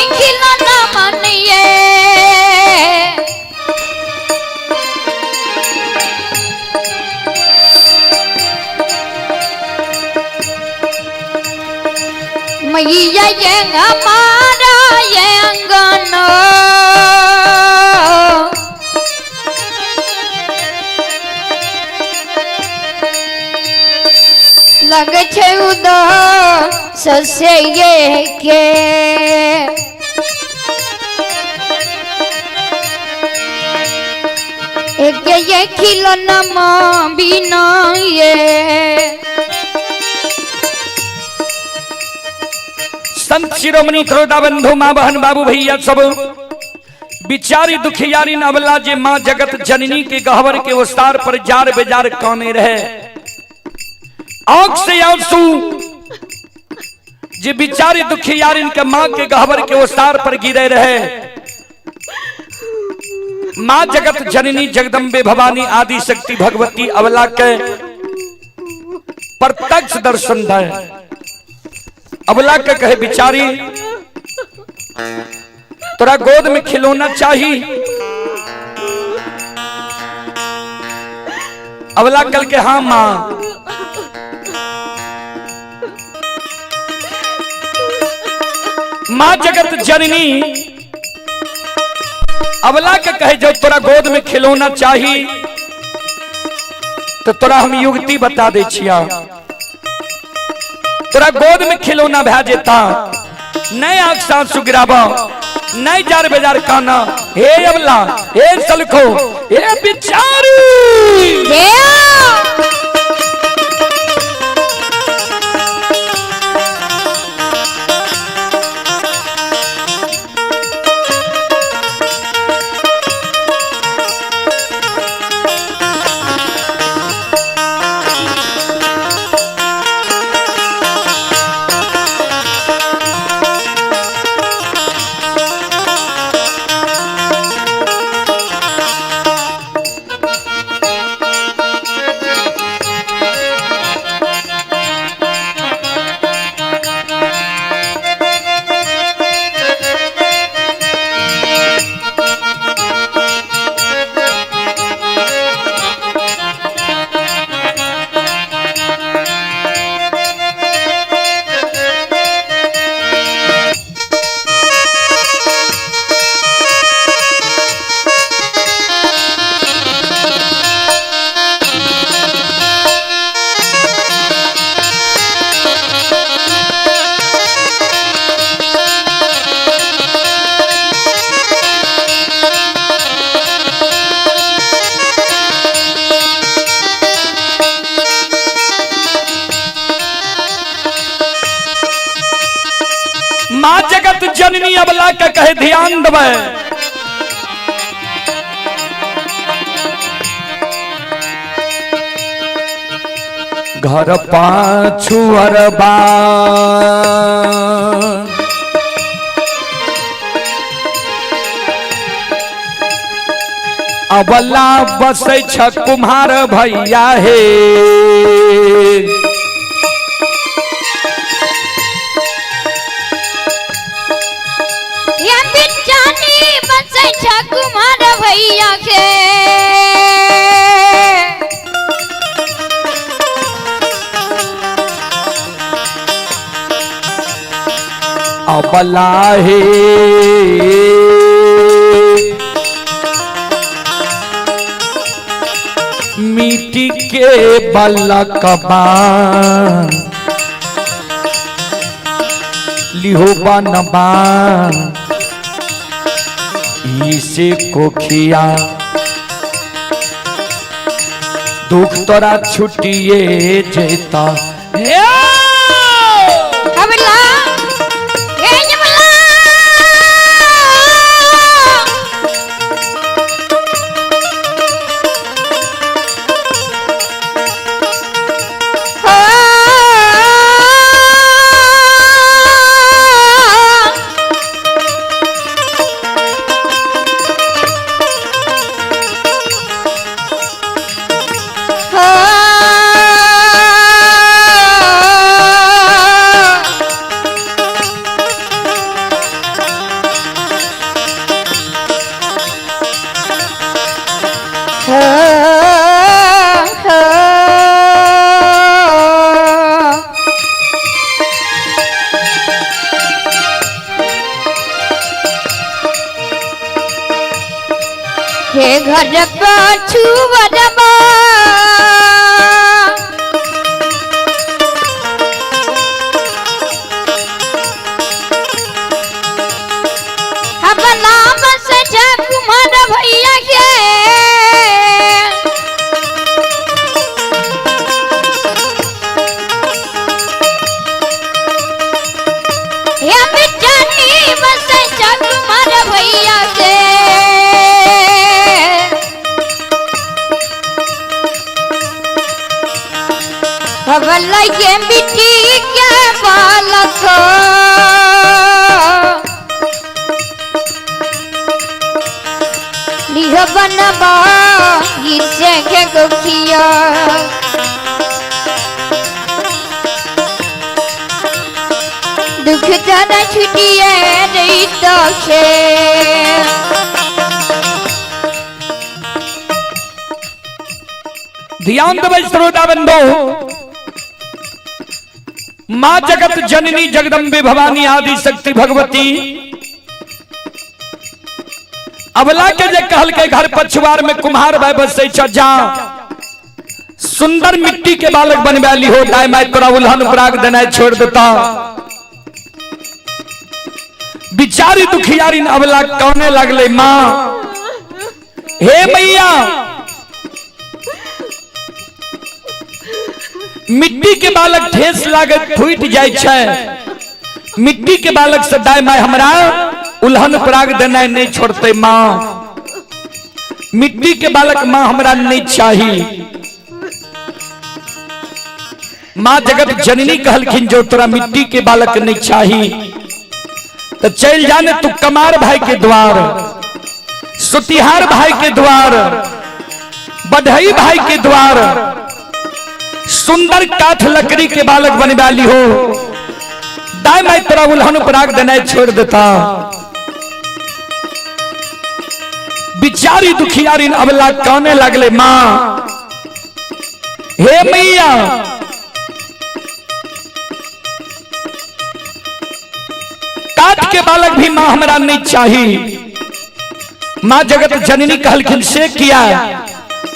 खिलौना मानिए। मैया ये हमारा ये अंगन लग छे उदास से ये के। एक ये खिलौना माँ बिना ये। संत शिरोमणि त्रोदा बंधु माँ बहन बाबू भैया सब बिचारी दुखियारी नवला जे माँ जगत जननी के गहवर के ओसार पर जार बेजार काने रहे, आंख से आंसू जे बिचारी दुखियारी के माँ के गहवर के ओसार पर गिरे रहे। माँ जगत जननी जगदम्बे भवानी आदि शक्ति भगवती अवला के प्रत्यक्ष दर्शन दे। अबला के कहे बिचारी तोरा गोद में खिलौना चाहिए। अबला कल के हाँ माँ। माँ जगत जननी अबला के कहे जो तोरा गोद में खिलौना चाहिए तो तोरा हम युक्ति बता दे छिया, तोरा गोद में खिलौना भै जेता, नहीं आंख साँसू गिराबा, नहीं जार बेजार काना। हे अबला, हे सलखो, हे बिचारी, माँ जगत जननी अबला के कहे ध्यान दबे। घर पाछू अरबा अबला बसै छ कुम्हार भैया हे। कुमार भैया के अबला हे मिट्टी के बलकबा लिहो बनबा इसे कोखिया दुख तोरा छुटिए जेता। अबला हे अबला, हो। हे घर पछुअरबा हबला बस जा कुमार भैया के। हे बिचारी बस जा कुमार भैया के। हबला के बिटी के बालक निह बनबा इसे के गोखिया। दुख जरा छुटिए रही तो खे। ध्यान देबै श्रोता बंधु, माँ जगत जननी जगदम्बे भवानी आदि शक्ति भगवती अबला के जे कहल के घर पछुआर में कुम्हार भाई बसै छ, जा सुंदर मिट्टी के बालक बनवा ली हो, दाय my तोरा उल्हन पराग देनाय छोड़ देता। बिचारी दुखियारी अबला कौने लगले, माँ हे मैया मिट्टी के बालक ठेस लागत फूट जाय छै, मिट्टी के बालक से दाय my हमरा उल्हन पराग देनाय नहीं छोड़ते माँ, मिट्टी के बालक माँ हमरा नहीं चाही। माँ जगत जननी कहलखिन जो तोरा मिट्टी के बालक नहीं चाही तो चल जाने तू कमार भाई के द्वार, सुतिहार भाई के द्वार, बढ़ई भाई के द्वार, सुंदर काठ लकड़ी के बालक बनवा ली हो, दाय my तोरा उल्हन पराग देनाय छोड़ देता। बिचारी दुखियारी अबला काने लगले, माँ हे मैया काठ के बालक भी माँ हमरा नहीं चाही। माँ जगत जननी कहलखिन से किया,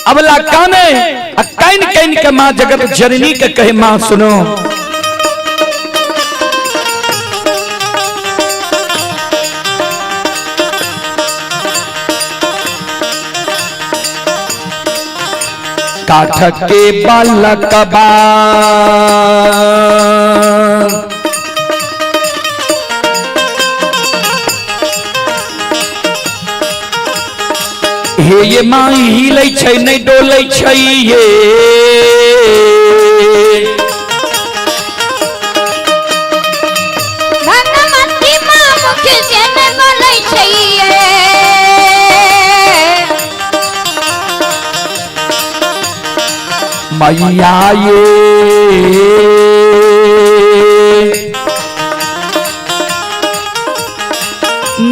अबला काने आ can can के माँ जगत जननी के कहे, माँ सुनो काठ के बालकबा हे ये माई हिलै छै नहि डोलै छै ये, भगवती माँ मुख से न बोलै छै ये। मैया ये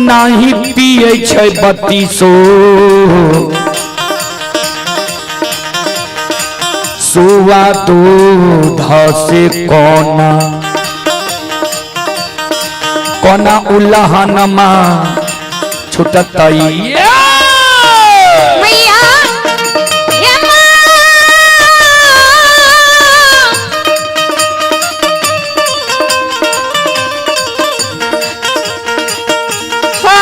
नाही पियै छै बत्तीसो सुआ दूध से कोना कोना उल्हनमा छुटतै। मैया हे माँ हो।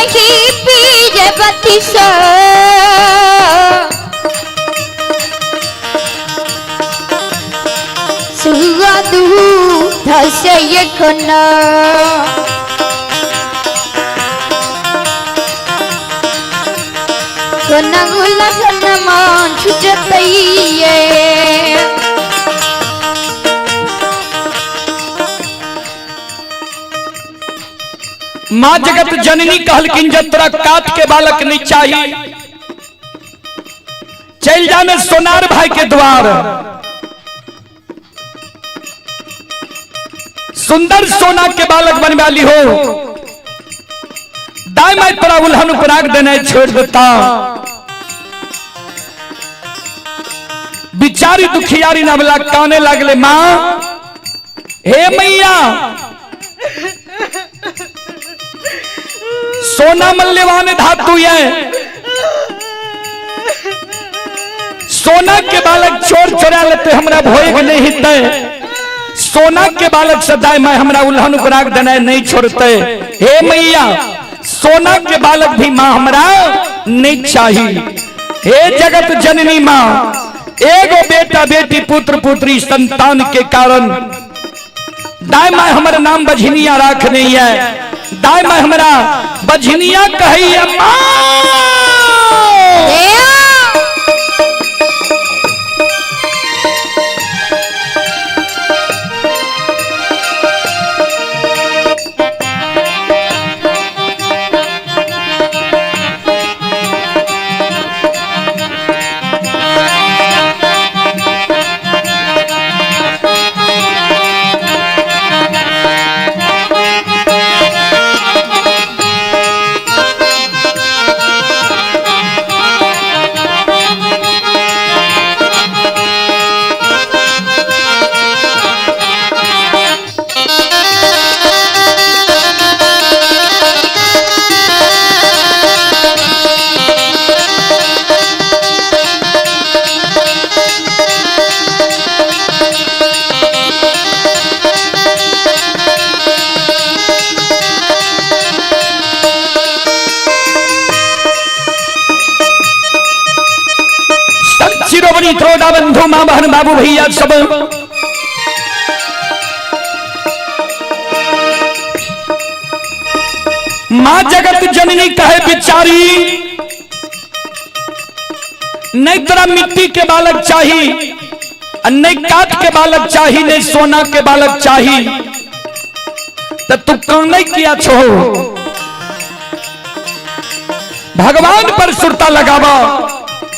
नहीं पीजे बत्तीस। सुआ दूध से ये कोना कोना उलहन मान छुटतैये। माँ जगत जननी कहलखिन जब तोरा काट के बालक नहीं चाहिए, चल जाने सोनार भाई के द्वार, सुंदर सोना के बालक बनवा ली हो, दाई माई तोरा उल्हन उपराग देने छोड़ देता। बिचारी दुखियारी नवला काने लागले, माँ हे मैया सोना मल्यवान धातु है, सोना के बालक चोर चोरा लेते हमरा भोग नहीं हिते, सोना के बालक सदाय मैं हमरा उल्हन उपराग देने नहीं छोड़ते। हे मैया सोना के बालक भी मां हमरा नहीं चाहिए। हे जगत जननी मां, एगो बेटा बेटी पुत्र पुत्री संतान के कारण दाय मां हमर नाम बझनिया राख नहीं है, दाय मां हमरा बझनिया कही है मां। शिरोमणि त्रोड़ा बंधु मां बहन बाबू भैया सब मां जगत जननी कहे बिचारी नहीं तोरा मिट्टी के बालक चाहिए, नहीं काट के बालक चाहिए, नहीं सोना के बालक चाहिए, तो तू काने किया छो। भगवान पर सुरता लगावा,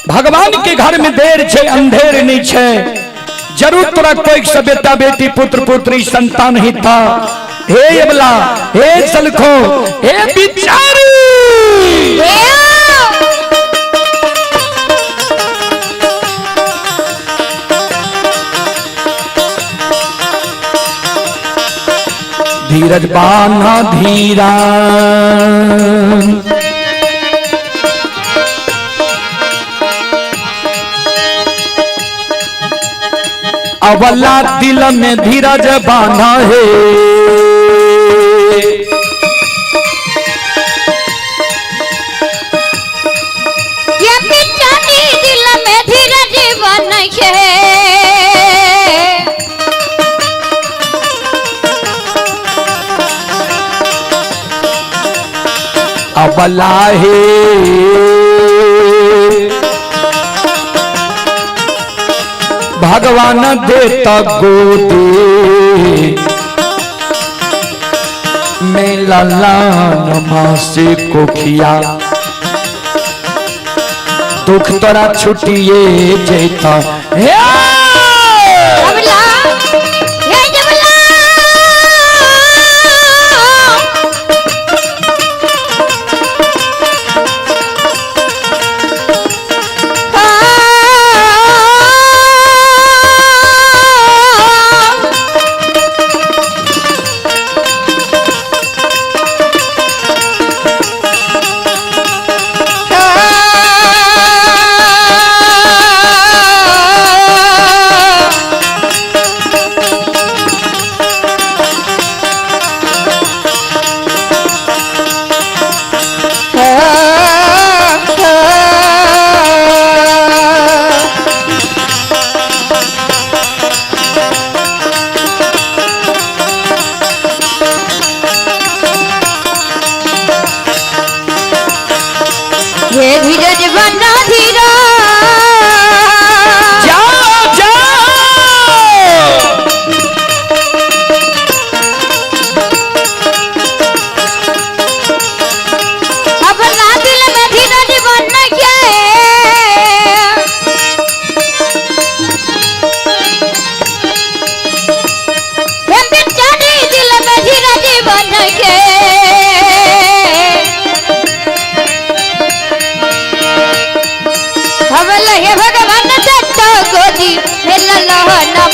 भगवान के घर में देर छे अंधेर नहीं छे, जरूर तोरा कोई से बेटा बेटी पुत्र पुत्री संतान ही था। हे अबला, हे सलखो, हे बिचारी, धीरज बाना धीरा अवला दिल में धीरज बांधा है, ये बिचारी दिल में धीरज बांधा है। अवला है भगवान देता गोदी में ललान माँ से कोखिया, दुख तोरा छुटिए जेता। हे अबला, हे जबला,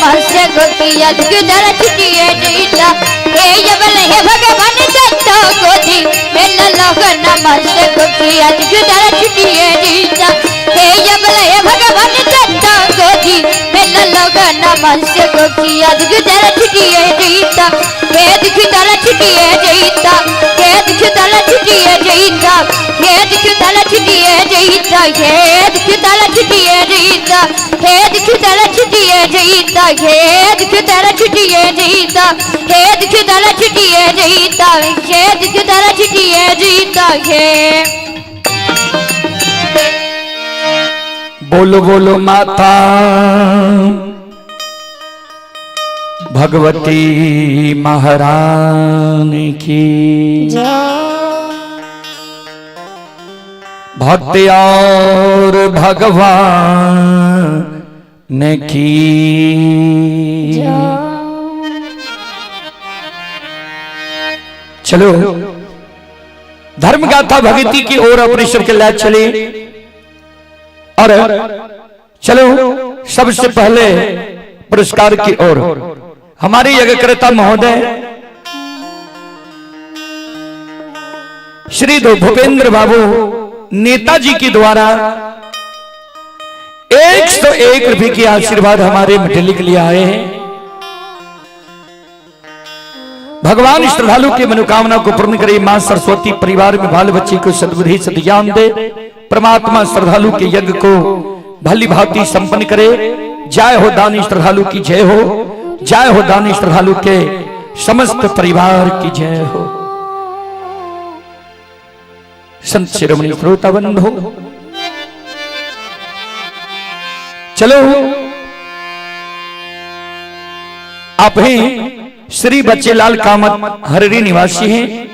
नमः गोपिया दुखी तारा छुटिए जैता। हे यबल हे भगवान दत्त गोदी मेला लोग नमः गोपिया दुखी तारा छुटिए जैता। हे यबल हे भगवान दत्त गोदी मेला लोग नमः गोपिया दुखी तारा छुटिए जैता। हे दुखी तारा छुटिए जैता। हे दुखी तारा छुटिए जैता। हे दुखी तारा छुटिए जैता। हे दुखी तारा छुटिए जैता। हे दुखी तारा छुटिए जैता। हे दुखी तारा छुटिए जैता। हे दुखी तारा छुटिए जैता। हे दुखी तारा छुटिए जैता। हे बोलो बोलो माता भगवती महारानी की भक्त और भगवान की। चलो धर्म गाथा भगती की ओर अपने सबके लाए चले। और चलो सबसे पहले पुरस्कार की ओर हमारे यज्ञकर्ता महोदय श्री भूपेंद्र बाबू नेताजी के द्वारा 101 रुपए के आशीर्वाद हमारे मंडली के लिए आए हैं। भगवान श्रद्धालु की मनोकामना को पूर्ण करे, मां सरस्वती परिवार में बाल बच्चे को सद्बुद्धि सद्ज्ञान दे, परमात्मा श्रद्धालु के यज्ञ को भली भांति संपन्न करे। जय हो दानी श्रद्धालु की जय हो, जय हो दानी श्रद्धालु के समस्त परिवार की जय हो। संत शिरोमणि श्रोता बंधु, चलो आप हैं श्री बच्चेलाल कामत हररी निवासी हैं।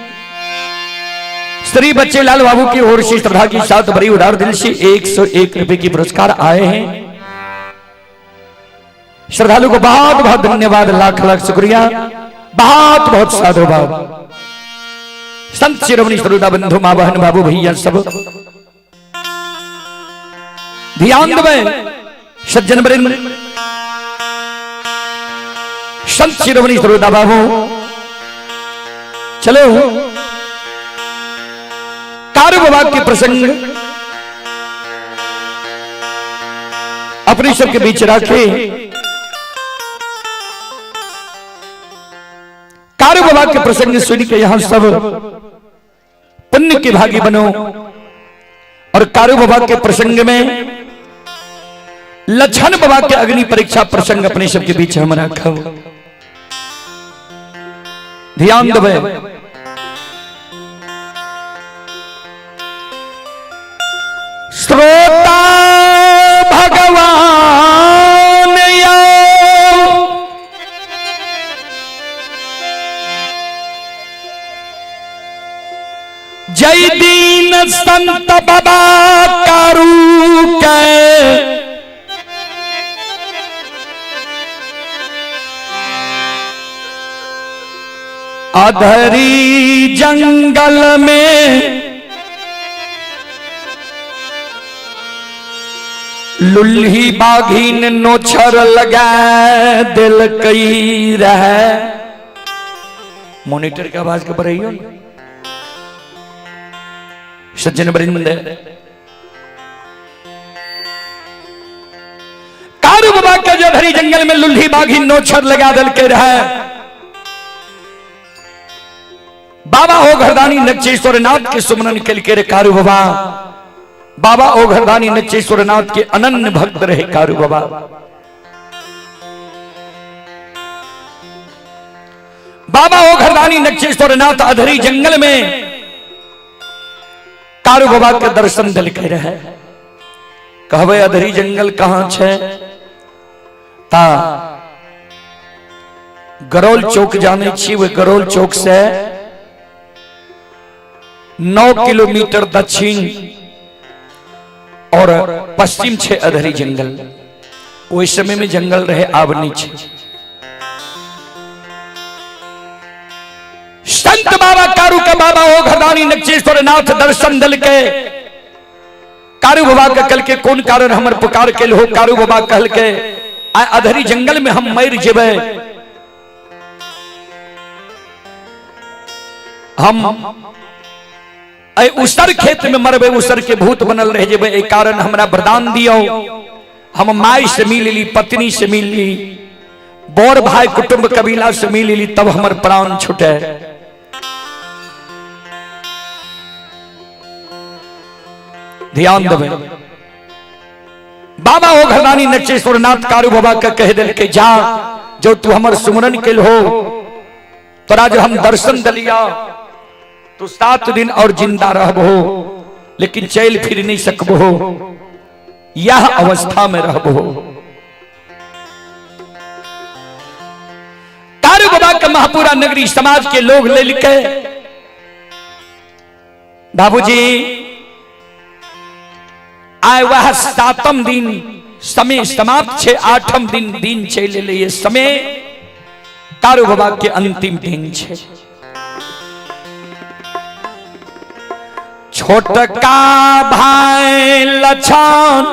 श्री बच्चेलाल बाबू की ओर से श्रद्धा के साथ बड़ी उदार दिल से 101 रुपए की पुरस्कार आए हैं। श्रद्धालु को बहुत बहुत धन्यवाद, लाख लाख शुक्रिया, बहुत बहुत साधुवाद। संत शिरोमणि श्रोता बंधु, मां बहन बाबू भैया सब ध्यान दे सज्जन वृंद, संत शिरोमणि श्रोता बाबू, चलो कारू बाबा के प्रसंग अपने सबके बीच रखे। कारू बाबा के प्रसंग सुन के यहां सब पुण्य के भागी बनो। और कारू बाबा के प्रसंग में लक्षण बाबा के अग्नि परीक्षा प्रसंग अपने सबके बीच हम रखब। ध्यान देवे। श्रोता भगवान यो जय दीन संत बाबा कारू के अधरी जंगल में लुल्ही बाघिन नोछर लगा दिल कई रहे। मॉनिटर की आवाज के बढ़ाइयो सज्जन वृंद। कारू बाबा के जो धरी जंगल में लुल्ही बाघिन नोछर लगा दिल के रहे। बाबा ओ घरदानी नक्षेश्वर नाथ के सुमरन के रे कारू बाबा। बाबा ओ घरदानी नक्षेश्वर नाथ के अनन्य भक्त रहे कारू बाबा। बाबा ओ घरदानी नक्षेश्वर नाथ अधरी जंगल में कारू बाबा के दर्शन दिल के रहे। कहवे अधरी जंगल कहां छे? ता गरौल चौक जाने छी, वे गरौल चौक से 9 किलोमीटर दक्षिण और पश्चिम छे अधरी जंगल। ओहि समय में जंगल रहे, आब नहीं छे। संत बाबा कारू के बाबा ओ घरदानी नक्षेश्वर नाथ दर्शन दल के कारू बाबा के कल के कौन कारण हमर पुकार के हो? कारू बाबा कहल के आ अधरी जंगल में हम मर जेबै। हम एहि उसर खेत में मरबै, उसर के भूत बनल रह जेबै, एहि कारण हमरा वरदान दियौ, हम माय से मिल ली, पत्नी से मिल ली, बड़ भाई कुटुंब कबीला से मिल ली, तब हमर प्राण छूटे। ध्यान देबै। बाबा ओ घरदानी नचेश्वर नाथ कारू बाबा के कह दिल के जा, जो तू हमर सुमरन के हो, तोरा जो हम दर्शन दिलिया, तू 7 दिन और जिंदा रहबो, लेकिन चल फिर नहीं सकबो, यह अवस्था में रहबो। कारू बाबा के महापुरा नगरी समाज के लोग ले लिखे बाबूजी आय वह 7म दिन समय समाप्त छे, 8म दिन दिन चल एलै, समय कारू बाबा के अंतिम दिन छे। छोटका भाई लछन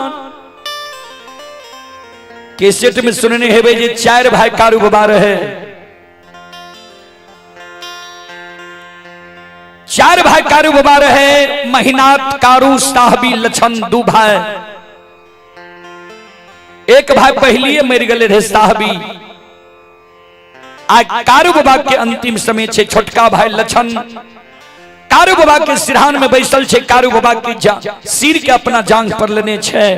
केसेट में सुनने हेबे जे 4 भाई कारू बाबा रहे, 4 भाई कारू बाबा रहे, महिनाथ कारू साहबी लछन 2 भाई, एक भाई पहलिए मर गए रहे साहबी। आ कारू बाबा के अंतिम समय छे, छोटका भाई लछन कारू बाबा के सिरहान में बैसल छे, कारू बाबा के सिर के अपना जांग पर लेने छे,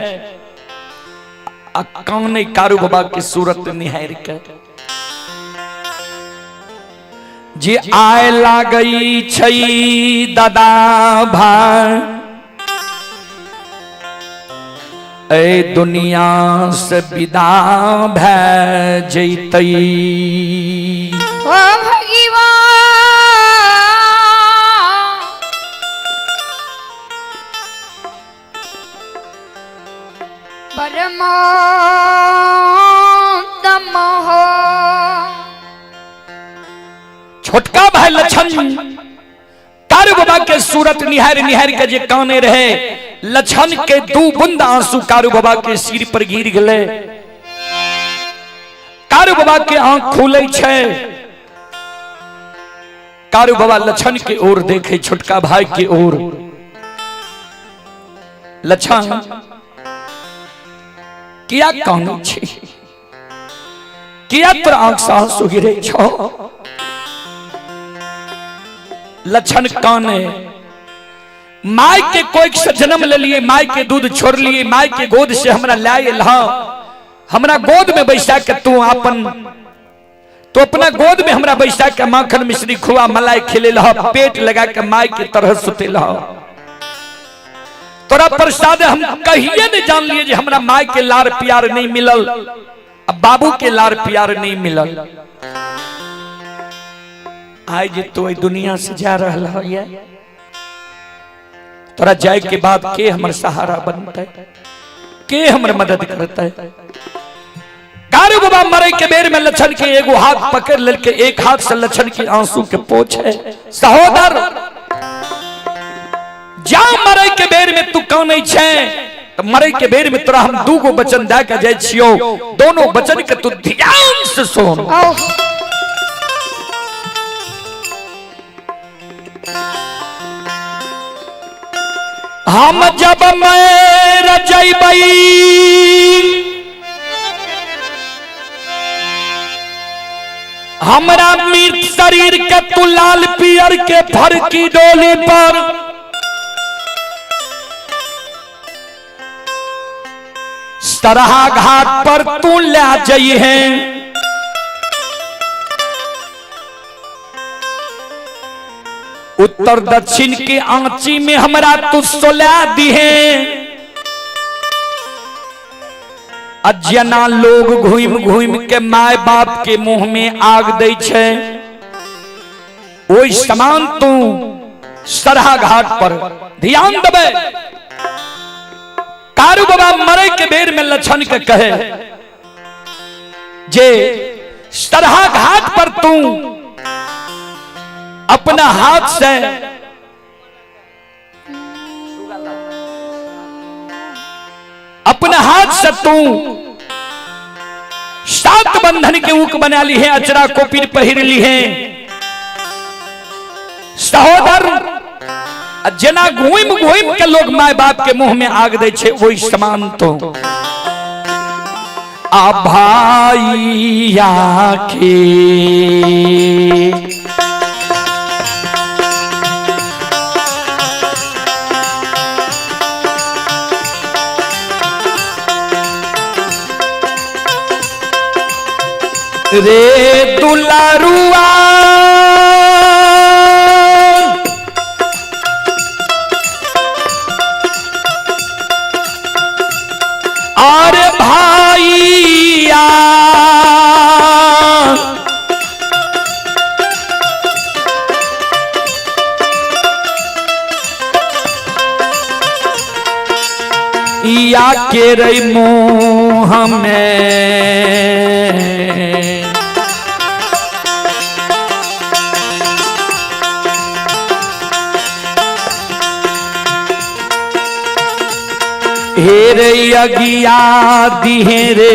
आ काने कारू बाबा के सूरत निहार के जे आए लागई छई दादा भाई ए दुनिया से विदा भै जैतई। ओ भगवान परमात्म हो। छोटका भाई लछन कारू बाबा के सूरत निहार निहार के जे काने रहे, लछन के 2 बूंद आंसू कारू बाबा के सिर पर गिर गए। कारू बाबा के आंख खुले छे, कारू बाबा लछन के ओर देखे, छोटका भाई के ओर। लछन किया काने छे, किया तोर आंख से आंसू गिरे छो? लछन काने, my के कोई से जन्म ले लिए, my के दूध छोड़ लिए, my के गोद से हमरा लाए ला, हमरा गोद में बैसा के तू अपन तो अपना गोद में हमरा बैसा के माखन मिश्री खुआ मलाई खिले लह, पेट लगा के my के तरह सुते लह, तोरा प्रसाद हम कहिए नहीं जान लिए जे हमरा my के लार प्यार नहीं मिलल, अब बाबू के लार प्यार नहीं मिलल। आइ जे तू एहि दुनिया से जा रहल है, तोरा जाए के बाद के हमर सहारा बनते, के हमर मदद करते? कारू बाबा मरे के बेर में लछन के एगो हाथ पकड़ लेके एक हाथ से लछन के आंसू के पोछे, सहोदर जा मरे के बेर में तू कानै छे, तो मरे के बेर में तोरा हम 2 गो वचन दे के जाय छियो, दोनों वचन के तू ध्यान से सुन। हम जब मर जइबै हमरा मृत शरीर के तू लाल पियर के फरकी डोली पर सरहा घाट पर तू ले जइहे, उत्तर दक्षिण के आंची में हमरा तू सोला दिहे, अजना लोग घूम घूम के my बाप के मुंह में आग दै छे, ओई समान तू सरहा घाट पर ध्यान देबे। कारू बाबा मरे के बेर में लछन के कहे जे सरहा घाट पर तू अपना हाथ से अपना हाथ से तू सात बंधन के ऊक बना ली है, अचरा कोपीर पहिर ली है। सहोदर जेना घूम घूम के लोग my बाप के मुंह में आग दे छे, वही समान तो आ भाइया के रे दुलारुआ और भाइया या के रे मुँह में हे रे अगिया दिहे रे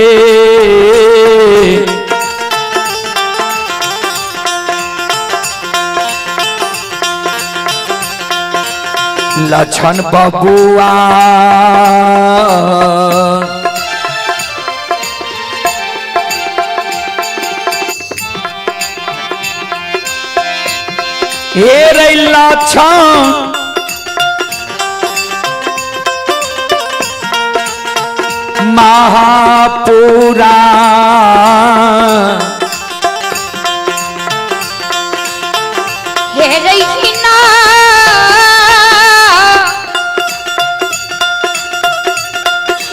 लक्षण बबुआ हे रे लक्षण महापुरा हे रहीना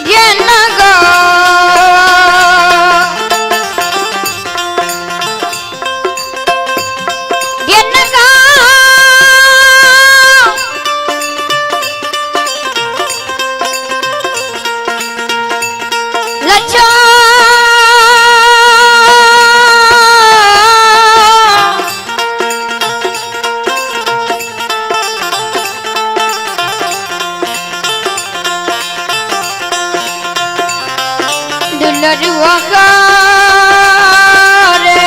ये नगो ये नगो लच्छा दुलरुआ रे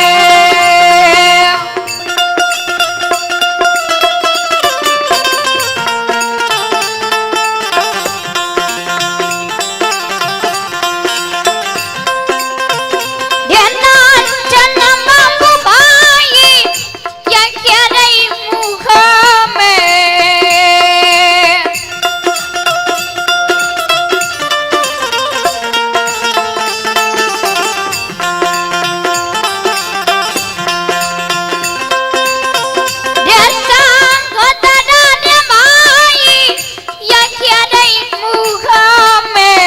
में में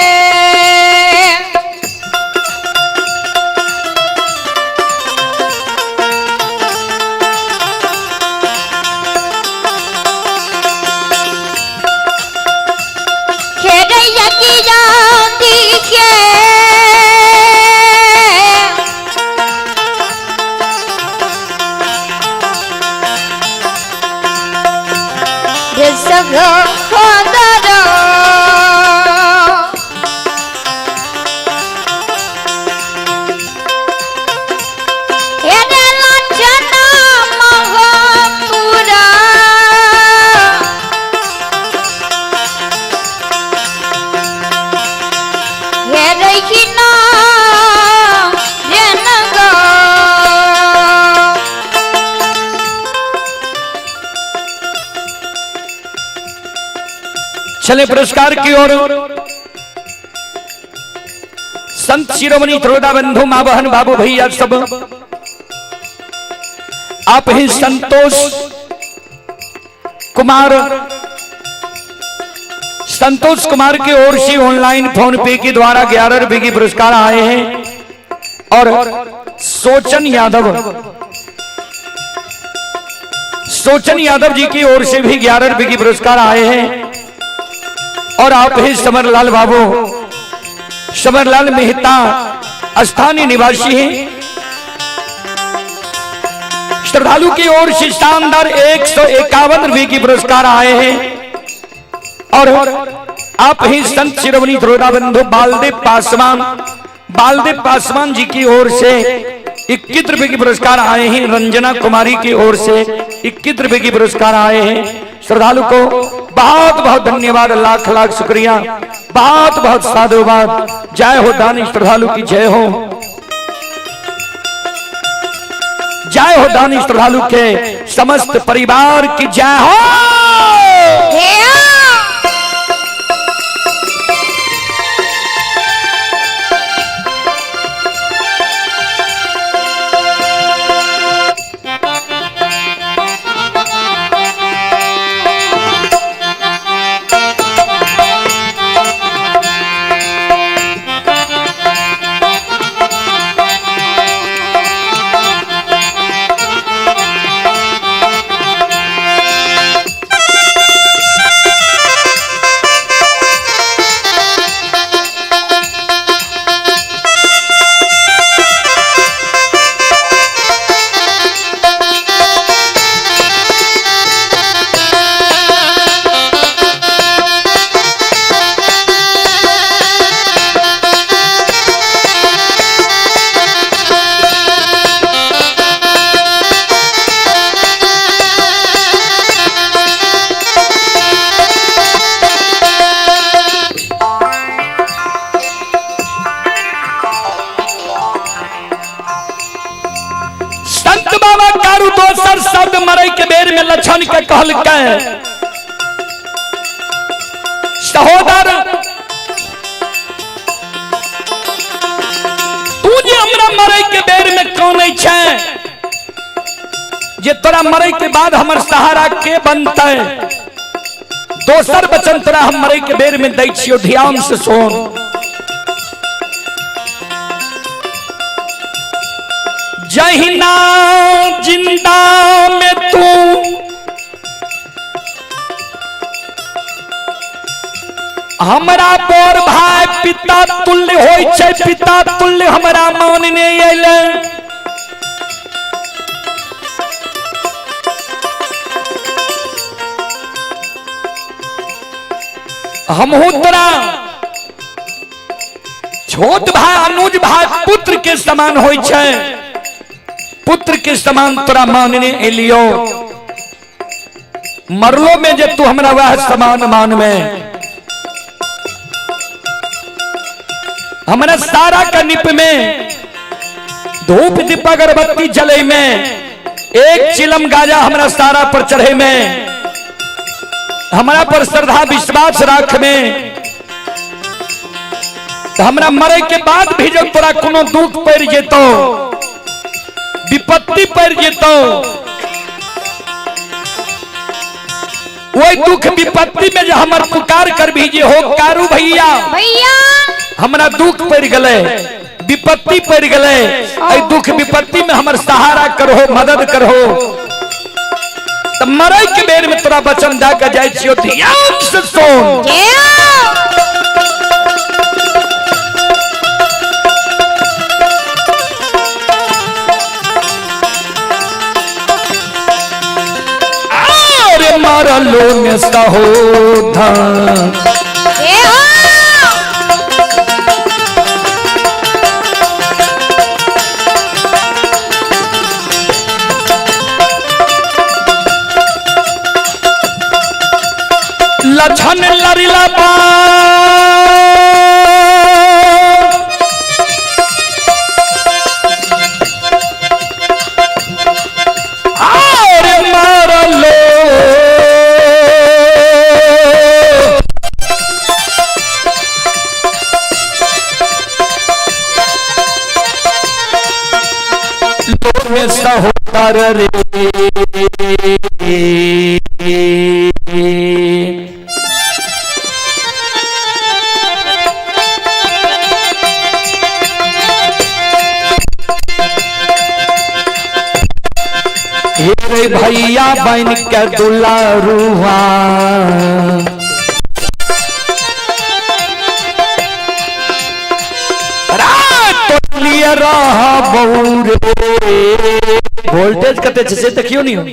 खेरैया की जाती के रे सगो खोदरो हे रे लक्षणा महपुरा हे रहिना रे नगो चले पुरस्कार की ओर। संत शिरोमणि त्रोदा बंधु माँ बहन बाबू भैया सब आप ही संतोष कुमार, संतोष कुमार की ओर से ऑनलाइन फोन पे के द्वारा 11 रुपए की पुरस्कार आए हैं। और सोचन यादव, सोचन यादव जी की ओर से भी 11 रुपए की पुरस्कार आए हैं। और आप ही समरलाल बाबू, समरलाल मेहता स्थानीय निवासी हैं। श्रद्धालु की ओर से शानदार 151 रुपए की पुरस्कार आए हैं। और आप ही संत शिरोमणि द्रोड़ा बंधु बालदेव पासवान बालदेव पासवान जी की ओर से 21 रुपए की पुरस्कार आए हैं। रंजना कुमारी की ओर से 21 रुपए की पुरस्कार आए हैं। श्रद्धालु को बहुत बहुत धन्यवाद, लाख लाख शुक्रिया, बहुत बहुत साधुवाद। जय हो दानी श्रद्धालु की जय हो, जय हो दानी श्रद्धालु के समस्त परिवार की जय हो। संत बाबा कारू दोसर शब्द मरे के बेर में लक्षण के कहलकै, सहोदर तू जे हमरा मरे के बेर में कानै छै, जे तोरा मरे के बाद हमर सहारा के बनतै। दोसर वचन तोरा हम मरे के बेर में दै छियौ, ध्यान से सुन। जहिना जिंदा में तू हमरा बोर भाई पिता तुल्य होय छै, पिता तुल्य हमरा मानने अयलै। हमहू तोरा छोट भाई अनुज भाई पुत्र के समान होय छै, पुत्र के समान तोरा मानने एलियो। मरलो में जे तू हमरा वह समान मान में, हमरा सारा का निप में धूप दीप अगरबत्ती जले में, एक चिलम गाजा हमरा सारा पर चढ़े में, हमरा पर श्रद्धा विश्वास राख में, तो हमरा मरे के बाद भी जब तोरा कोनो दुख पड़ जेतो, विपत्ति पड़ जेतो, वही दुख विपत्ति में जो हमर पुकार कर भी जे हो कारू भैया, भैया हमरा दुख पड़ गले, विपत्ति पड़ गले, ऐ दुख विपत्ति में हमर सहारा करहो, मदद करहो। तो मरे के बेर में तोरा वचन दे के जाय छियो, ध्यान से सुन। अरे मरलो में सहोधन लछन लरिला बा, अरे मरलो में सहोदर रे। हे भैया बन के दुलारुआ, रात लिए रहा बौरे। वोल्टेज कते छै से देखियो नहीं हो।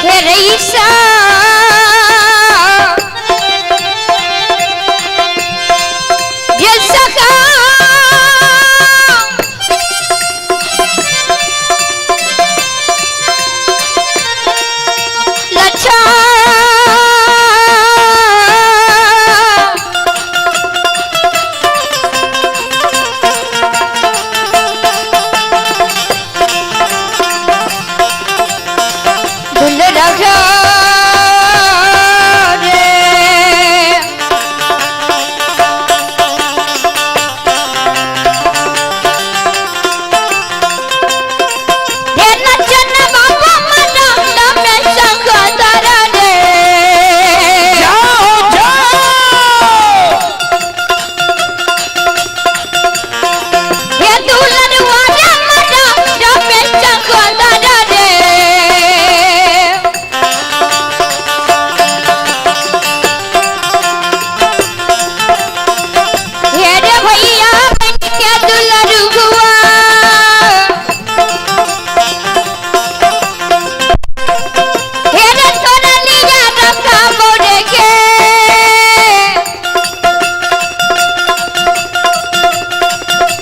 हे रईसा। दुलरुआ हे रे तोरा लिया रखा मोरे के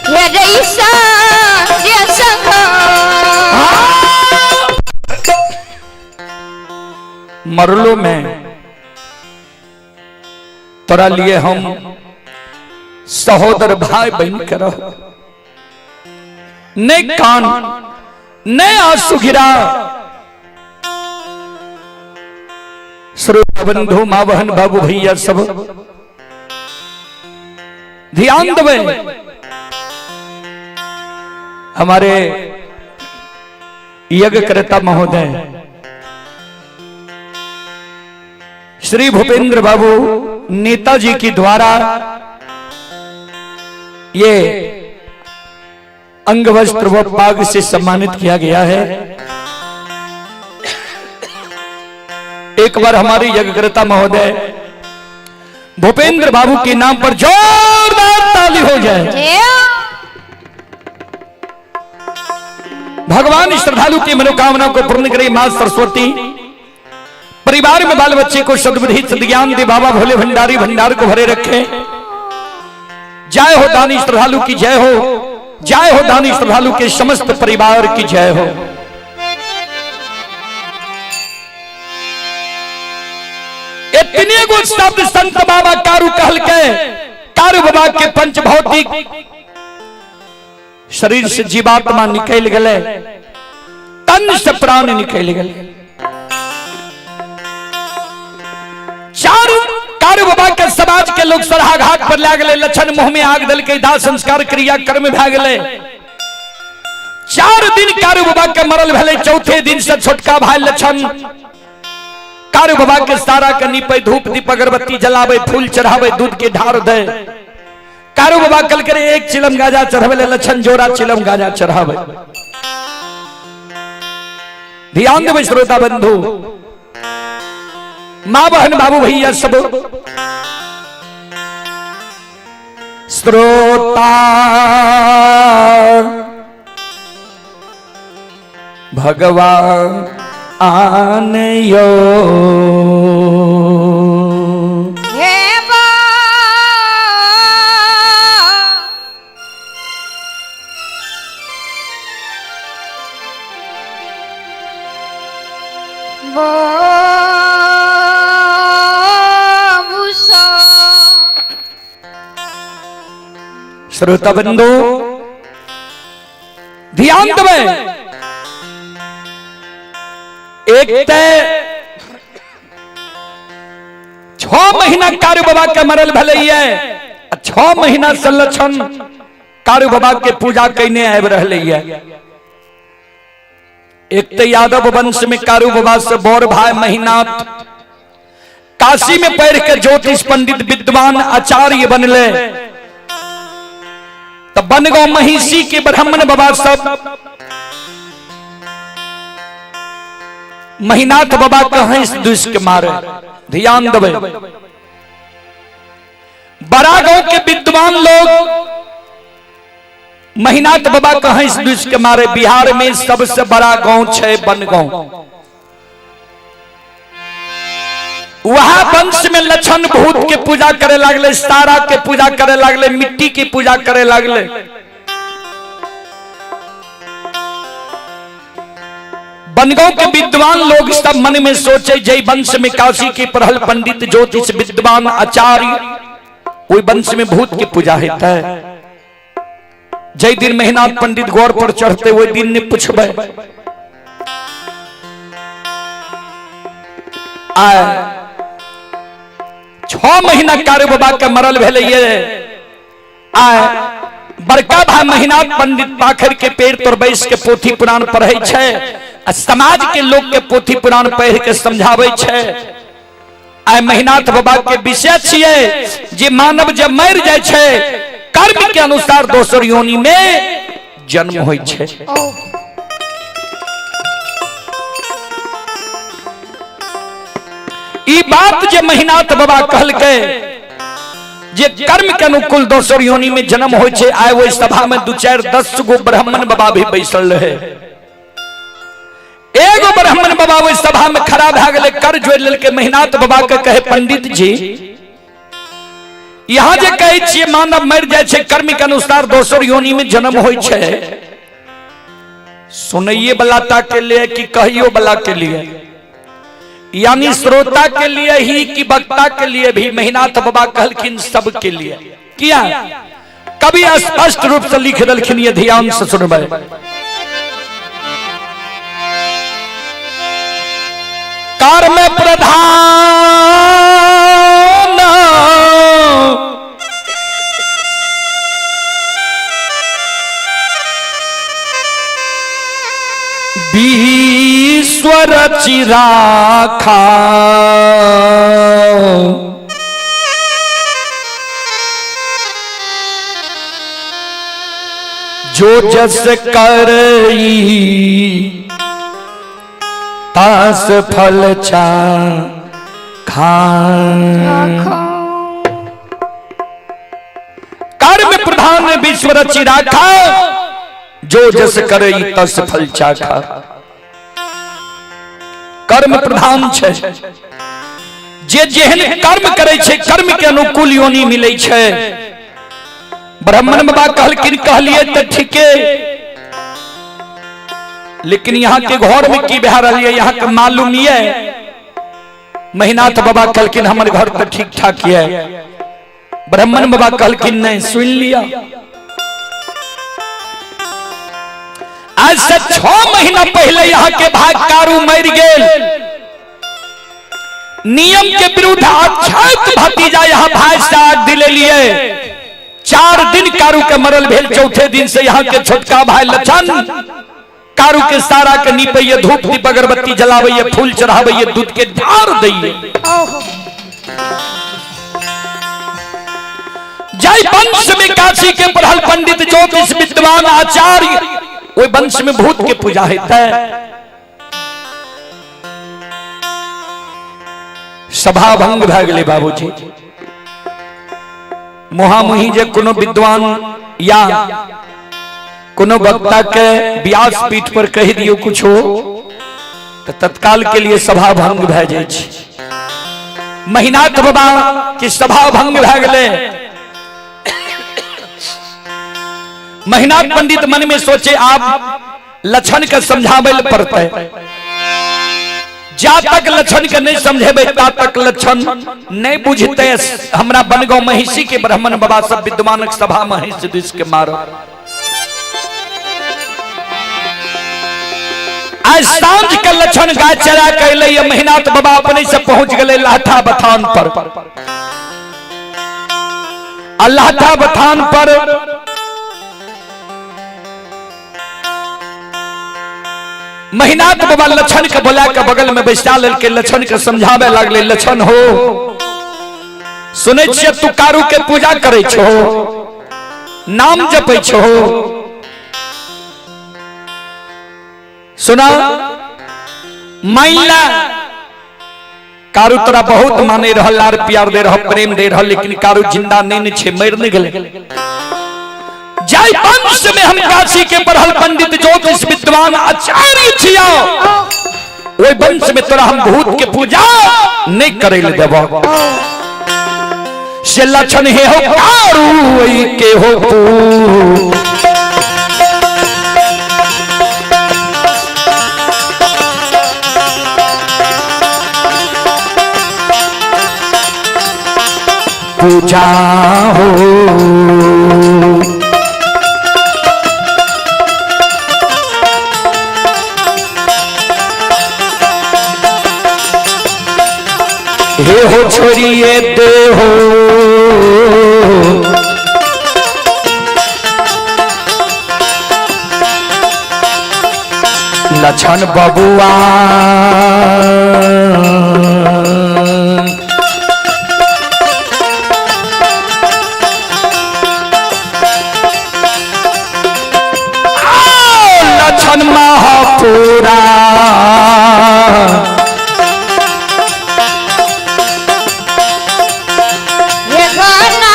हे रे ईशा रे संग मरलो में तोरा लिए हम सहोदर भाई बहन के रहो। नहीं कान नहीं आंसू गिरा। श्रोता बंधु माँ बहन बाबू भैया सब ध्यान देवे। हमारे यज्ञकर्ता महोदय श्री भूपेंद्र बाबू नेताजी के द्वारा ये अंग वस्त्र व पाग से सम्मानित किया गया है। एक बार हमारे यज्ञकर्ता महोदय भूपेंद्र बाबू के नाम पर जोरदार ताली हो जाए। भगवान श्रद्धालु की मनोकामना को पूर्ण करे मां सरस्वती। परिवार में बाल बच्चे को सद्बुद्धि सद्ज्ञान दे बाबा भोले भंडारी भंडार को भरे रखे। जय हो दानी श्रद्धालु की जय हो, जय हो दानी श्रद्धालु के समस्त परिवार की जय हो। इतने गो शब्द संत बाबा कारू कहल के कारू बाबा के पंच भौतिक शरीर से जीवात्मा निकल गए, तन से प्राण निकल गए। चार कारू बाबा के समाज के लोग सरहा घाट पर ला गए, लक्षण मुंह में आग दल के दाह संस्कार क्रिया कर्म भा गए। 4 दिन कारू बाबा के मरल भले, चौथे दिन से छोटका भाई लक्षण कारू बाबा के सारा के नीपे, धूप दीप अगरबत्ती जलावे, फूल चढ़ावे, दूध के ढार दे। कारू बाबा कल करे एक चिलम गाजा चढ़ावे, लक्षण जोड़ा चिलम गाजा चढ़ावे। ध्यान देवे श्रोता बंधु, माँ बहन बाबू भैया सब। श्रोता भगवान आनयो हे बा बाबूसा। श्रोता बंधु ध्यान देवे। एक ते 6 महीना कारू बाबा के मरल भले है, 6 महीना से लक्षण कारू बाबा के पूजा कैने आबि रहले है। एक तो यादव वंश में कारू बाबा से बड़ भाई महिनाथ काशी में पढ़ के ज्योतिष पंडित विद्वान आचार्य बनले, तब बनगांव महिषी के ब्राह्मण बाबा सब महिनाथ बाबा के हंस दुष्ट के मारे। ध्यान देवे, बड़ा गांव के विद्वान लोग महिनाथ बाबा के हंस दुष्ट के मारे। बिहार में सबसे बड़ा गांव है बनगांव, वहां वंश में लक्षण भूत के पूजा करे लागले, सारा के पूजा करे लागले, मिट्टी की पूजा करे लागले। बनगांव के विद्वान लोग सब मन में सोचे जय वंश में काशी के पढ़ल पंडित ज्योतिष विद्वान आचार्य, वही वंश में भूत की पूजा होता है। जय दिन महिनाथ पंडित गौर पर चढ़ते वही दिन ने पूछबे आए 6 महीना कारू बाबा के मरल भेले ये आए बड़का भाई महिनाथ पंडित पाखर के पेड़ तर बैस के पोथी पुराण पढ़े छै, आ समाज के लोग के पोथी पुराण पढ़ के समझावे छै। आए महिनाथ बाबा के विषय छिए जे मानव जब मर जाय छै कर्म के अनुसार दोसर योनि में जन्म होय छै। ई बात जे महिनाथ बाबा कहलकै जे कर्म के अनुकूल दोसर योनि में जन्म होइ छै। आइ ओहि सभा में 2 4 10 गो ब्राह्मण बाबा भी बैसल रहे। एगो ब्राह्मण बाबा ओहि सभा में खड़ा भए गेलै, कर जोड़ि लेलकै। महिनाथ बाबा के कहे, पंडित जी यहाँ जे कहै छियै मानव मरि जाइ छै, कर्म के अनुसार दोसर योनि में जन्म होइ छै, सुनैये वाला टा के लिए कि कहियो वाला के लिए, यानी श्रोता के लिए ही कि वक्ता के लिए भी? महिनाथ बाबा कहलखिन सबके लिए। किया कभी स्पष्ट रूप से लिख देलखिन, ये ध्यान से सुनबै। कर्म प्रधान विश्व रचि राखा, जो जस करई तास फल चा खान। कर्म प्रधान विश्व रचि राखा, जो जस करई तस फल चाखा। कर्म प्रधान छै, जे जेहन कर्म करै छै कर्म के अनुकूल योनि मिलै छै। ब्राह्मण बाबा कहलखिन कहलिए तऽ ठीके, लेकिन यहाँ के घर में की भए रहल ये यहाँ के मालूम ये? महिनाथ बाबा कहलखिन हमर घर तऽ ठीक ठाक ये। ब्राह्मण बाबा कहलखिन नहीं, सुन लिया, आज से 6 महीना पहले यहाँ के भाग कारू मर गेल, नियम के विरुद्ध अक्षत भतीजा यहाँ भाई से आग दिले लिए। 4 दिन कारू के मरल भेल, चौथे दिन से यहाँ के छोटका भाई लछन कारू के सारा के नीपैये, धूप दीप अगरबत्ती जलाबैये, फूल चढ़ाबैये, दूध के ढार दैये। जय वंश में काशी के पढ़ल पंडित ज्योतिष विद्वान आचार्य, ओहि वंश में भूत के पूजा हेतै। सभा भंग भए गेलै बाबूजी। मुहामुही जे कोनो विद्वान या कोनो वक्ता के व्यास पीठ पर कहि दियौ कुछो तऽ तत्काल के लिए सभा भंग भए जाइ छै। महिनाथ बाबा के सभा भंग भए गेलै। महिनाथ पंडित मन में सोचे आप लक्षण के समझाबै लए पड़तै, जा तक लक्षण के नहीं समझेबै ता तक लक्षण नहीं बुझते। हमरा बनगांव महिषी के ब्राह्मण बाबा सब विद्वानक सभा महिष दिस के मारो। आज सांझ के लक्षण गाय चरा के अलै, महिनाथ बाबा अपने से पहुंच गए लाठा बथान पर। आ लाठा बथान पर महिनाथ बाबा लक्षण के बोला के बगल में बैसा लेलकै, लक्षण के समझावे लागले। लक्षण हो, सुनै छियै तू कारू के पूजा करै छो, नाम जपै छो, सुना माइला कारू तोरा बहुत माने रहल, लार प्यार दे रहल, प्रेम दे रहल, लेकिन कारू जिंदा नहीं ने छे, मर नहीं गेलै। जय वंश में हम काशी के पढ़ल पंडित ज्योतिष विद्वान आचार्य छिया, ओहि वंश में तोरा हम भूत के पूजा नहीं करे ले देबो। से लक्षण हे हो कारू ओहि के हो तू, पूजा हो। हे हो छोड़िए दे हो लक्षण बबुआ, लक्षण महापुरा हे घना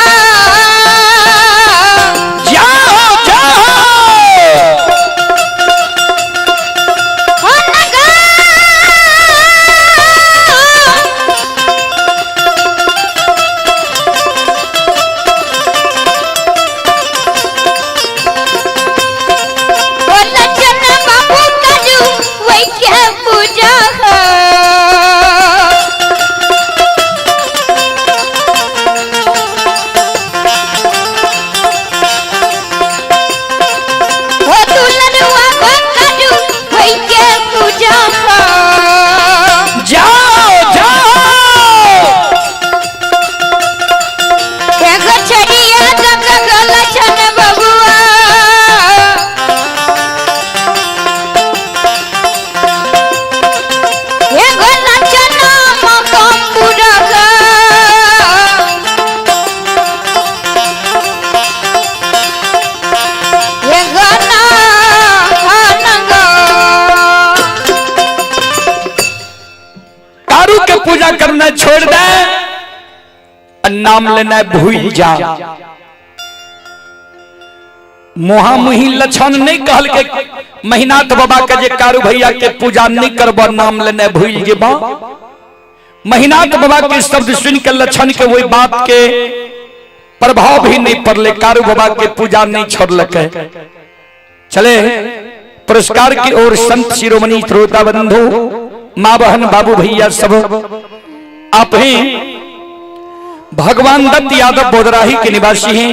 आ नाम लेनाइ भूलि जा। मुहा मुही लक्षण नहीं कहलकै महिनाथ बाबा के जे कारू भैया के पूजा नहीं करब, नाम लेनाइ भूलि जेबा। महिनाथ बाबा के शब्द सुन के लक्षण के वही बात के प्रभाव भी नहीं पड़ले, कारू बाबा के पूजा नहीं छोड़लकै। चले पुरस्कार की ओर संत शिरोमणि श्रोता बंधु, माँ बहन बाबू भैया सब, आप ही भगवान दत्त यादव बोदराही के निवासी हैं।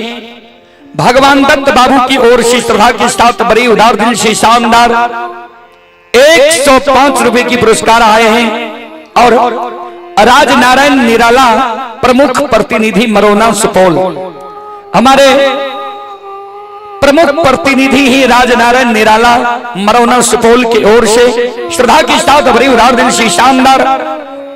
भगवान दत्त बाबू की ओर से श्रद्धा के साथ बड़ी उदार दिल से शानदार 105 रुपए की पुरस्कार आए हैं। और राज नारायण निराला प्रमुख प्रतिनिधि मरोना सुपौल, हमारे प्रमुख प्रतिनिधि ही राज नारायण निराला मरोना सुपौल की ओर से श्रद्धा के साथ बड़ी उदार दिल से शानदार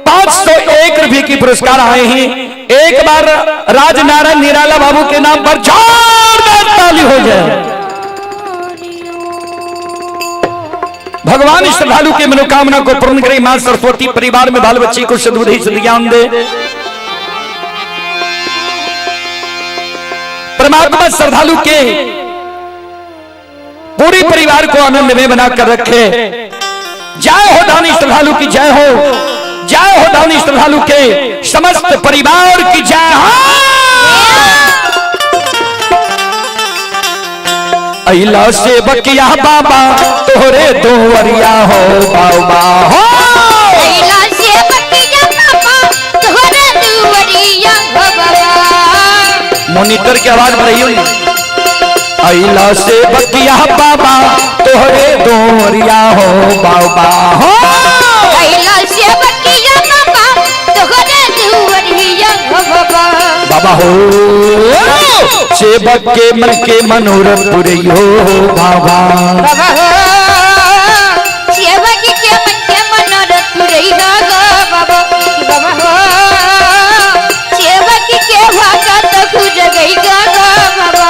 501 रुपए की पुरस्कार आए हैं। एक बार राज नारायण निराला बाबू के नाम पर जोरदार ताली हो जाए। भगवान श्रद्धालु के मनोकामना को पूर्ण करे। मां सरस्वती परिवार में बाल बच्चे को सद्बुद्धि सद्ज्ञान दे। परमात्मा श्रद्धालु के पूरे परिवार को आनंद में बनाकर रखे। जय हो दानी श्रद्धालु की जय हो, जय हो दानी श्रद्धालु के समस्त परिवार की जय हो। अइला से बकिया बाबा तोहरे दोवरिया हो बाबा हो। अइला से बकिया बाबा तोहरे दुवरिया हो बाबा। मॉनिटर की आवाज बढ़ाइयो हुई। अइला से बकिया बाबा तोहरे दोवरिया हो बाबा हो। अइला से बकिया बाबा तोहरे दुवरिया हो बाबा। बाबा हो सेवक के मन के मनोरथ पुरैयो बाबा। बाबा हो सेवक के मन के मनोरथ पुरैयो गो बाबा। बाबा हो सेवक के भागा तो खुज गई गो बाबा।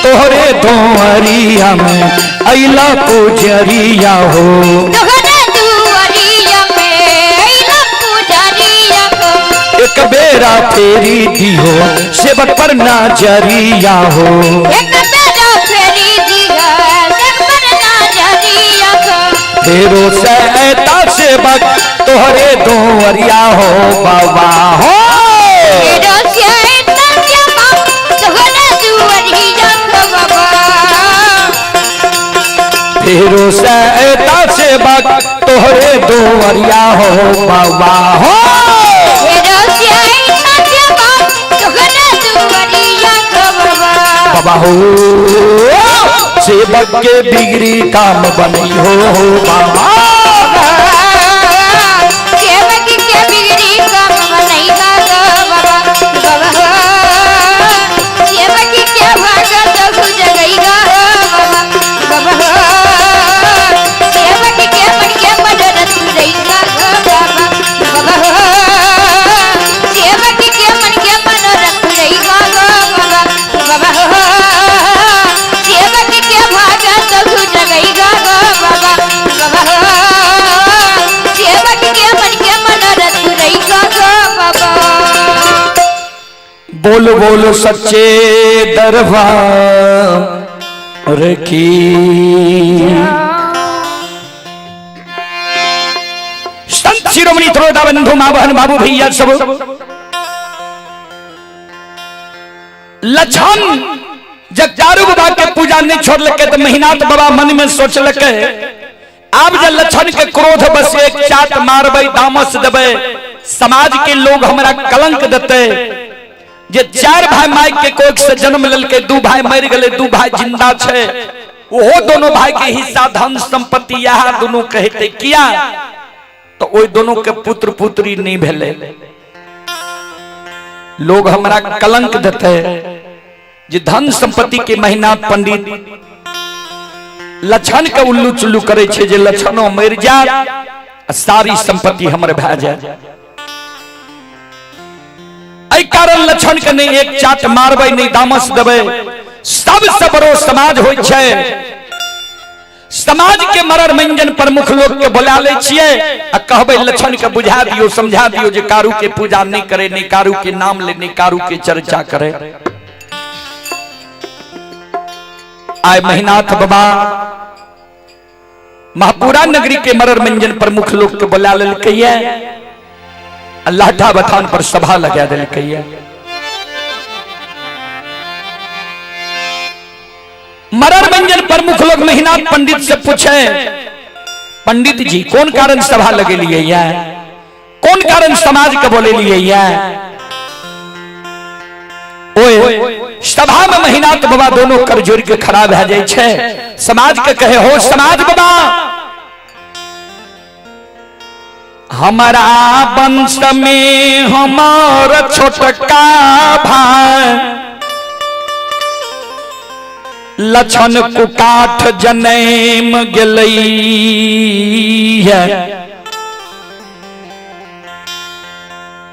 तोहरे दुआरिया में अइला पुजरिया हो। तोहरे दुआरिया में अइला पुजरिया हो। एक बेरा फेरी दिहो सेवक पर नजरिया हो। एक बेरा फेरी दिहो सेवक पर नजरिया हो। फेरो से ऐता सेवक तोहरे दुआरिया हो बाबा हो। फेरो से ऐता सेवक तोहरे दुआरिया हो बाबा। फेरो से ऐता सेवक तोहरे दुआरिया हो बाबा हो। फेरो से ऐता सेवक तोहरे दुआरिया हो बाबा। बाबा हो सेवक के बिगड़ी काम बनई हो बाबा। सेवक के बिगड़ी काम बनई हो बाबा। बाबा हो सेवक के भागा तो खुज गई हो बाबा। बाबा हो सेवक के मन के मनोरथ पुरई हो बाबा। बाबा हो सेवक के मन के मनोरथ पुरई हो बाबा। बाबा हो सेवक के भागा तो खुज गई हो बाबा। बाबा हो सेवक के मन के मनोरथ पुरई हो बाबा। बोल बोल सच्चे दरबार की। संत शिरोमणि त्रोता बंधु माँ बहन बाबू भैया सब, लक्षण जब चारू बाबा के पूजा नहीं छोड़लकै तो महिनाथ बाबा मन में सोचलकै आब जे लक्षण के क्रोध बस एक चाट मारबै दामस देबै, समाज के लोग हमरा कलंक देते जे चार भाई माय के कोख से जन्म लेलकै, दू भाई मर गेलै, दू भाई जिंदा छै, ओहो दोनों भाई के हिस्सा धन संपत्ति यह दोनों कहते किया तो ओहि दोनों के पुत्र पुत्री नहीं भेलै। लोग हमरा कलंक देते जे धन संपत्ति के महीना पंडित लक्षण के उल्लू चुल्लू करे छे जे लक्षणों मर जात सारी संपत्ति हमर भए जाए। एहि कारण लक्षण के नहीं एक चाट मारबै नहीं दामस देबै। सबसे बड़ो समाज होइ छै समाज के मरर मंजन प्रमुख लोग के बोला ले छियै आ कहबै लक्षण के बुझा दियो, समझा दियो जे कारू के पूजा नहीं करे, नहीं कारू के नाम ले, नहीं कारू के चर्चा करे। आए महिनाथ बाबा महापुरा नगरी के मरर मंजन प्रमुख लोग के बोला लेलकै, लाठा बथान पर सभा लगा देलकै। मरर मंजन प्रमुख लोग महिनाथ पंडित से पूछे, पंडित जी कौन कारण सभा लगे लिए है, कौन कारण समाज के बोले लिए है? ओए सभा में महिनाथ बाबा दोनों कर जोड़ के खड़ा भए जाय छै, समाज के कहे हो समाज बाबा हमारा वंश में हमार छोटका भाई लक्षण कुकाठ जनैम गेलै है।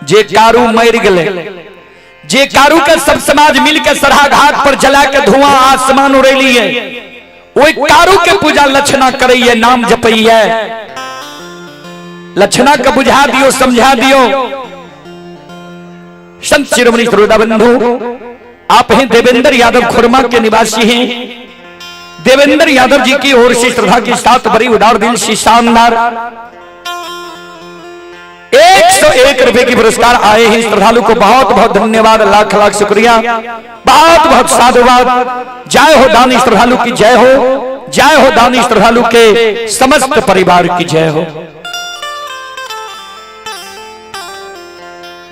जे कारू मर गेलै, जे कारू के सब समाज मिल के सरहा घाट पर जला के धुआं आसमान उड़ेली है, ओई कारू के पूजा लक्षणा करैये, नाम जपैये। लक्षणा के बुझा दियो, समझा दियो। संत शिरोमणि श्रोता बंधु, आप हैं देवेंद्र यादव खुरमा के निवासी हैं। देवेंद्र यादव जी की ओर से श्रद्धा के साथ बड़ी उदार दिल से शानदार 101 रुपए की पुरस्कार आए हैं। श्रद्धालु को बहुत बहुत धन्यवाद, लाख लाख शुक्रिया, बहुत बहुत साधुवाद। जय हो दानी श्रद्धालु की जय हो, जय हो दानी श्रद्धालु के समस्त परिवार की जय हो।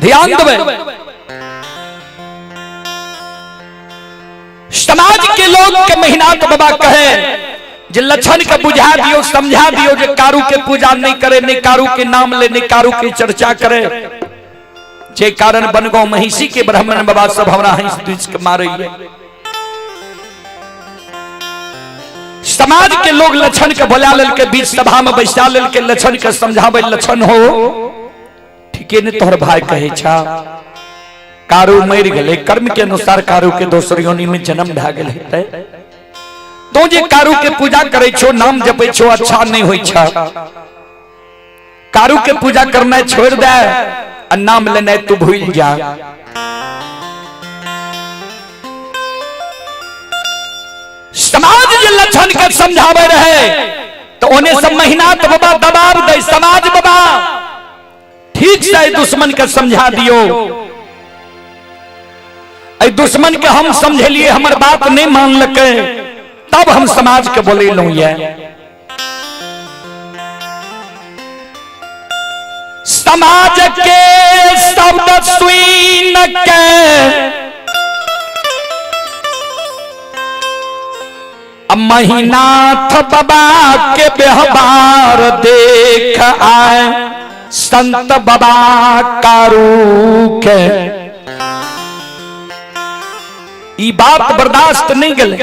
ध्यान देवे, समाज के लोग के महिनाथ बाबा कहे जे लक्षण के बुझा दियो, समझा दियो जे कारू के पूजा नहीं करे, नहीं कारू के नाम ले, नहीं कारू के चर्चा करे। जे कारण बनगांव महिषी के ब्राह्मण बाबा सब हमरा हंस दुस के मारे। समाज के लोग लक्षण के बोला लेल के बीच सभा में बैसा लेल के लक्षण के समझावे, लक्षण हो ठीके ने तोहर भाई कहे छा कारू मर गेलै, कर्म के अनुसार कारू के दोसर योनि में जन्म भए गेल हेतै। तो जे कारू के पूजा करे छो, नाम जपै छो, अच्छा नहीं होई छा। कारू के पूजा करना छोड़ दे आ नाम लेनाइ तू भूल जा। समाज जे लक्षण के समझावे रहे तो ओने सब महीना तो बाबा दबाव दे, समाज बाबा ठीक से दुश्मन के समझा दियो। दुश्मन के हम समझेलिए, हमर बात नहीं मानलकै तब हम समाज के बोलेलहुं। ये समाज के शब्द सुन के महिनाथ बाबा के व्यवहार देख आए संत बाबा कारू के। ई बात बर्दाश्त नहीं गेलै।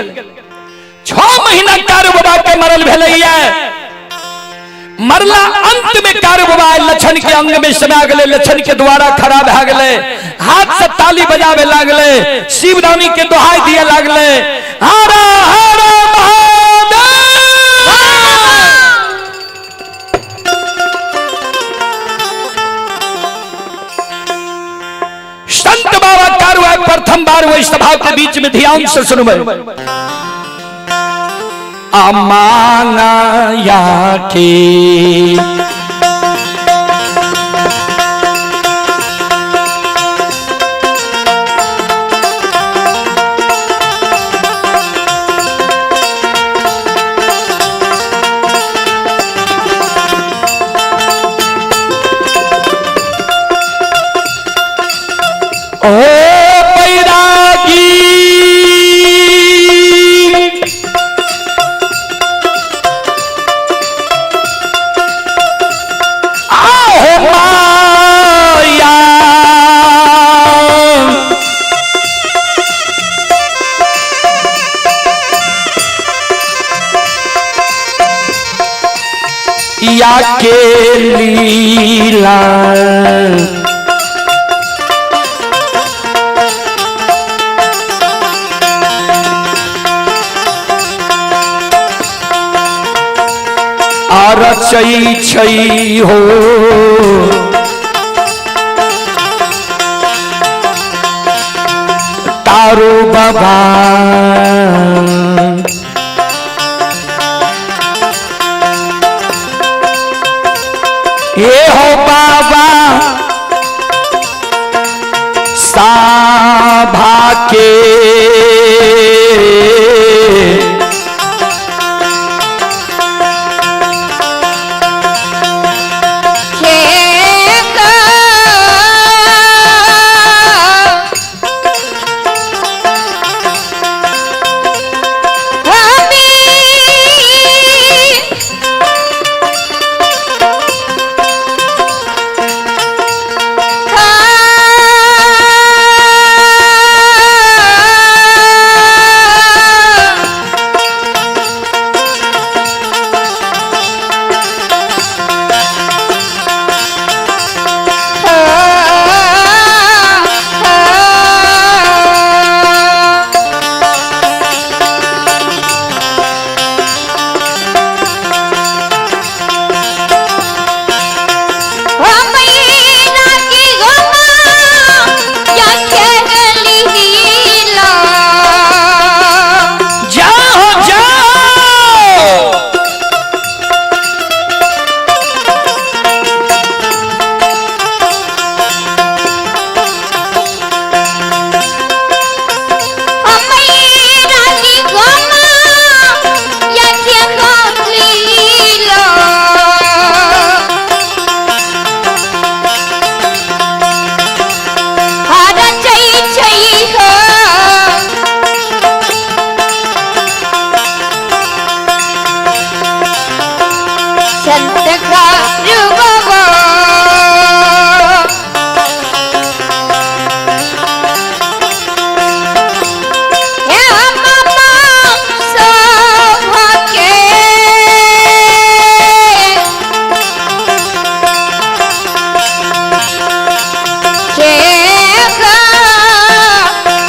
6 महीना कारू बाबा के मरल भेलैया, मरला अंत में कारू बाबा लक्षण के अंग में समा गेलै, लक्षण के द्वारा खड़ा भए गेलै, हाथ से ताली बजावे लागलै, शिवदानी के दोहाई दिए लागलै, हर हर महादेव। संत बाबा कारू आए प्रथम बार वही सभा के बीच में, ध्यान से सुनबै। अमांगा के ओ बैरागी आहो माया या के लीला रचै छै हो। तारू बाबा ये हो बाबा साभा के खेक हमी जाओ जाओ। संत का बाबा हे मामा सभके के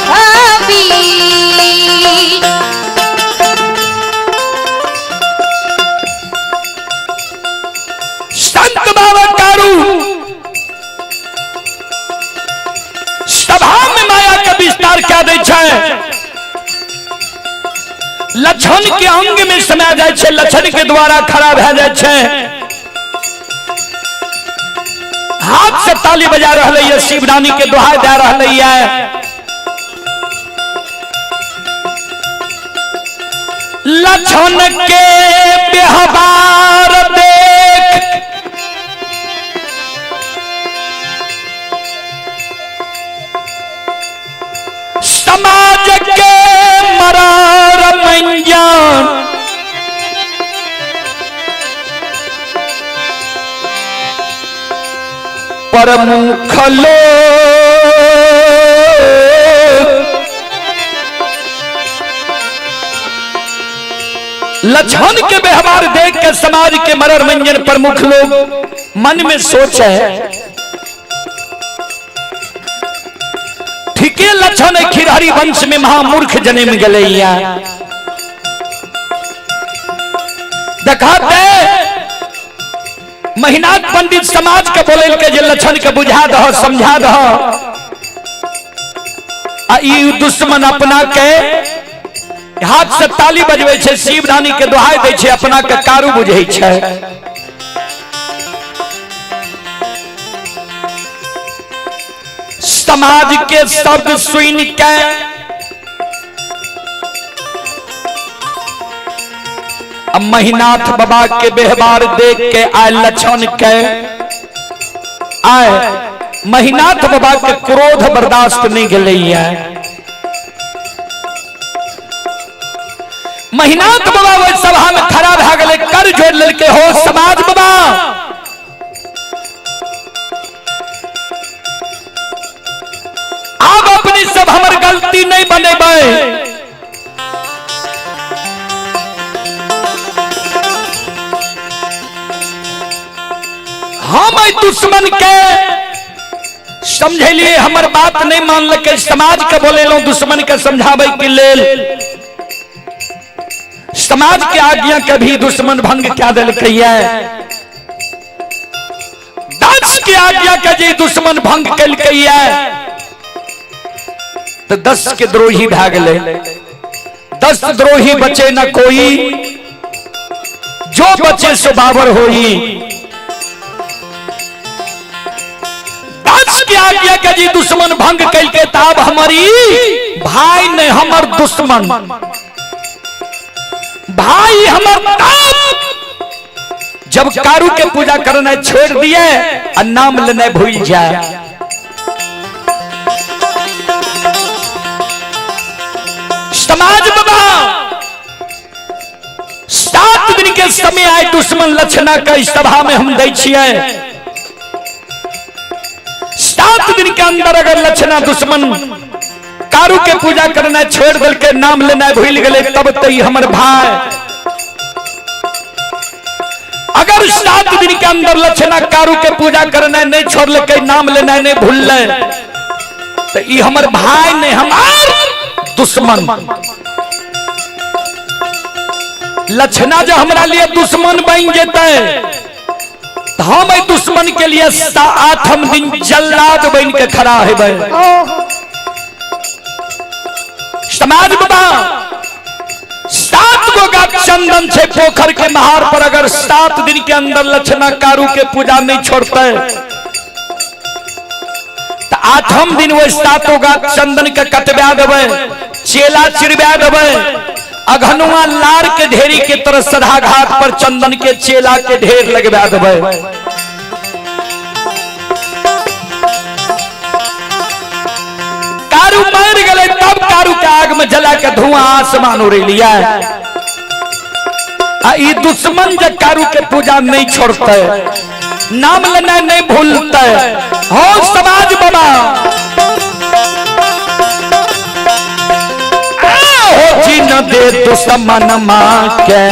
हबी संत बाबा कारू सभा में माया के विस्तार क्या दै छै? लक्षण के अंग में समा जाइ छै, लक्षण के द्वारा खड़ा भए जाइ छै। हाथ से ताली बजा रहलै ये, शिवरानी के दोहाई दे रहलै ये। लक्षण के व्यवहार देख समाज के मरार मंजान प्रमुख लोग लक्षण के व्यवहार देख के समाज के मरर मंजन प्रमुख लोग मन में सोच है, ठीके लक्षण है खिरहरी वंश में महामूर्ख जन्म गलैया। देखाते महिनाथ पंडित समाज के बोले के जे लक्षण के बुझा दह समझा दह, आ ई दुश्मन अपना के हाथ से ताली बजबै छै, शिव रानी के दोहाई दै छै, अपना के कारू बुझै छै। समाज के शब्द सुन के अब महिनाथ बाबा के व्यवहार देख के आए लक्षण के आए महिनाथ बाबा के क्रोध बर्दाश्त नहीं गेलैया। महिनाथ बाबा ओहि सभा में खड़ा भए गेलै, कर जोड़ लेलकै, हो समाज बाबा, आब अपनी सब हमर गलती नहीं बनेबै। हम एहि दुश्मन के समझेलिए, हमर बात नहीं मानलकै, समाज के बोलेलहुं दुश्मन के समझाबै के लेल। समाज के आज्ञा के भी दुश्मन भंग क्या दिलकै है। दस के आज्ञा के जे दुश्मन भंग कलकै है तो 10 के द्रोही भए गेलै। 10 द्रोही बचे न कोई, जो बचे सो बाबर होई। 10 के आज्ञा के जे दुश्मन भंग कलकै तब हमारी भाई ने हमर दुश्मन भाई हमर ताप। जब कारू के पूजा करना छोड़ दिए और नाम लेना भूल जाए। समाज बाबा 7 दिन के समय आए दुश्मन लक्षणा के सभा में हम दै छियै। 7 दिन के अंदर अगर लक्षणा दुश्मन कारू के पूजा करना छोड़ दिल के नाम लेना भूल गए तब तई हमर भाई। अगर 7 दिन के अंदर लक्षणा कारू के पूजा करना नहीं छोड़ के नाम लेना नहीं भूल तो ई हमर भाई नहीं हमार दुश्मन। लक्षणा जो हमरा लिए दुश्मन बन जेते तो हम दुश्मन के लिए 8 दिन जल्लाद बन के खड़ा हेबै। समाज बाबा 7 गो गाछ चंदन छे पोखर के महार पर, अगर 7 दिन के अंदर लक्षणा कारू के पूजा नहीं छोड़ते तो 8 दिन वो 7 गाछ चंदन के कटवा देबै, चेला चिरवा देबै, अघनुआ लार के ढेरी के तरह सदा घाट पर चंदन के चेला के ढेर लगवा देबै। कारू मर गए तब कारू के आग में जला के धुआं आसमान उड़ लिया। आ ई दुश्मन जब कारू के पूजा नहीं छोड़ते, नाम लेना नहीं भूलते, हो समाज बाबा हो जी न दे दुश्मन मां के।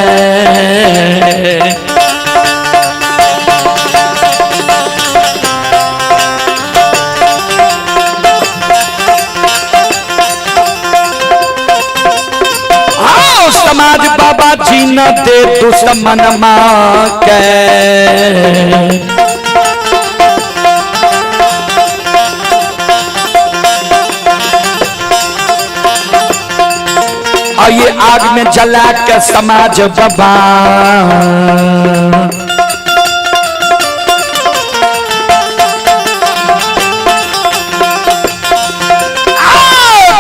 समाज बाबा जी न दे दुश्मन मां के। आइए आग में जला के समाज बाबा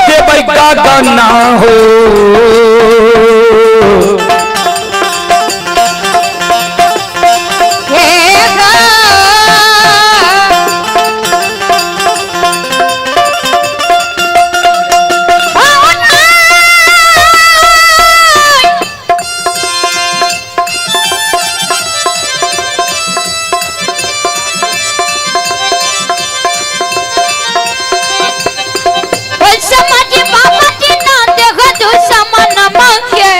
देबै गगना हो। समाज बाबा जी ना देखो दुश्मन मांगे।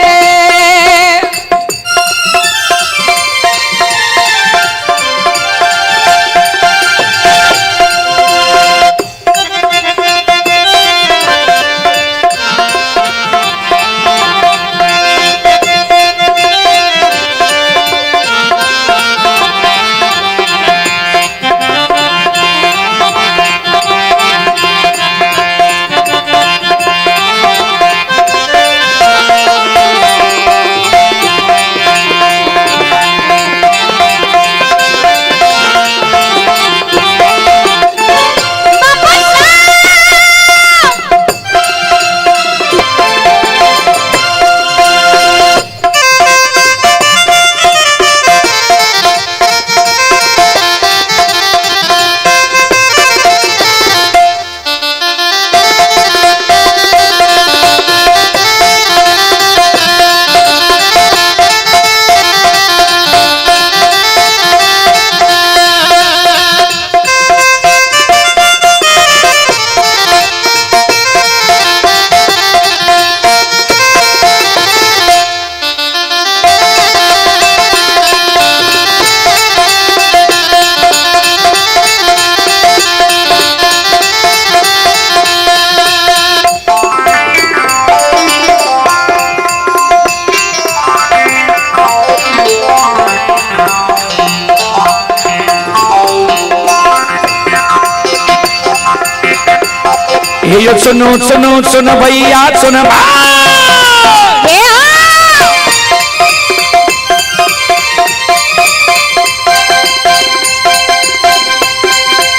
सुनो सुनो सुन भैया सुन।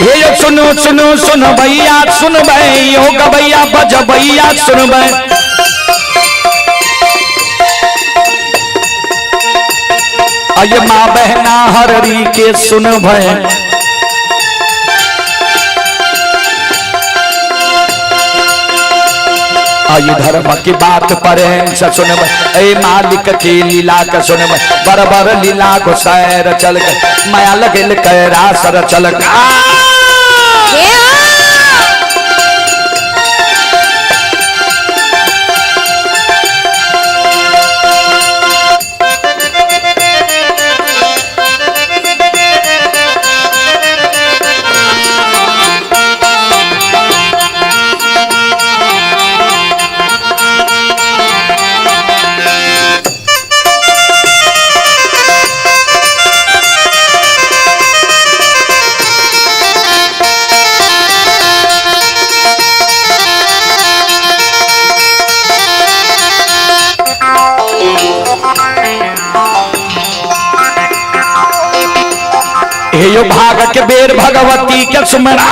हे सुनो सुनो सुन भैया सुन यो गबैया बज भैया सुन। अये माँ बहना हररी के सुन भय। आयु धर्म की बात पर सुन ए मालिक की लीला का सुन बरबर लीला को सैर चल माया लगल कैरासर चल। हे यो भाग के बेर भगवती के सुमरा।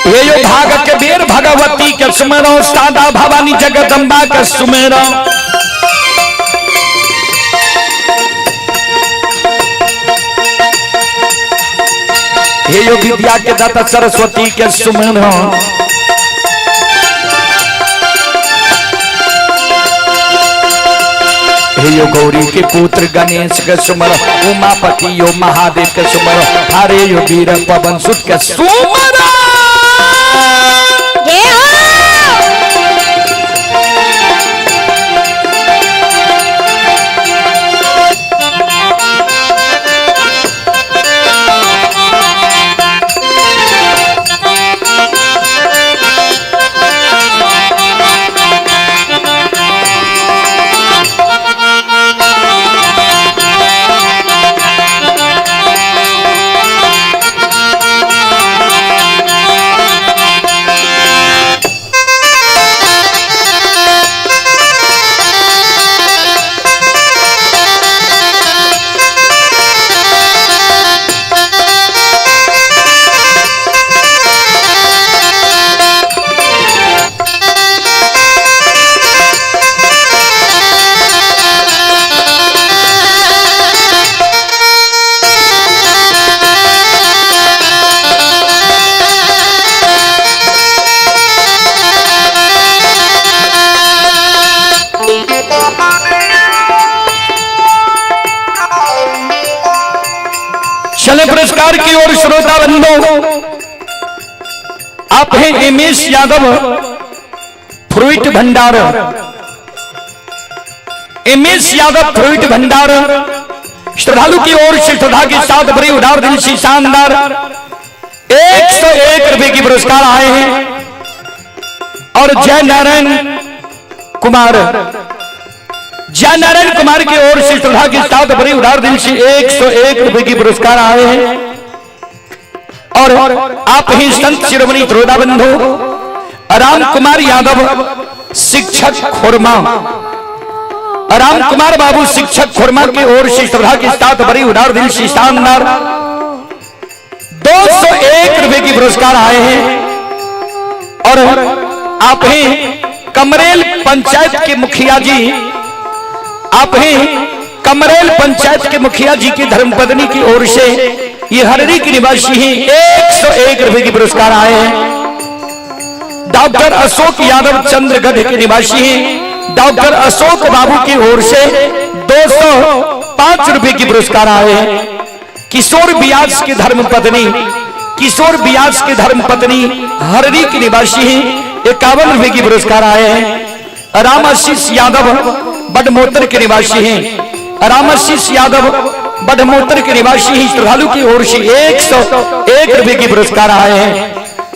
हे यो भाग के बेर भगवती के सुमरो सादा भवानी जगदम्बा के सुमेरो। हे यो विद्या के दाता सरस्वती के सुमेरो। हे यो गौरी के पुत्र गणेश के सुमर उमापति यो महादेव के सुमर हरे यो वीर पवन सुत के सुमर। चले पुरस्कार की ओर श्रोता बंधु, आप हैं एमएस यादव फ्रूट भंडार। एमएस यादव फ्रूट भंडार श्रद्धालु की ओर से श्रद्धा के साथ बड़ी उदार दिल से शानदार 101 रुपए की पुरस्कार आए हैं। और जय नारायण कुमार, जय नारायण कुमार की ओर से श्रद्धा के साथ बड़ी उदार दिल से 101 रुपए की पुरस्कार आए हैं। और आप ही संत शिरोमणि त्रोदा बंधु राम कुमार यादव शिक्षक खोरमा, राम कुमार बाबू शिक्षक खोरमा की ओर से श्रद्धा के साथ बड़ी उदार दिल से शानदार 201 रुपए की पुरस्कार आए हैं। और आप ही कमरेल पंचायत के मुखिया जी, आप ही कमरेल पंचायत के मुखिया जी की धर्मपत्नी की ओर से ये हररी के निवासी ही 101 रुपए की पुरस्कार आए हैं। डॉक्टर अशोक यादव चंद्रगढ़ के निवासी हैं, डॉक्टर अशोक बाबू की ओर से 205 रुपए की पुरस्कार आए हैं। किशोर ब्यास की धर्मपत्नी, किशोर ब्यास की धर्मपत्नी हररी के निवासी हैं, 51 रुपए की पुरस्कार आए हैं। रामाशीष यादव बडमोतर के निवासी हैं, रामाशीष यादव बडमोतर के निवासी ही श्रद्धालु की ओर से 101 रुपए की पुरस्कार आए हैं।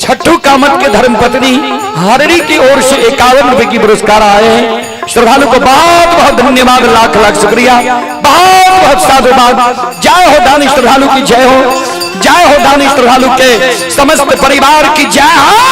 छट्टू कामत के धर्मपत्नी हररी की ओर से 51 रुपए की पुरस्कार आए हैं। श्रद्धालु को बहुत बहुत धन्यवाद, लाख लाख शुक्रिया, बहुत बहुत साधुवाद। जय हो दानी श्रद्धालु की जय हो, जय हो दानी श्रद्धालु के समस्त परिवार की जय हो।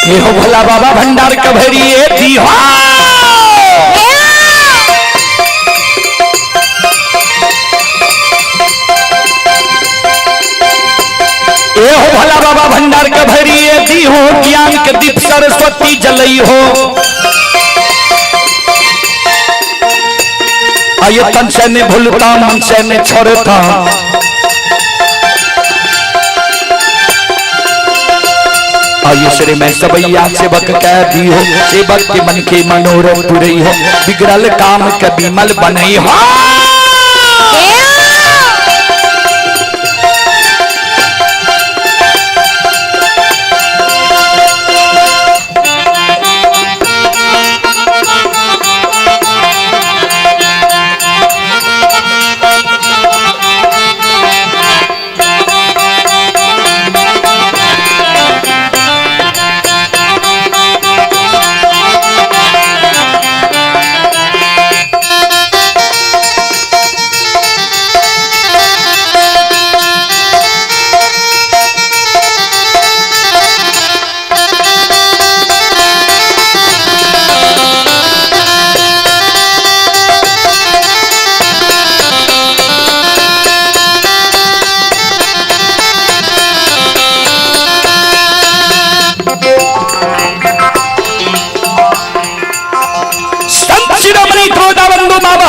हे हो भोला बाबा भंडार कभरी दी हो। ए हो भोला बाबा भंडार कभरी दी हो, ज्ञान के दीप सरस्वती जलई हो। आये तन से ने भूलता मन से ने छोड़ता, आये श्री मैं सबैया सेवक कह दी हो, सेवक के मन के मनोरथ पुरई हो, बिगड़ल काम के बिमल बनई हो।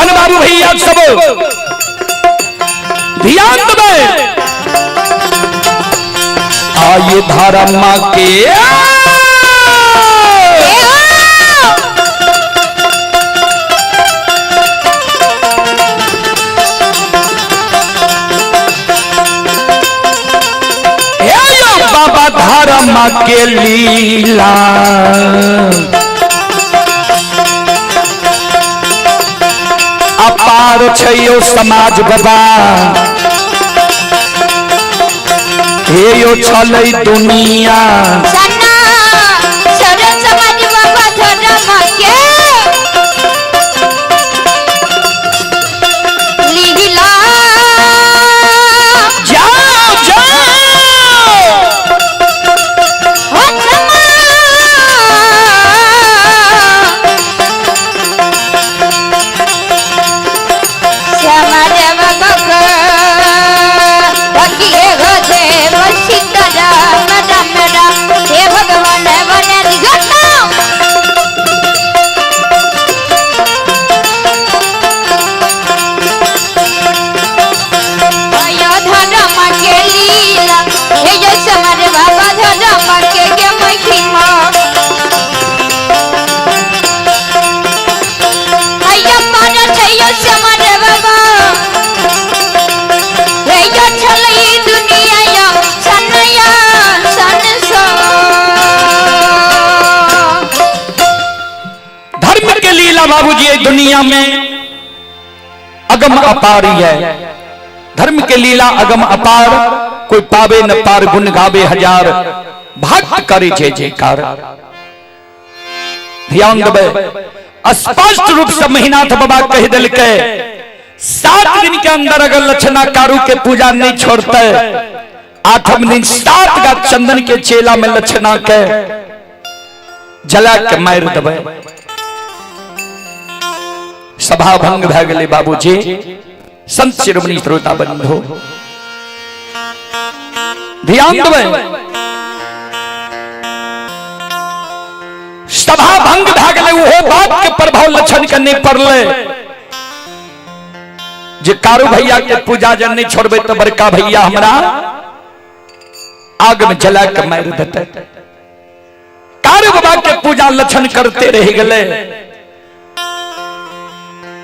बाबू भैया सब ध्यान दे, आये धर्म के बाबा धर्म के लीला अपार छो समाज बाबा, हे यो छलै दुनिया सन्ना सरल समाज बाबा धर्म के लीला। जाओ जाओ हो क्षमा धर्म के लीला बाबूजी दुनिया में अगम अपार ही है। धर्म के लीला अगम अपार, कोई पावे न पार, गुण गावे हजार, भक्त करे जय जयकार। ध्यान देवे, स्पष्ट रूप से महिनाथ बाबा कह दिल के 7 दिन के अंदर अगर लक्षणा कारू के पूजा नहीं छोड़ते, 8वें दिन 7 का चंदन के चेला में लक्षणा के जला के मार देवे। सभा भंग भै गेलै बाबूजी। संत शिरोमणि श्रोता बंधु ध्यान देबै, सभा भंग भै गेलै, ओहो बात के प्रभाव लक्षण के नहीं पड़लै। जे कारू भैया के पूजा जन नहीं छोड़बे तो बड़का भैया हमरा आग में जला के मार देते। कारू बाबा के पूजा लक्षण करते रह गए।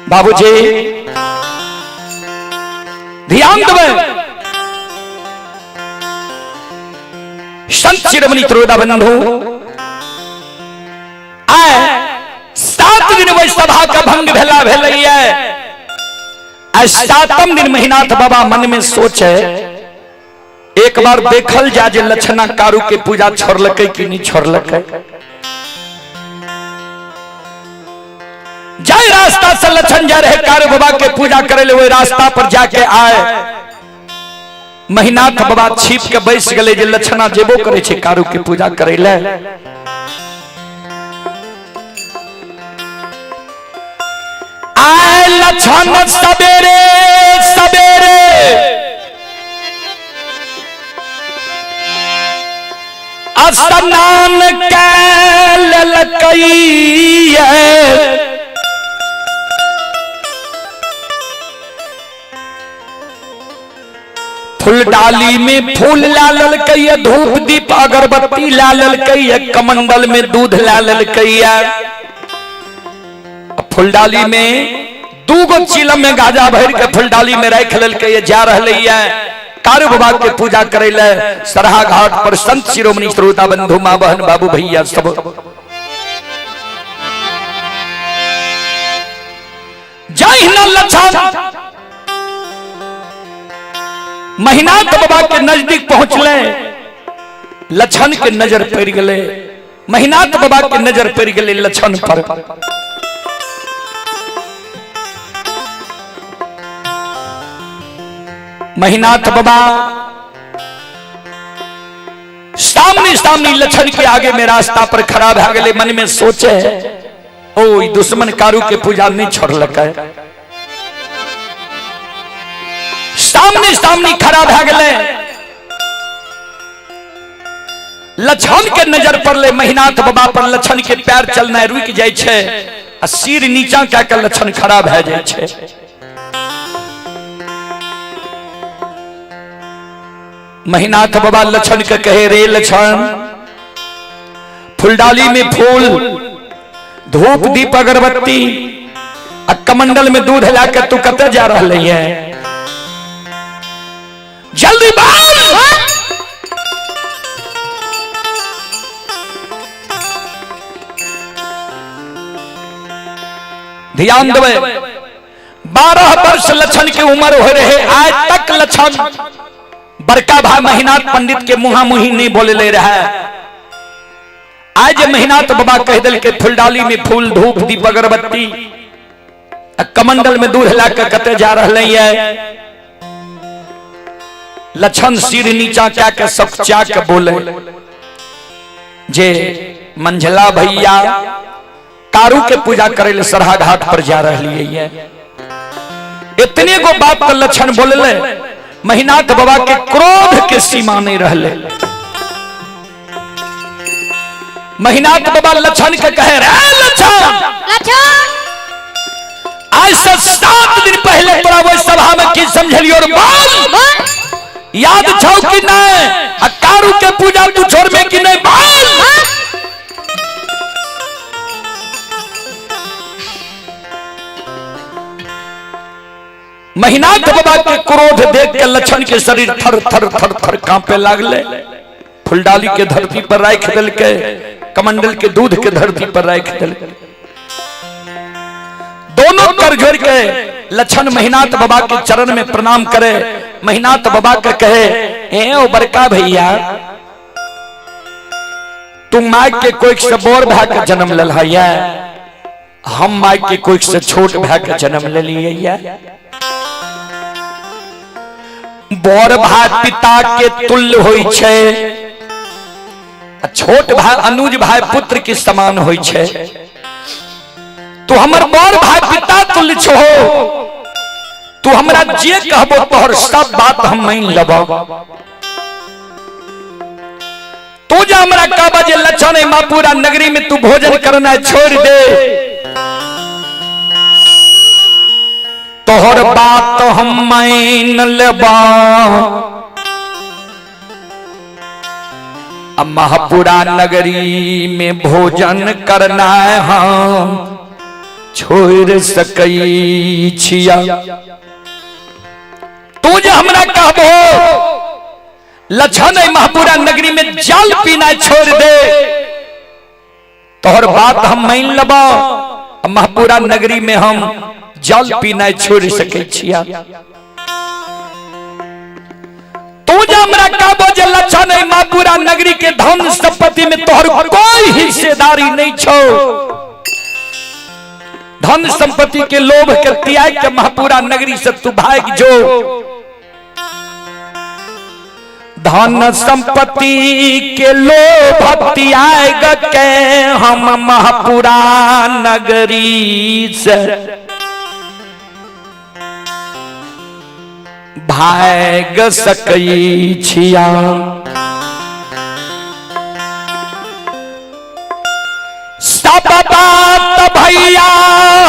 बाबूजी ध्यान देवे, संत शिरोमणि त्रोदा बंधु आए 7 दिन वही सभा का भंग भेला भेलैया। 7म दिन महिनाथ बाबा मन में सोचे एक बार देखल जा जे लक्षणा कारू के पूजा छोड़लकै कि नहीं छोड़लकै। जाय रास्ता से लक्षण जा रहे कारू बाबा के पूजा करे ले, वही रास्ता पर जाके आए महिनाथ बाबा छिप के बैस गए जे लक्षणा जेबो करे छे कारू के पूजा करे ले। आए लक्षण सवेरे सवेरे स्नान कैलकै, फूल डाली में फूल ला ललकै, धूप दीप अगरबत्ती ला ललकै, कमंडल में दूध ला ललकै। फूलडाली में दूगो चिलम में गाजा भर के फूलडाली में राख ललकै, जा रहलै कारू बाबा के पूजा करे ले सरहा घाट पर संत शिरोमणि श्रोता बंधु माँ बहन बाबू भैया सब। जय लक्षण महिनाथ बाबा के नजदीक पहुंचले, लक्षण के नजर पड़ गए, महिनाथ बाबा के नजर पड़ गए लक्षण पर। महिनाथ बाबा सामने सामने लक्षण के आगे में रास्ता पर खड़ा भा गए, मन में सोचे ओ दुश्मन कारू के पूजा नहीं छोड़लकै। सामने सामने खड़ा भा गए, लक्षण के नजर पड़ले महिनाथ बाबा पर, लक्षण के पैर चलना रुक जाय छै आ सिर नीचा कए के लक्षण खड़ा भए जाय छै। महिनाथ बाबा लक्षण के कहे रे लक्षण, फुलडाली में फूल धूप दीप अगरबत्ती आ कमंडल में दूध लाके तू कतऽ जा रहलै है, जल्दी बोल। ध्यान देवे, 12 वर्ष लक्षण के उम्र हो रहे, आज तक लक्षण बड़का भाई महिनाथ पंडित के मुहा मुही नहीं बोले ले रहा है। आज महिनाथ बाबा कह दिल के फुलडाली में फूल धूप दीप अगरबत्ती कमंडल में दूध लाके कते जा रहे है। लक्षण सिर नीचा क्या के सब चा के बोले जे मंझला भैया कारू के पूजा करे ले सरहा घाट पर जा रही है। इतने गो बात तो लक्षण बोलले, महिनाथ बाबा के क्रोध के सीमा नहीं रहले। महिनाथ बाबा लक्षण के कहे रे लक्षण, आज से 7 दिन पहले तोरा वो सभा में की समझलियो और बोल याद छौ कि नहीं, आ कारू के पूजा तू छोड़ में कि नहीं बोल। महिनाथ बाबा के क्रोध देख के लक्षण के शरीर थर थर थर थर कांपे लागले। फुलडाली के धरती पर राख दिलके, कमंडल के दूध के धरती पर राख दिलके। दोनों कर जोड़ के लक्षण महिनाथ बाबा के चरण में प्रणाम करे। महिनाथ बाबा के कहे ए ओ बड़का भैया, तू my के कोई से बोर भा के जन्म लल है, हम my के कोई से छोट भा के जन्म ले लिए। बड़ भाई पिता के तुल्य होई छै, छोट भाई अनुज भाई पुत्र के समान होई छै। तू हमर बड़ भाई पिता तुल्य छो, तू हमरा जे कहबो तोहर सब बात हम मान लेबो। तू जे हमरा कहबा जे लक्षण है मापुरा नगरी में तू भोजन करना छोड़ दे, तोहर बात हम मान लेबा, महपुरा नगरी में भोजन करना हम छोड़ सकै छिया। तू जे हमरा कहबो लछन महपुरा नगरी में जल पीना छोड़ दे, तोहर बात हम मान लेबो, महपुरा नगरी में हम जल पीना छोड़ सकै छिया। तू जे हमरा कहबो जे लछन महपुरा नगरी के धन संपत्ति में तोहर कोई हिस्सेदारी नहीं छो, धन संपत्ति के लोभ के त्याग के महपुरा नगरी से तू भाग जो, धन संपत्ति के लोभ त्याग के हम महपुरा नगरी से भाग सकै छिया। सब बात भैया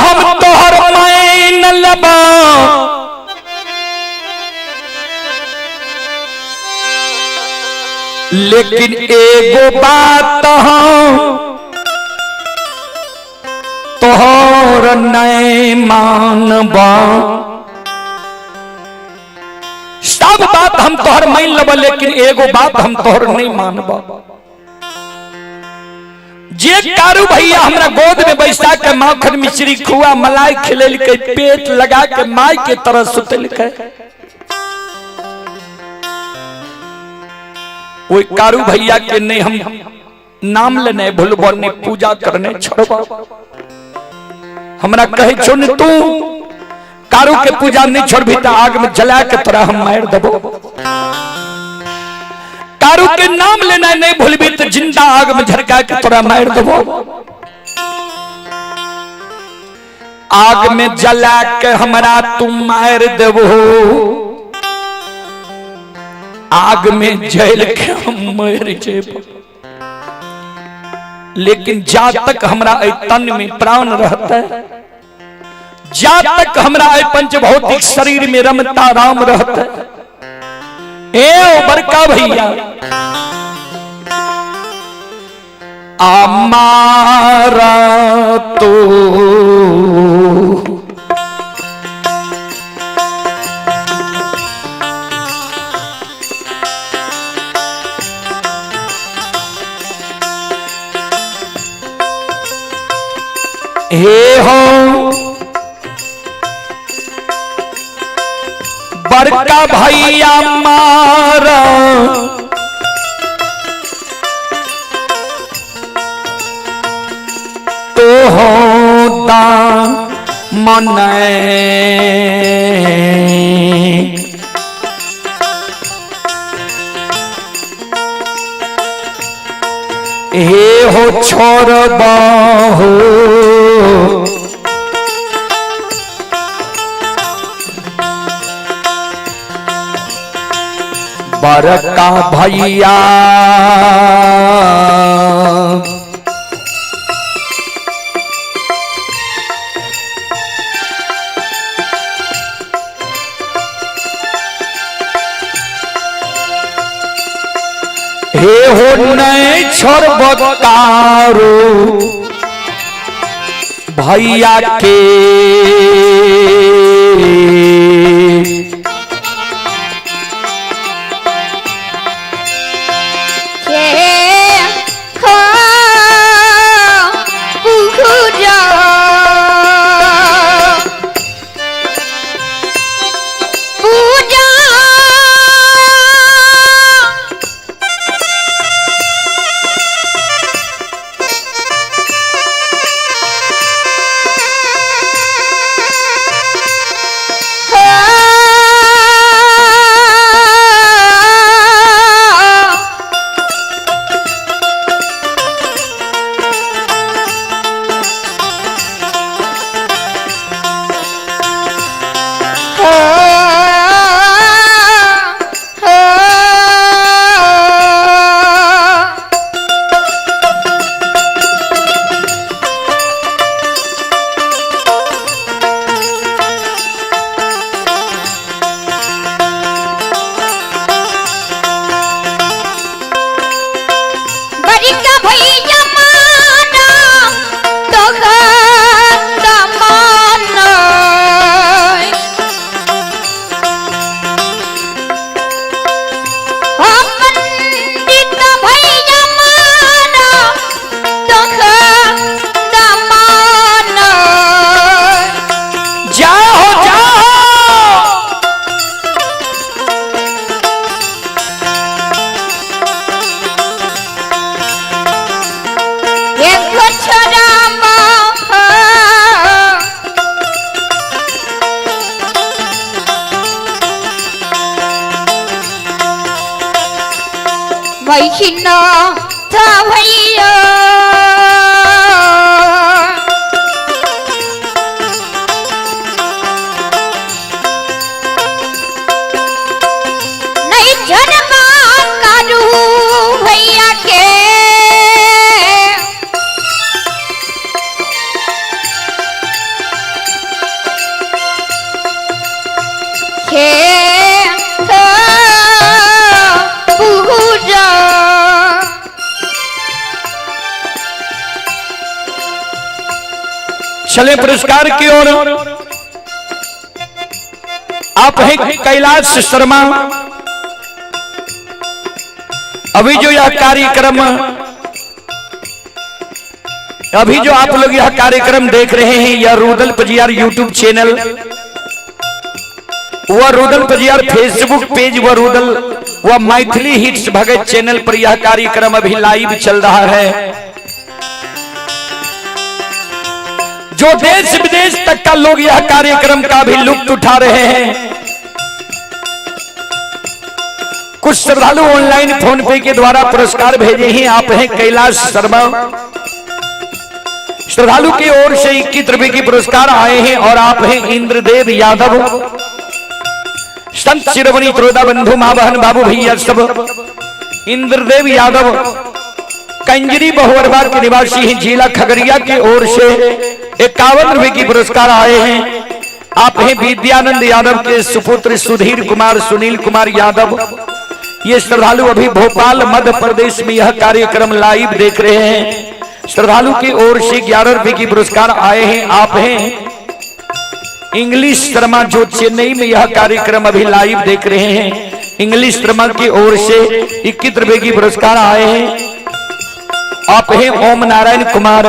हम तोहर मान लेबो, लेकिन एगो बात हम तोहर नहीं मानबो। सब बात हम तोहर मान लेबो, लेकिन एगो बात हम तोहर नहीं मानबो। जे कारू भैया हमरा गोद में बैसा के माखन मिश्री खुआ मलाई खिलेलकै, पेट लगा के माई के तरह सुतलकै, ओई कारू भैया के नहीं हम नाम लेने भूलबो, नहीं पूजा करने छोड़बो। हमरा कहे छो ने तू कारू के पूजा नहीं छोड़बी त आग में जला के तोरा हम मार देबो। कारू के नाम लेना नहीं भूलबी तो जिंदा आग में झरका के तोरा मार देबो। आग में जला के हमरा तू मार देबो, आग में जल के हम मर जेबो, लेकिन जा तक हमरा एहि तन में प्राण रहता है, जा तक हमरा एहि पंचभौतिक शरीर में रमता राम रहता है, ए बड़का भैया अमारा तो हे हो बड़का भैया मारा तो होता मन हे हो छोड़ बाहो बड़का भैया हे हो नहीं छोड़ब कारू भैया के महीना था भैया। नहीं जन्मा कारू भैया के खेत पूजा। चले पुरस्कार की ओर। आप हैं कैलाश शर्मा। अभी जो यह कार्यक्रम, अभी जो आप लोग यह कार्यक्रम देख रहे हैं, यह रुदल पजियार यूट्यूब चैनल व रुदल पजियार फेसबुक पेज व रुदल व मैथिली हिट्स भगत चैनल पर यह कार्यक्रम अभी लाइव चल रहा है। जो देश विदेश तक का लोग यह कार्यक्रम का भी लुत्फ उठा रहे हैं। कुछ श्रद्धालु ऑनलाइन फोन पे के द्वारा पुरस्कार भेजे हैं। आप हैं कैलाश शर्मा, श्रद्धालु की ओर से 21 रुपए की पुरस्कार आए हैं। और आप हैं इंद्रदेव यादव, संत शिरोमणि त्रोदा बंधु माँ बहन बाबू भैया सब। इंद्रदेव यादव कंजरी बहुअरबा के निवासी हैं, जिला खगड़िया की ओर से 51 रुपए की पुरस्कार आए हैं। आप हैं विद्यानंद यादव के सुपुत्र सुधीर कुमार, सुनील कुमार यादव। ये श्रद्धालु अभी भोपाल मध्य प्रदेश में यह कार्यक्रम लाइव देख रहे हैं। श्रद्धालु की ओर से 11 रुपए की पुरस्कार आए हैं। आप हैं इंग्लिश शर्मा, जो चेन्नई में यह कार्यक्रम अभी लाइव देख रहे हैं। इंग्लिश शर्मा की ओर से 21 रुपए की पुरस्कार आए हैं। आप हैं ओम नारायण कुमार,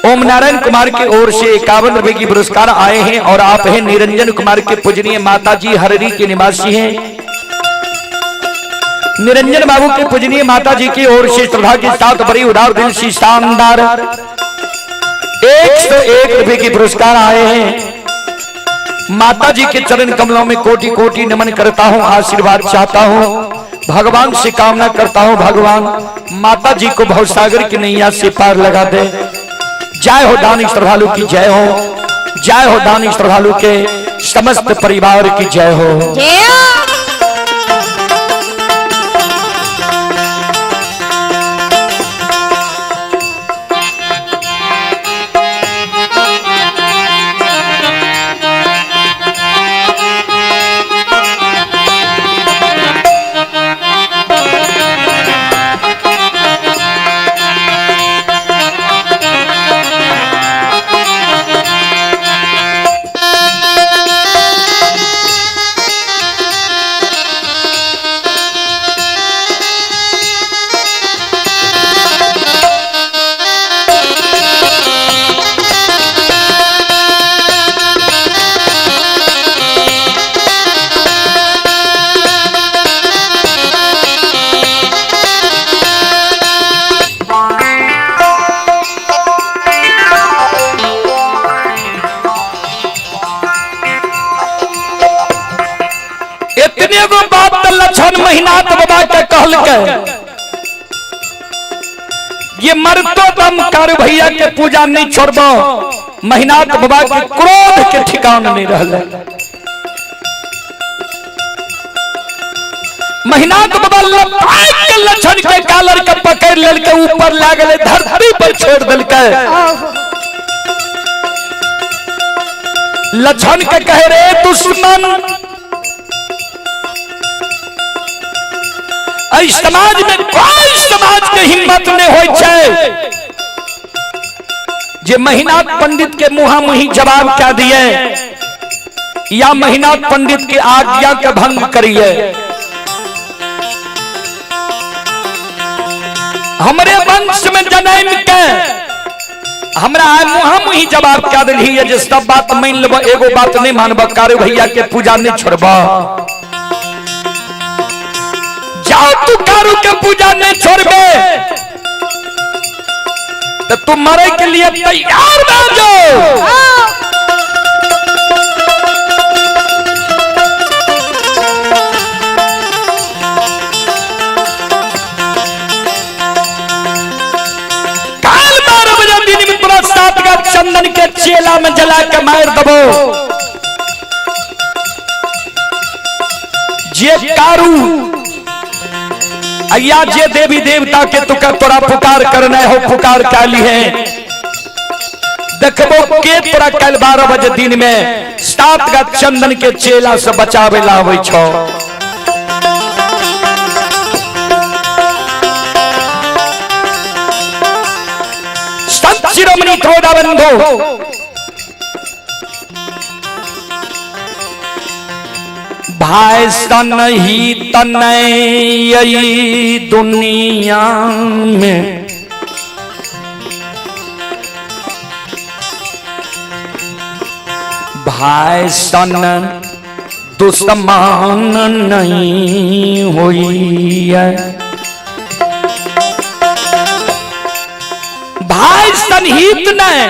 ओम नारायण कुमार की ओर से 51 रुपए की पुरस्कार आए हैं। और आप हैं निरंजन कुमार के पूजनीय माता जी हररी के निवासी हैं। निरंजन बाबू के पूजनीय माता जी की ओर से श्रद्धा के साथ बड़ी उदार दिल से शानदार 101 रुपए के पुरस्कार आए हैं। माता जी के चरण कमलों में कोटि कोटि नमन करता हूं, आशीर्वाद चाहता हूं, भगवान से कामना करता हूं, भगवान माता जी को भवसागर की नैया से पार लगा दे। जय हो दानी श्रद्धालु की जय हो, जय हो दानी श्रद्धालु के समस्त परिवार की जय हो। जय हो। इतने गो बात तो लक्षण महीनाथ बाबा के कहलकै, ये मरतो दम कारू भैया के पूजा नहीं छोड़बो। महीनाथ बाबा के क्रोध के ठिकाना नहीं रहले। महीनाथ बाबा लपाट के लक्षण के कालर के पकड़ लेलकै, ऊपर लागले, धरती पर छोड़ देलकै। लक्षण के कहे रे दुश्मन, एहि समाज में कोई समाज के हिम्मत नहीं होय छै जे महीनाथ पंडित के मुहा मुही जवाब क्या दिए या महीनाथ पंडित के आज्ञा के भंग करिए। हमरे वंश में जन्म के हमरा मुहा मुही जवाब क्या दिली है जे सब बात मान लेब, एगो बात नहीं मानब, कारू भैया के पूजा नहीं छोड़ब। जाओ तू कारू के पूजा नहीं छोड़बे तो तू मरे के लिए तैयार रह जाओ। चंदन के चेला में जला के मार दबो। जे कारू अया जे देवी देवता के तुका तोरा पुकार करना हो पुकार काली है, देखबो के तोरा कल 12 बजे दिन में 7 गा चंदन के चेला से बचावे लावे छो। संत शिरोमणि थोड़ा बंधु भाई सन ही तनई दुनिया में, भाई सन दुश्मन नहीं हुई है। भाई सन हित नहीं,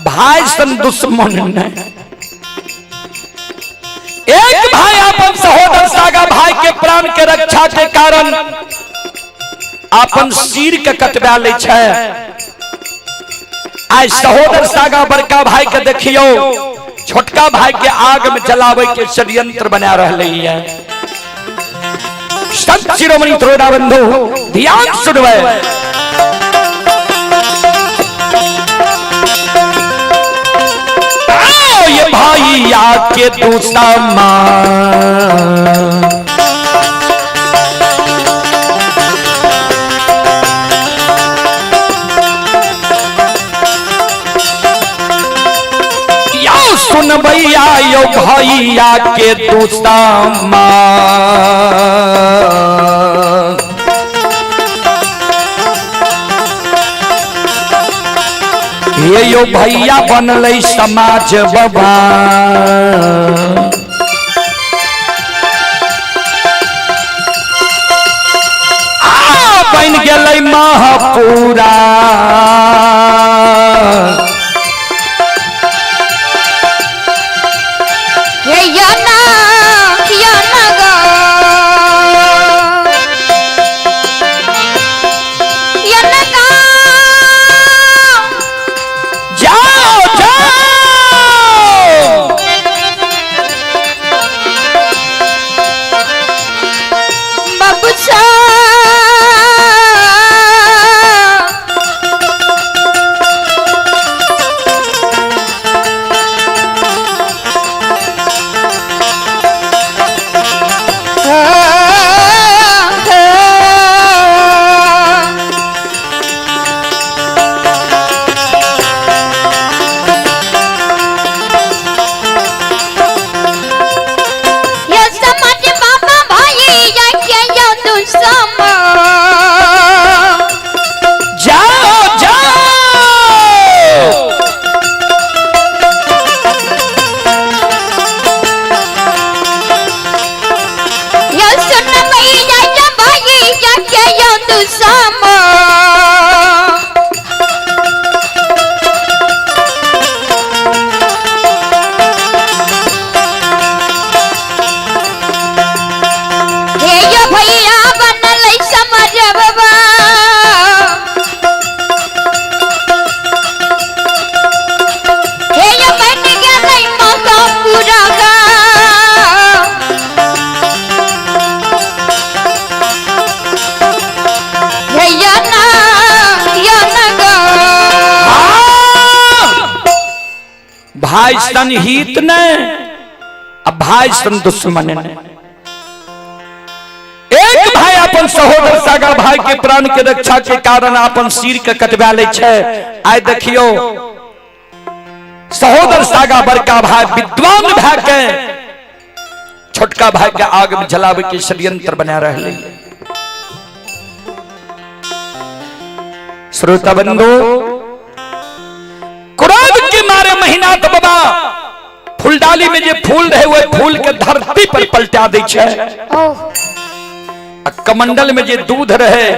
भाई सन दुश्मन नहीं। एक भाई अपन सहोदर सागा भाई के प्राण के रक्षा के कारण अपन सिर के कटवा ले छै। आइ सहोदर सागा बड़का भाई के देखियो छोटका भाई के आग में जलावे के षड्यंत्र बना रहले है। संत शिरोमणि त्रोड़ा बंधु ध्यान सुनवे। ये भाई आके दूसरा या सुन भैया यो भैया के दूसरा ये यो भैया बनलै समाज बाबा। आ बन गेलै महापुरा। हे या ना या ना गा या ना गा। जाओ जाओ बबुचा ये समाज बाबा भाई या के यो दुश्मन। जाओ जाओ यो सुन मैया या भाई या के यो दुश्मन। हे यो भैया बनल समाज बाबा। हे यो बन गेलै मौका पूरा गा। हे यो ना यो ना गा। भाई सन हित ने अब भाई सन दुश्मन ने। एक भाई अपन सहोदर सागर भाई के प्राण के रक्षा के कारण अपन सिर के कटवा ले छै। आइ देखियो सहोदर सागा बड़का भाई विद्वान भाई के छोटका भाई के आग में जलावे के षड्यंत्र बना रहले। श्रोता बंधु क्रोध के मारे महीना तो बाबा फूलडाली में जे फूल रहे वो फूल के धरती पर पलटा दै छै। आ कमंडल में जे दूध रहे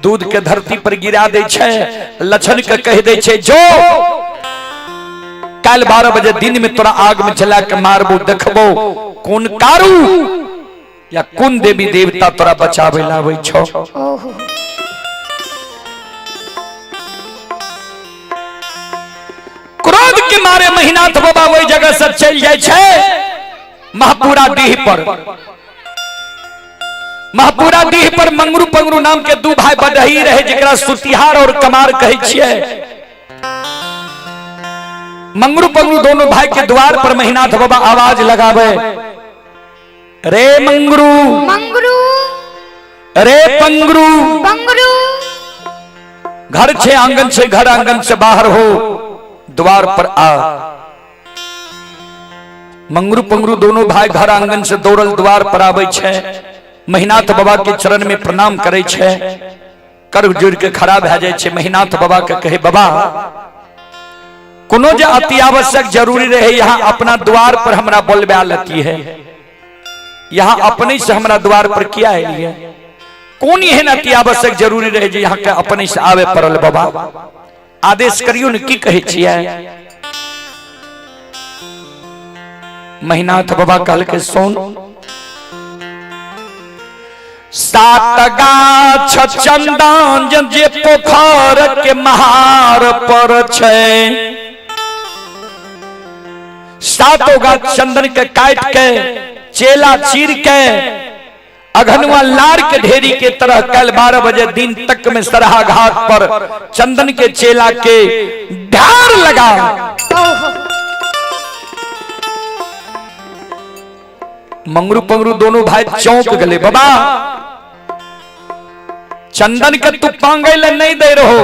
दूध के धरती पर गिरा दै छै। लछन के कह दै छै जो काल 12 बजे दिन में तोरा आग में जला के मारबो, देखबो कौन कारू या कौन देवी देवता तोरा बचावे लावे छो। के मारे महिनाथ बाबा ओहि जगह से चलि जाइ छै महपुरा डीह पर। महपुरा डीह पर मंगरू पंगरू नाम के दू भाई बडही रहे, जकरा सुतिहार और कमार कहै छियै। मंगरू पंगरू दोनों भाई के द्वार पर महिनाथ बाबा आवाज लगावे, रे मंगरू मंगरू, रे पंगरू पंगरू, घर छे आंगन छे, घर आंगन से बाहर हो, द्वार पर आ। मंगरू पंगरू दोनों भाई घर आंगन से दौड़ल द्वार पर आवे छे, महिनाथ बाबा के चरण में प्रणाम करे छे, कर जोड़ के खड़ा भए जाए छे। महिनाथ बाबा के कहे, बाबा कोनो जे अति आवश्यक जरूरी रहे यहाँ अपना द्वार पर हमरा बोलबा लेती है, यहाँ अपने से हमरा द्वार पर किया एलिए? कोन एहन अति आवश्यक जरूरी रहे जे यहाँ के अपने से आवे पड़ल? बाबा आदेश करियो ने, की कहै छियै? महिनाथ बाबा कहलकै, सुन, सात गाछ चंदन जे पोखर के महार पर छै, सातो गाछ चंदन के काट के चेला चीर के अघनुआ लार के ढेरी के तरह कल 12 बजे दिन तक में सरहा घाट पर चंदन के चेला के ढार लगा। मंगरू पंगरू दोनों भाई चौंक गए, बाबा चंदन के तू पांगे ले नहीं दे रहो,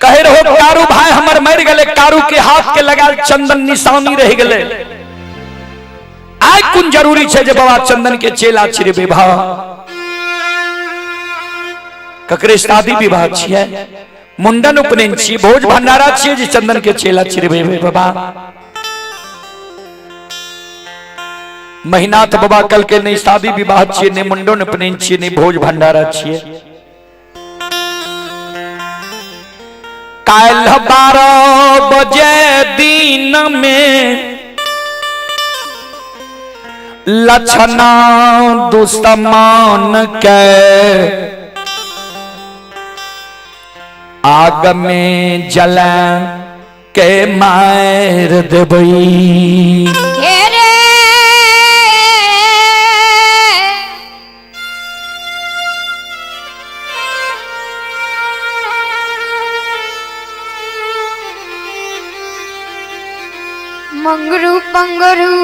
कहे रहो कारू भाई हमर मर गए, कारू के हाथ के लगा चंदन निशानी रह गए, आइ कोन जरूरी छै जे बाबा चंदन के चेला छिड़बे? भा ककरे शादी विवाह छियै, मुंडन उपनयन छियै, भोज भंडारा छियै जे चंदन के चेला छिड़बे बाबा? महिनाथ बाबा कल के नहीं शादी विवाह छियै, नहीं मुंडन उपनयन छियै, नहीं भोज भंडारा छियै। काल्हि 12 बजे दिन में लक्षणा दुश्मन के आग में जला के मार देबई। हे रे मंगरू पंगरू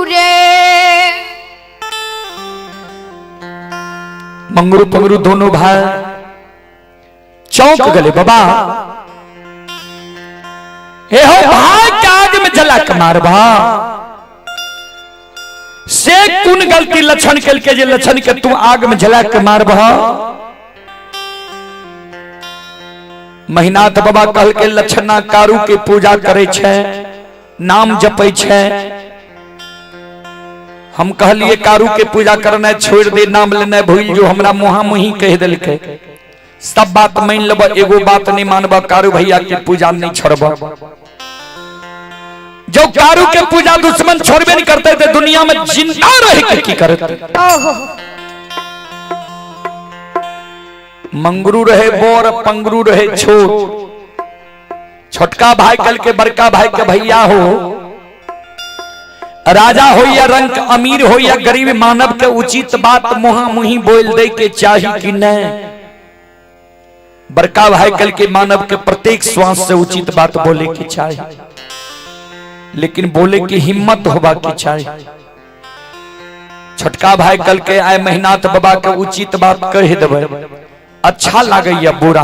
रे। मंगरू पंगरू दोनों भाई चौंक गए, बाबा हे हो भाई के आग में जला के मारबा? से कोन गलती लक्षण के जे लक्षण के तू आग में जला के मारबा? महिनाथ बाबा कहल के लक्षणा कारू के पूजा करे छै, नाम जपै छै। हम कहलिए कारू के पूजा करना छोड़ दे, नाम लेना भूल जो, हमरा मुहा मुही कह देलकै। सब बात मान लेब, एगो बात नहीं मानब, कारू भैया के पूजा नहीं छोड़ब। जो कारू के पूजा दुश्मन छोड़बे नहीं करते तो दुनिया में जिंदा रह के की करते? मंगरू रहे बोर, पंगरू रहे छोट। छोटका भाई कल के बड़का भाई के भैया हो, राजा हो या रंक, अमीर हो या गरीब, मानव के उचित बात मुहा मुही बोल दे के चाही कि नहीं? बड़का भाई कल के मानव के प्रत्येक श्वास से उचित बात बोले के चाही, लेकिन बोले की हिम्मत होबा के चाही। छोटका भाई कल के आए महिनाथ बाबा के उचित बात कह देबै, अच्छा लागे या बुरा,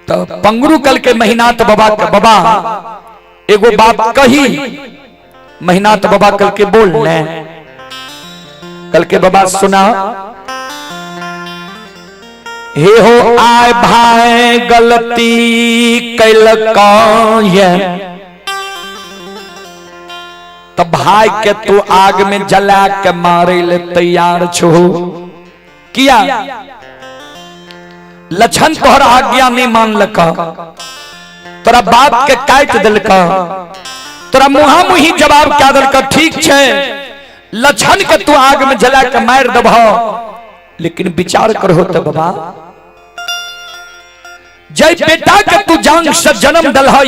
तो पंगरू कल के महिनाथ बाबा के बाबा एगो बात कही। महिनाथ बाबा कल के बोल ने, कल के बाबा सुना, हे हो आए भाई गलती कैलका ये, तो भाई के तू आग में जला के मारे ले तैयार छो किया? लक्षण तोहर आज्ञा नहीं मानलक, तोरा बात के काट दिलक, तोरा मुहा मुही जवाब क्या दिलक, ठीक छै लक्षण के तू आग में जला के मार देबह। लेकिन विचार करो तो बाबा, जय बेटा के तू जांग से जन्म दल है,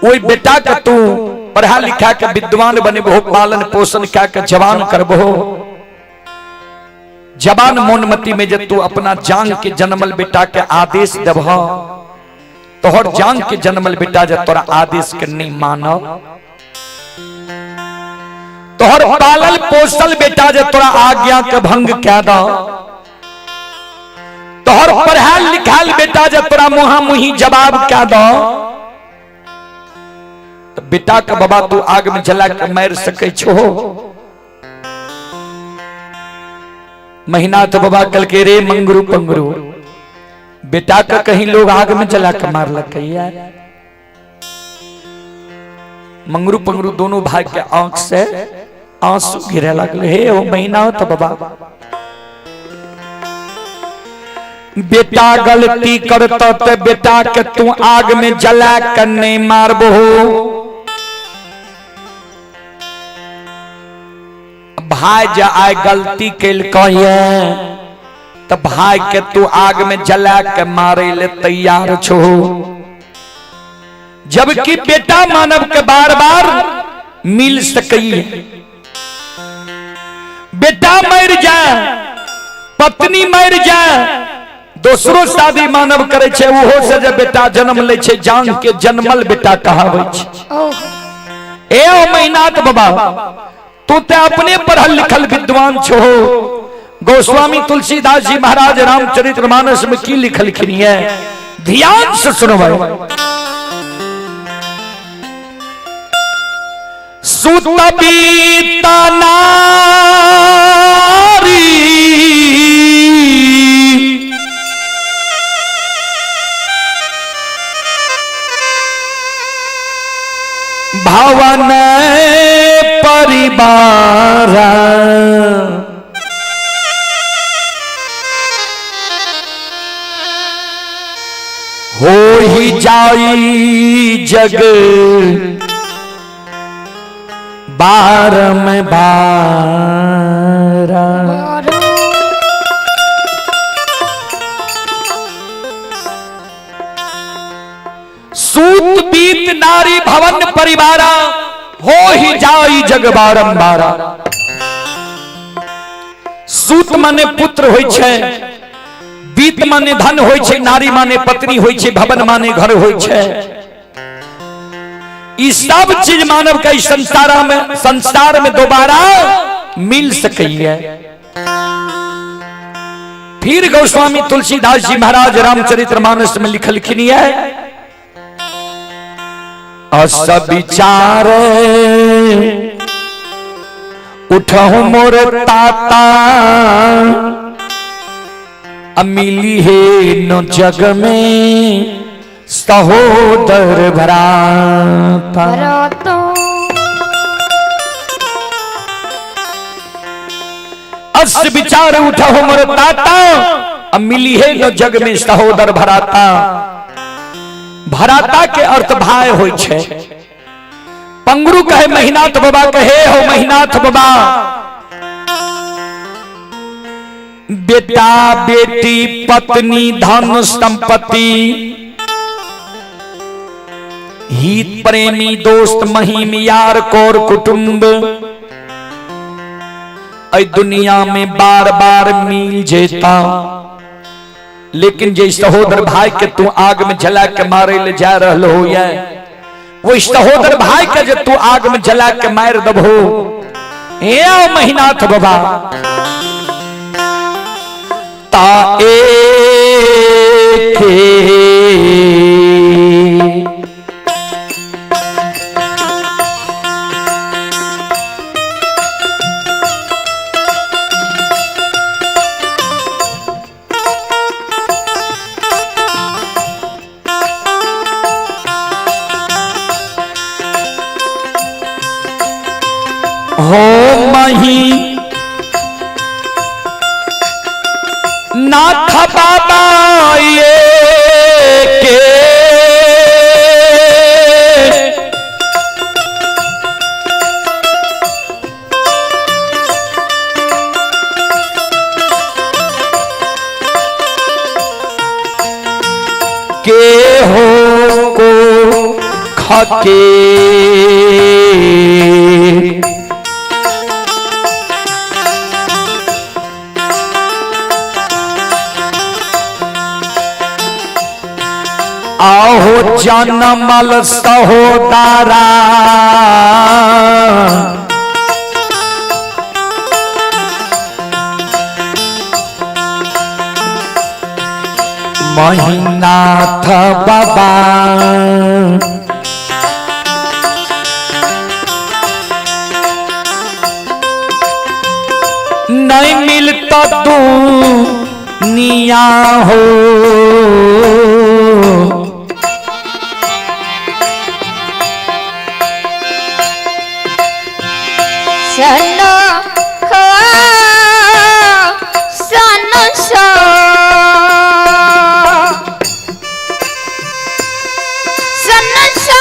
वही बेटा के तू पढ़ा लिखा के विद्वान बनेबहो, पालन पोषण क्या के जवान करबहो। जवान मोनमती में जब तू अपना जांग के जन्मल बेटा के आदेश देबह, तोहर जांग के जन्मल बेटा जब तोरा आदेश के नहीं मानव, तोहर पालल पोसल बेटा जब तोरा आज्ञा के भंग कह द, तोहर पढ़ाल लिखाल बेटा जब तोरा मुहा मुही जवाब कह द, तो बेटा के बाबा तू आग में जला के मार सकै छो। महीना तो बाबा कल के रे मंगरू पंगरू, बेटा का कहीं लोग आग में जला के मार लकैया। मंगरू पंगरू दोनों भाई के आंख से आंसू गिरे लगले। हे ओ महीना तो बाबा, बेटा गलती करता तो बेटा के तू आग में जला के नहीं मारबो। भाई जा आए गलती केलकै तो भाई के तू आग में जला के मारे ले तैयार छो, जबकि बेटा मानव के बार बार मिल सकई है। बेटा मर जाए, पत्नी मर जाए, दोसरो शादी मानव करे छे, ओहो से जब बेटा जन्म ले छे, जान के जन्मल बेटा कहाबै छे। ए ओ महीनाथ बाबा, तू ते अपने पढ़ल लिखल विद्वान छो। गोस्वामी तुलसीदास जी महाराज रामचरितमानस मानस में की लिखलखिन है, ध्यान से सुनो भाई। सुत बीता नारी भवन परिवार, हो ही जाई जग बार में बार। सूत बीत नारी भवन परिवारा, हो ही जाई जग बारंबारा। सूत माने पुत्र होई छे, बीत माने धन होई छे, नारी माने पत्नी होई छे, भवन माने घर होई छे। ई सब चीज मानव के संसार में दोबारा मिल सकी है। फिर गोस्वामी तुलसीदास जी महाराज रामचरितमानस में लिखलखिन है, अस विचार उठहु मोर ताता, अमिली हे न जग में सहोदर भराता। अस विचार उठहु मोर ताता, अमिली हे न जग में सहोदर भराता। भराता के अर्थ भाई होई छे। पंगरू कहे महिनाथ बाबा, कहे हो महिनाथ बाबा, बेटा बेटी पत्नी धन संपत्ति हित प्रेमी दोस्त महिम यार कोर कुटुंब, ऐ दुनिया में बार बार मिल जेता, लेकिन जे सहोदर भाई के तू आग में जला के मारे ले जा रहल हो, वो सहोदर भाई के जे तू आग में जला के मार दबहो, ए महिनाथ बाबा, ता एक हो मही नाथ बाबा ये के के आहो जनमल सहोदरा महिनाथ बाबा। नहीं मिलता दुनिया हो सनो खो सनो सो सनो सो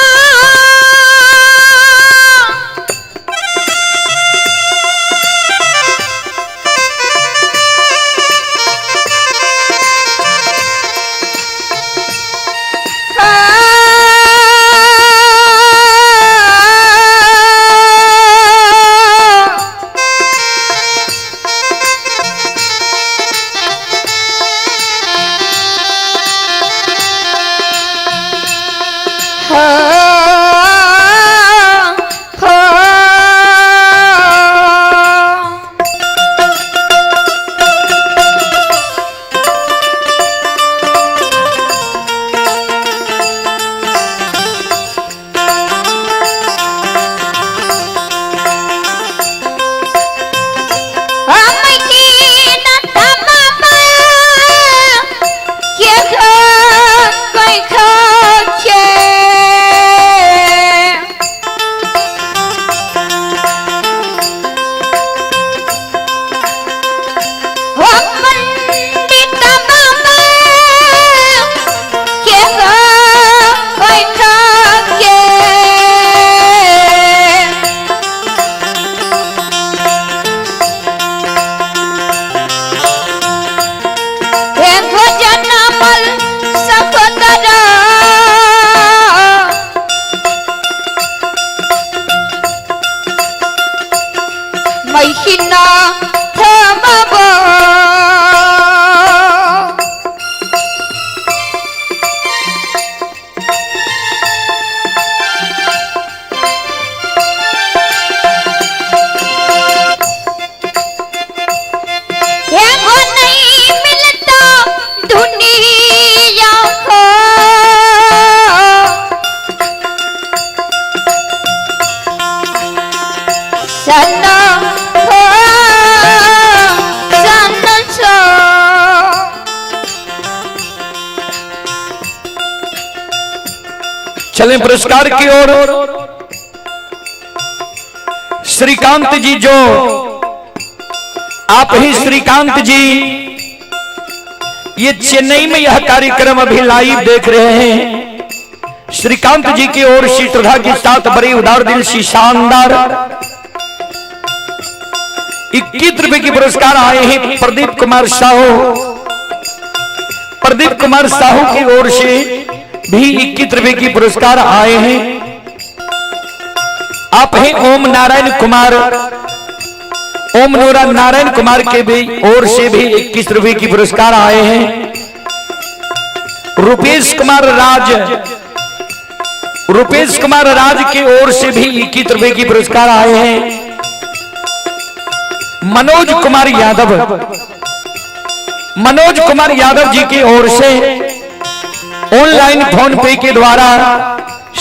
चलें पुरस्कार की ओर। श्रीकांत जी जो आप ही श्रीकांत जी ये चेन्नई में यह कार्यक्रम अभी लाइव देख रहे हैं। श्रीकांत जी की ओर से श्रद्धा के साथ बड़ी उदार दिल सी शानदार 21 रुपए की पुरस्कार आए हैं। प्रदीप कुमार साहू, प्रदीप कुमार साहू की ओर से भी 21 रुपए की पुरस्कार आए हैं। आप हैं ओम नारायण कुमार, ओम नोरा नारायण कुमार के भी ओर से भी 21 रुपए की पुरस्कार आए हैं। रुपेश कुमार राज, रुपेश कुमार राज की ओर से भी 21 रुपए की पुरस्कार आए हैं। मनोज कुमार यादव, मनोज कुमार यादव जी की ओर से ऑनलाइन फोन पे के द्वारा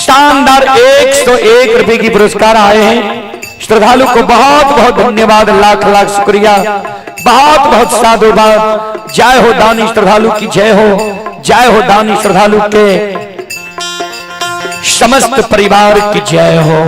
शानदार 101 रुपए की पुरस्कार आए हैं। श्रद्धालु को बहुत बहुत धन्यवाद, लाख लाख शुक्रिया, बहुत बहुत साधुवाद। जय हो दानी श्रद्धालु की जय हो, जय हो दानी श्रद्धालु के समस्त परिवार की जय हो।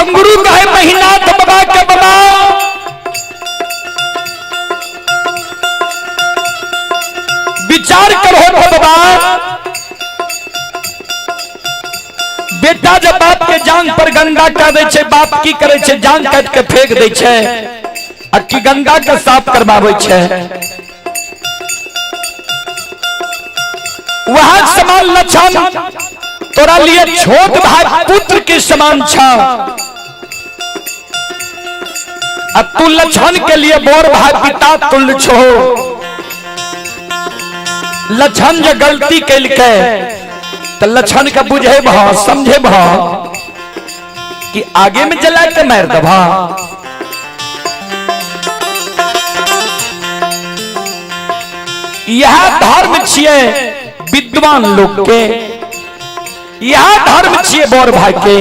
मंगरू कहे महिनाथ बाबा के बाबा विचार करो बाबा, बेटा जब बाप के जांग पर गंगा कर दै छै, बाप की करे छै? जांग काट के फेंक दै छै आ की गंगा के साफ करबाबै छै। वह समान लक्षण तोरा लिए छोट भाई पुत्र के समान छ, आ तू लक्षण के लिए बोर भाई पिता तुल्य छो। लक्षण जे गलती केलकै तो लक्षण के बुझे भा समझे भा कि आगे में जला के मार दबा। यह धर्म छिए विद्वान लोग के, यह धर्म छिए बोर भाई के।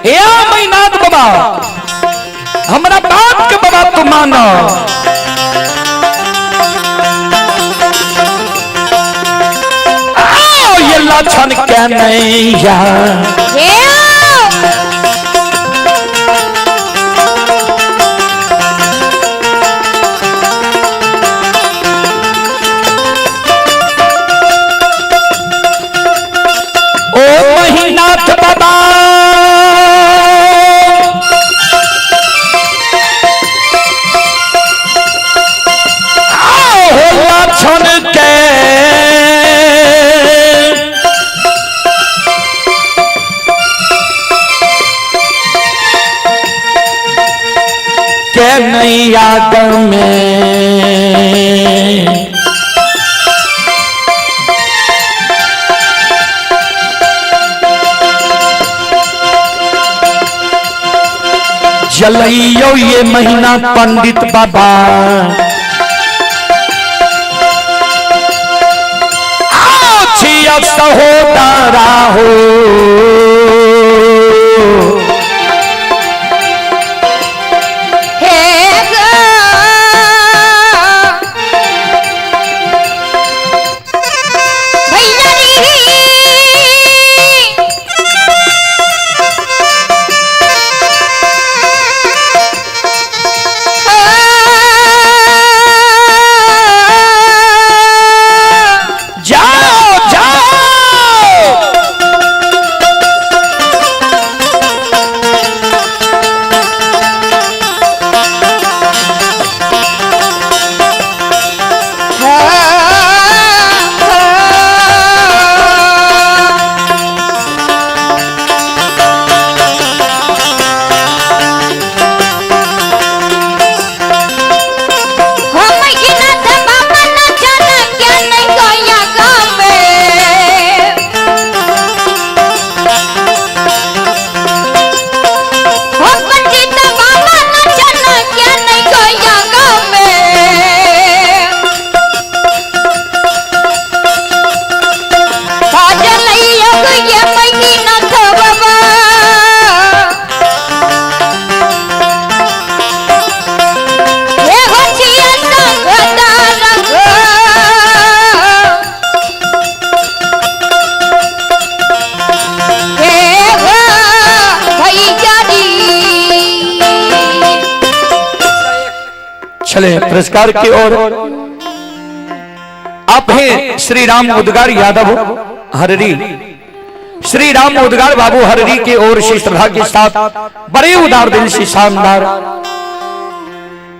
या मैनाथ बाबा हमरा बाप के बाबा तू मानो। आओ ये लक्षण के नहीं ओ महिनाथ बाबा आओ हो लक्षण के के नहीं याद में जलइयो ये महीना पंडित बाबा। आओ छिया सहोदरा हो, हे गो भैया री, जाओ जाओ। हो महिनाथ बाबा न जाना क्या नहीं गोया गावे। हो पंडित बाबा न जाना क्या नहीं गोया गावे। काजल ये महिनाथ बाबा हे हो छिया संगतारा हो। हे हो भैया री। चले पुरस्कार की ओर। आप हैं श्री राम उद्गार यादव हररी, श्री राम उद्गार बाबू हररी की ओर से श्रद्धा के साथ बड़े उदार दिल से शानदार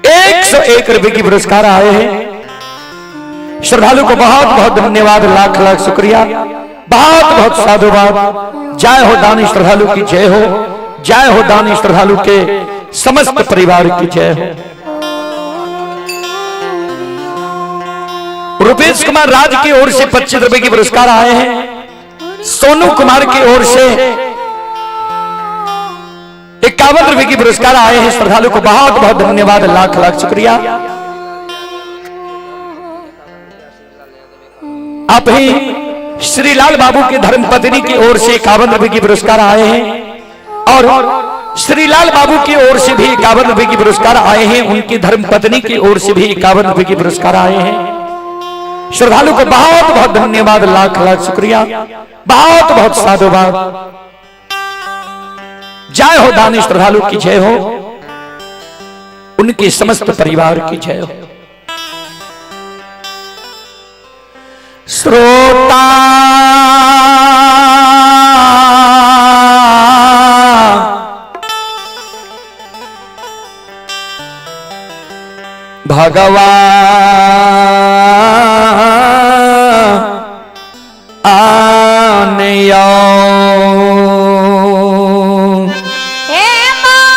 101 रुपए की पुरस्कार आए हैं। श्रद्धालु को बहुत बहुत धन्यवाद, लाख लाख शुक्रिया, बहुत बहुत साधुवाद। जय हो दानी श्रद्धालु की जय हो, जय हो दानी श्रद्धालु के समस्त परिवार की जय हो। रुपेश कुमार राज की ओर से 25 रुपए की पुरस्कार आए हैं। सोनू कुमार की ओर से 51 रुपए की पुरस्कार आए हैं। श्रद्धालु को बहुत बहुत धन्यवाद, लाख लाख शुक्रिया। आप ही श्रीलाल बाबू के धर्मपत्नी की ओर से 51 रुपए की पुरस्कार आए हैं और श्रीलाल बाबू की ओर से भी 51 रुपए की पुरस्कार आए हैं। उनकी धर्मपत्नी की ओर से भी 51 रुपए की पुरस्कार आए हैं। श्रद्धालु को बहुत बहुत धन्यवाद, लाख लाख शुक्रिया, बहुत बहुत साधुवाद। जय हो दानी श्रद्धालु की जय हो, उनके समस्त परिवार की जय हो। श्रोता भगवान आनयो। हे माँ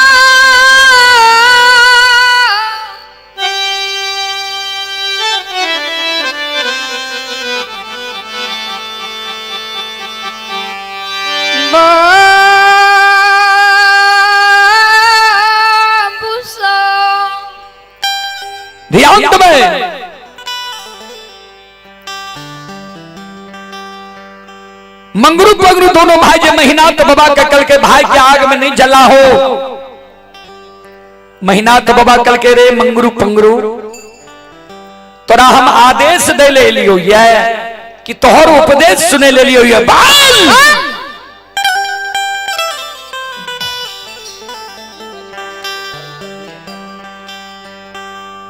बाबूसो। ध्यान में मंगरू पगरू दोनों भाई जे महीनाथ बाबा के कल के भाई के आग में नहीं जला हो। महीनाथ बाबा कल के रे मंगरू पंगरू तोरा हम आदेश दे ले लियो ये कि तोहर उपदेश सुने ले लियो ये बाल।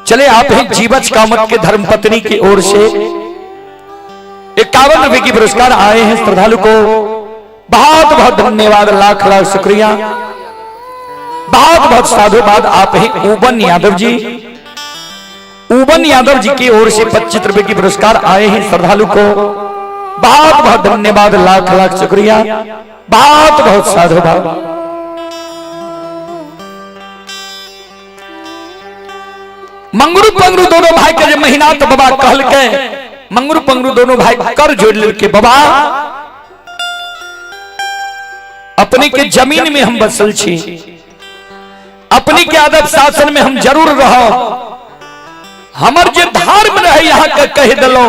चले आप ही जीवच कामत के धर्मपत्नी की ओर से 51 रुपए की पुरस्कार आए हैं श्रद्धालु को। बहुत बहुत धन्यवाद, लाख लाख शुक्रिया, बहुत बहुत साधुवाद। आप ही उबन यादव जी, उबन यादव जी की ओर से 25 रुपए की पुरस्कार आए हैं श्रद्धालु को। बहुत बहुत धन्यवाद, लाख लाख शुक्रिया, बहुत बहुत साधुवाद। मंगरू पंगरू दोनों भाई के जे महीना तो बाबा कहल के मंगरू पंगरू दोनों भाई कर जोड़ लेके बाबा अपने के जमीन में हम बसल छी, अपने के आदब शासन में हम जरूर रहो, हमर जे धर्म रहे यहाँ के कह दिलो,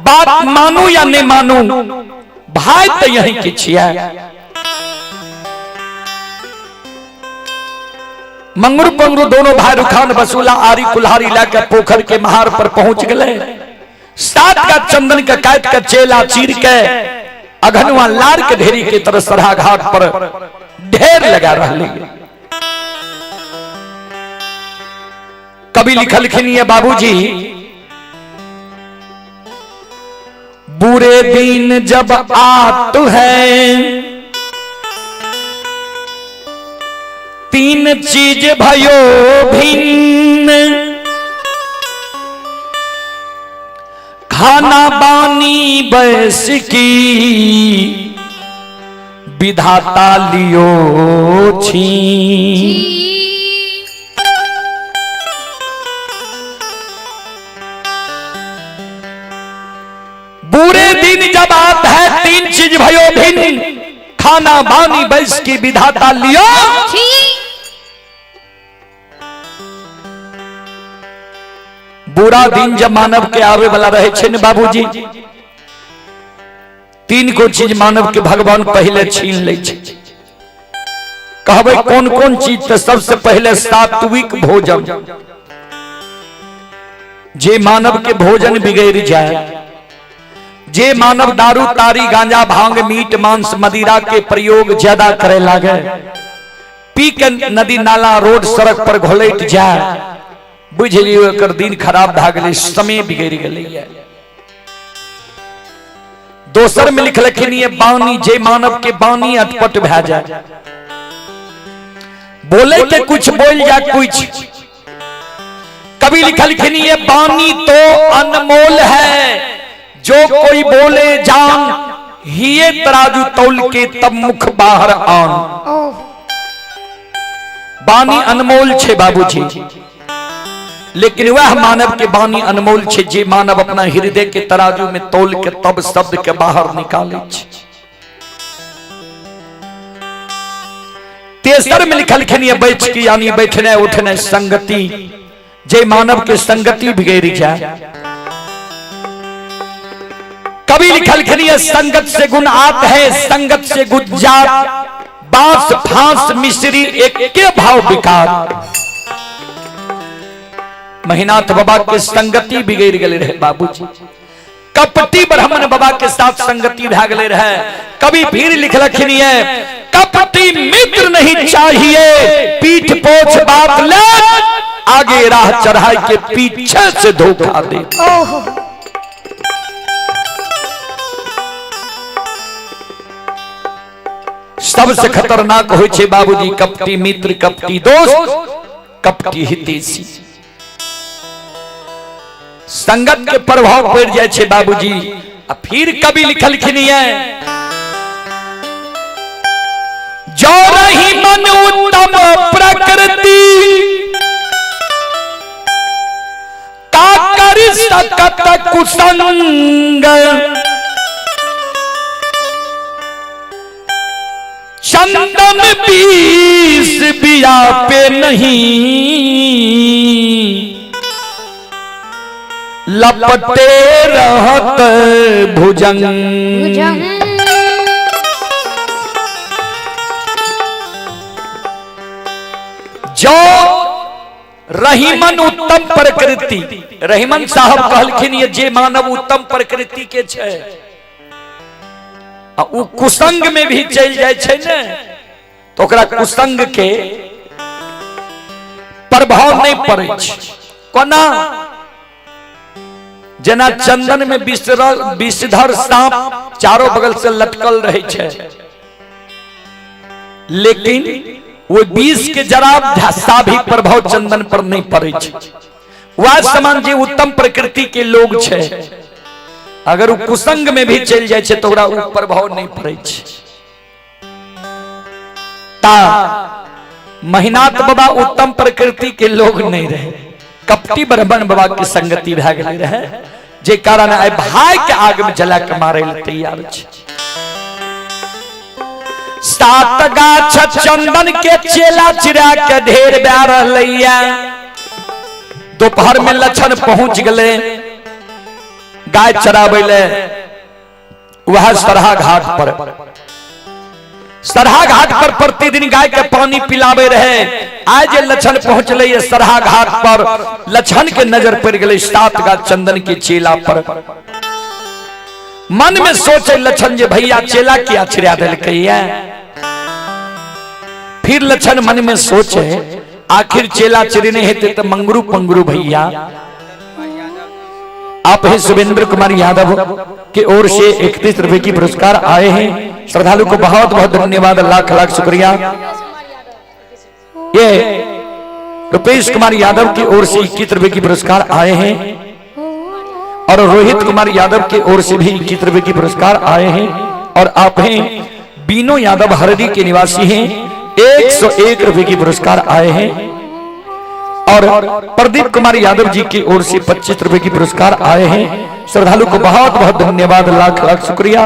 बात मानू या नहीं मानू भाई तो यही के छिया। मंगरू पंगरू दोनों भाई रुखान बसूला आरी कुल्हारी लाकर पोखर के महार पर पहुंच गए। सात का चंदन का काट का चेला चीर के अघनुआ लार के ढेरी के तरह सरहा घाट पर ढेर लगा रहे। कभी लिखलखिन ये बाबूजी, बुरे दिन जब आत है तीन चीज भयो भिन्न, खाना बानी बैस की विधाता लियो छी। बुरे दिन जब आत है तीन चीज भयो भिन्न, खाना बानी बैस की विधाता लियो। बुरा दिन जब मानव के आवे वाला रहे छे ने बाबूजी, तीन को चीज मानव के भगवान पहले छीन ले छे। कहबे कौन कौन चीज, तो सबसे पहले सात्विक भोजन। जे मानव के भोजन बिगड़ जाए, जे मानव दारू तारी गांजा भांग मीट मांस मदिरा के प्रयोग ज्यादा करे लागे, पी के नदी नाला रोड सड़क पर घोलट जाए, बुझ लियो एकर दिन खराब भा गेलै, समय बिगड़ गेलै। दोसर में लिखलखिन ये बानी, जे मानव के बानी अटपट भा जाए, बोले के कुछ बोल जा कुछ। कभी लिखलखिन ये बानी तो अनमोल है, जो कोई बोले जान, हिये तराजू तौल के तब मुख बाहर आन। बानी अनमोल छे बाबूजी, लेकिन वह मानव के बानी अनमोल छे जे मानव अपना हृदय के तराजू में तौल के तब शब्द के बाहर निकाले छे। तेसर में लिखलखिन ये बैठ की यानी बैठने उठने संगति, जे मानव के संगति बिगड़ जाए। कभी लिखलखिन ये संगत से गुण आत है, संगत से गुण जात, बांस फांस मिश्री एक के भाव विकार। महिनाथ बाबा के संगति बिगड़ गए रहे बाबूजी। कपटी ब्राह्मण बाबा के साथ संगति भए गेलै रहे। कवि भीड़ लिखलखिन ये, कपटी मित्र नहीं चाहिए, पीठ पोछ बात ले, आगे राह चढ़ाई के पीछे से धोखा दे। ओहो। सबसे खतरनाक होइ छै बाबूजी कपटी मित्र, कपटी दोस्त, कपटी हितैषी। संगत के प्रभाव पड़ जाए छे बाबूजी। आ फिर कवि लिखलखिन ये, जो रही मन उत्तम प्रकृति, का कर सकत कुसंग, चंदन बीस बिया पे नहीं, लपटे रहत भुजंग। भुजंग। जो रहीमन उत्तम प्रकृति, रहीमन साहब कहलखिन ये जे मानव उत्तम प्रकृति के छै, आ उ कुसंग में भी चलि जाइ छै ने, तो ओकरा कुसंग के प्रभाव नहीं पड़ै छै। कोना? जेना चंदन में विषधर सांप चारों बगल से लटकल रहे छै, लेकिन वो विष के जरा सा भी प्रभाव चंदन पर नहीं पड़े छै। वह समान जे उत्तम प्रकृति के लोग छै, अगर वो कुसंग में भी चलि जाइ छै तो ओकरा उ प्रभाव नहीं पड़े छै। ता महिनाथ बाबा उत्तम प्रकृति के लोग नहीं रहे, कपटी ब्राह्मण बाबा के संगति भए गेलै रहे, जे कारण आइ भाई के आग में जला के मारे ले तैयार छै। सात गाछ चंदन के चेला चिरा के ढेर भए रहलैया। दोपहर में लक्षण पहुंच गए गाय चराबै ले वह सरहा घाट पर। सरहा घाट पर प्रतिदिन गाय के पानी पिलावे रहे। आज जे लक्षण पहुंचले ये सरहा घाट पर, लक्षण के नजर पड़ गए सात गाछ चंदन के चेला पर। मन में सोचे लक्षण जे भैया चेला किया छिड़ा देलकै। फिर लक्षण मन में सोचे आखिर चेला चिड़ने हेते तो मंगरू पंगरू भैया। आप हैं शुभेंद्र कुमार यादव की ओर से 31 रुपए की पुरस्कार आए हैं। श्रद्धालु को बहुत बहुत धन्यवाद, लाख लाख शुक्रिया। ये रुपेश कुमार यादव की ओर से 21 रुपए की पुरस्कार आए हैं और रोहित कुमार यादव की ओर से भी 21 रुपए की पुरस्कार आए हैं। और आप हैं बीनो यादव हरदी के निवासी हैं, 101 रुपए की पुरस्कार आए हैं। और प्रदीप कुमार यादव जी की ओर से 25 रुपए की पुरस्कार आए हैं। श्रद्धालु को बहुत बहुत धन्यवाद, लाख लाख शुक्रिया,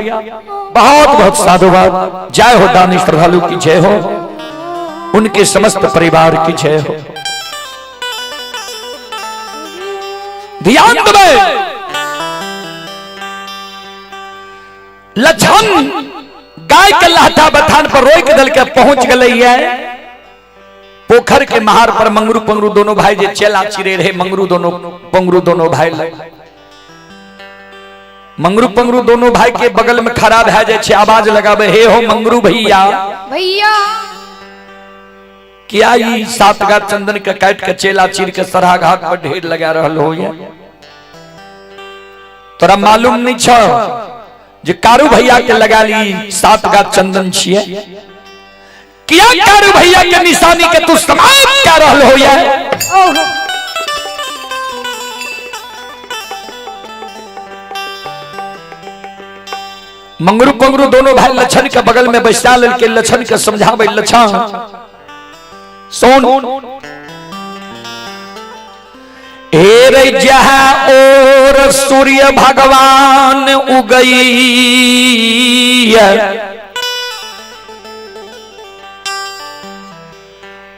बहुत बहुत साधुवाद। जय हो दानी श्रद्धालु की जय हो, उनके समस्त परिवार की जय हो। ध्यान देबै, लक्षण गाय के लहटा बथान पर रोक दल के पहुंच गए पोखर के महार पर। मंगरू पंगरू दोनों भाई जे चेला चिरे रहे, मंगरू दोनों पंगरू दोनों भाई लग मंगरू पंगरू दोनों भाई के बगल में खड़ा भए जाय छै, आवाज लगावे, हे हो मंगरू भैया भैया, किया ई सात गाछ चंदन के काट के चेला चीर के सरहा घाट पर ढेर लगा रहल हो? ये तोरा मालूम नहीं छ जे कारू भैया के लगा ली सात गाछ चंदन छिए? किया कारू भैया के निशानी के तू समाप्त कर रहल हो? ये ओहो। मंगरू पंगरू दोनों भाई लक्षण के बगल में बैसा लेल के लक्षण के समझावे, लक्षण सोन हे रे, जहाँ और सूर्य भगवान उगई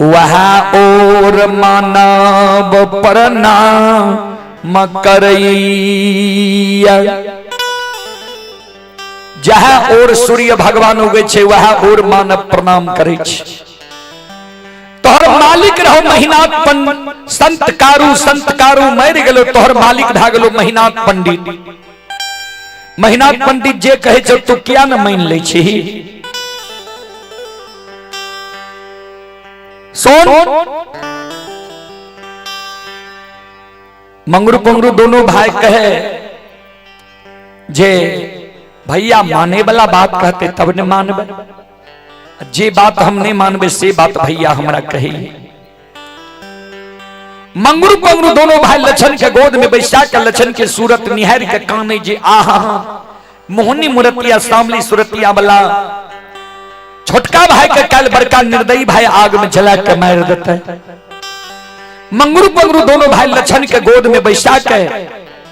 वहाँ और मानव प्रणाम करैया। जहाँ और सूर्य भगवान उगै छै वहाँ और मानव प्रणाम करै छै। तोहर मालिक रहो महिनाथ संत कारू, संत कारू मरि गेलो, तोहर मालिक भए गेलो महिनाथ पंडित। महिनाथ पंडित जे कहे छौ तू किया न मान लै छी? सोन मंगरू पंगरू दोनों भाई कहे जे भैया माने वाला बात कहते तब ने मानबे, जे बात हम नहीं मानबे से बात भैया हमरा कही। मंगरू पंगरू दोनों भाई लछन के गोद में बैसा के लछन के सूरत निहार के काने जे आहा मोहनी मूर्तिया सामली सूरतिया वाला छोटका भाई के कल बड़का निर्दयी भाई आग में जला के मार देते। मंगरू पंगरू दोनों भाई लछन के गोद में बैसा के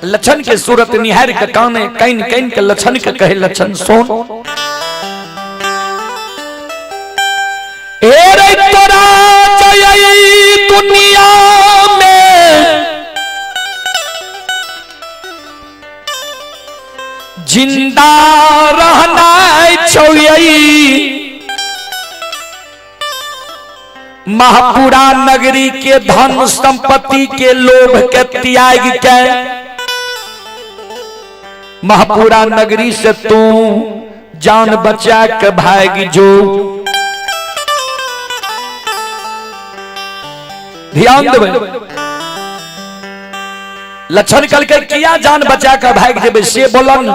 लछन के सूरत निहार के काने can can के लछन के कहे लछन सोन ए रे तोरा जय दुनिया में जिंदा रहना छौ महापुरा नगरी के धन संपत्ति के लोभ के त्याग के महापुरा नगरी से तू जान बचा के भाग जो। ध्यान देबै लक्षण कल के किया जान बचा के भाग जेबै से बोलन।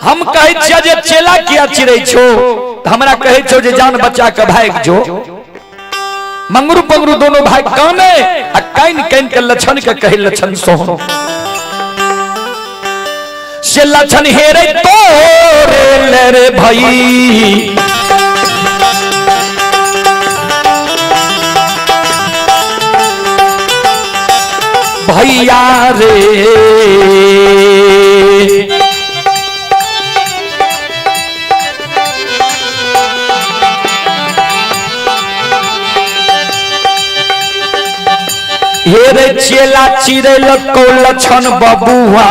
हम कहै छियै जे चेला किया चिरै छो, त हमरा कहै छो जे जान बचा के भाग जो। मंगरू पंगरू दोनों भाई काने आ काइन काइन के लक्षण के कहे लक्षण सोहो से लक्षण हेरे तोरे ले रे भाई। भैया रे हे रे चेला चिरे लको लक्षण बबुआ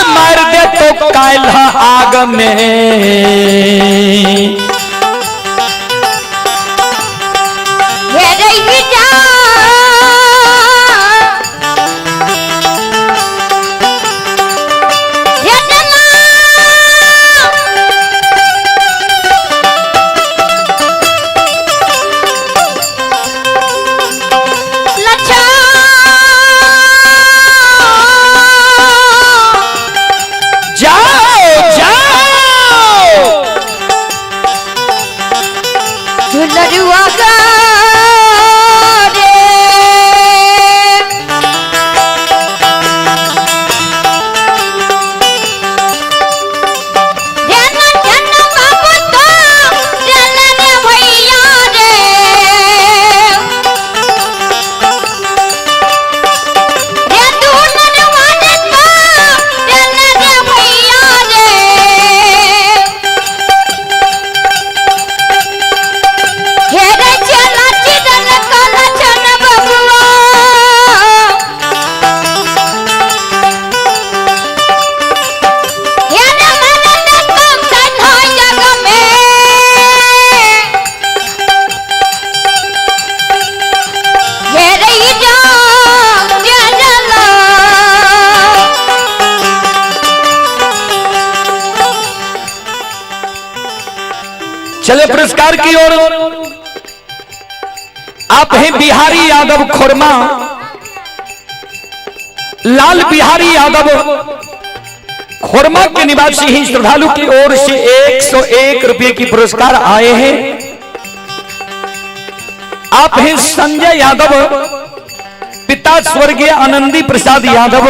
मार दे तो कायल आग में। चले पुरस्कार की ओर। आप हैं बिहारी यादव खोरमा, लाल बिहारी यादव खोरमा के निवासी ही श्रद्धालु की ओर से 101 रुपए की पुरस्कार आए हैं। आप हैं संजय यादव, पिता स्वर्गीय आनंदी प्रसाद यादव,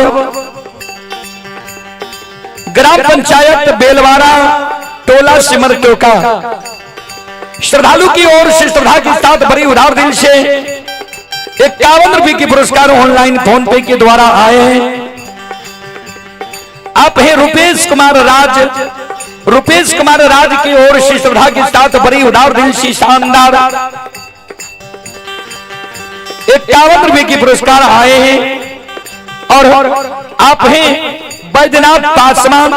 ग्राम पंचायत बेलवारा, टोला सिमर टोका। श्रद्धालु की ओर से श्रद्धा के साथ बड़ी उदार दिल से 51 रुपए के पुरस्कार ऑनलाइन फोन पे के द्वारा आए हैं। आप हैं रुपेश कुमार राज, रुपेश कुमार राज की ओर से श्रद्धा के साथ बड़ी उदार दिल से शानदार 51 रुपए के पुरस्कार आए हैं। और आप हैं बैद्यनाथ पासवान,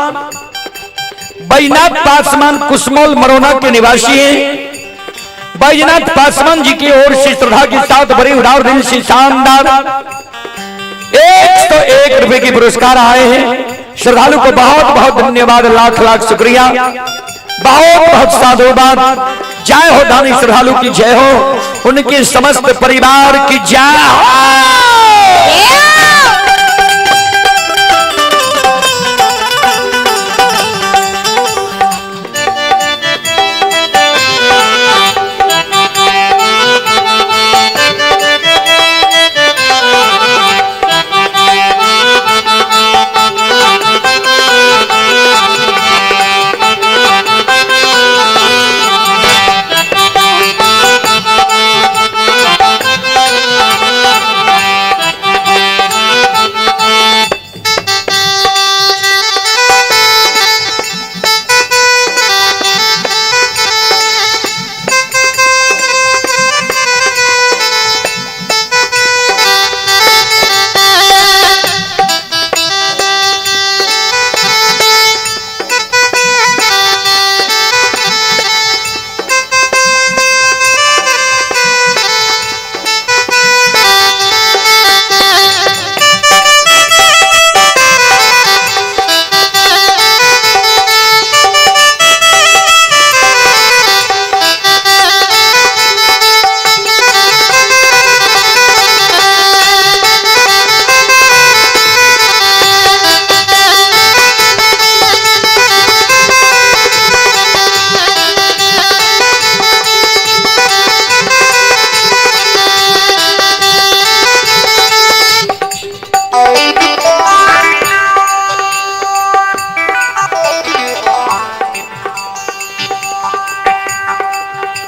बैनाथ पासवान कुसमोल मरोना के निवासी हैं। बैजनाथ पासवान जी की ओर से श्रद्धा के साथ बड़े उदार दिल से शानदार 101 रुपए के पुरस्कार आए हैं। श्रद्धालु को बहुत बहुत धन्यवाद, लाख लाख शुक्रिया, बहुत बहुत साधुवाद। जय हो दानी श्रद्धालु की जय हो, उनके समस्त परिवार की जय हो।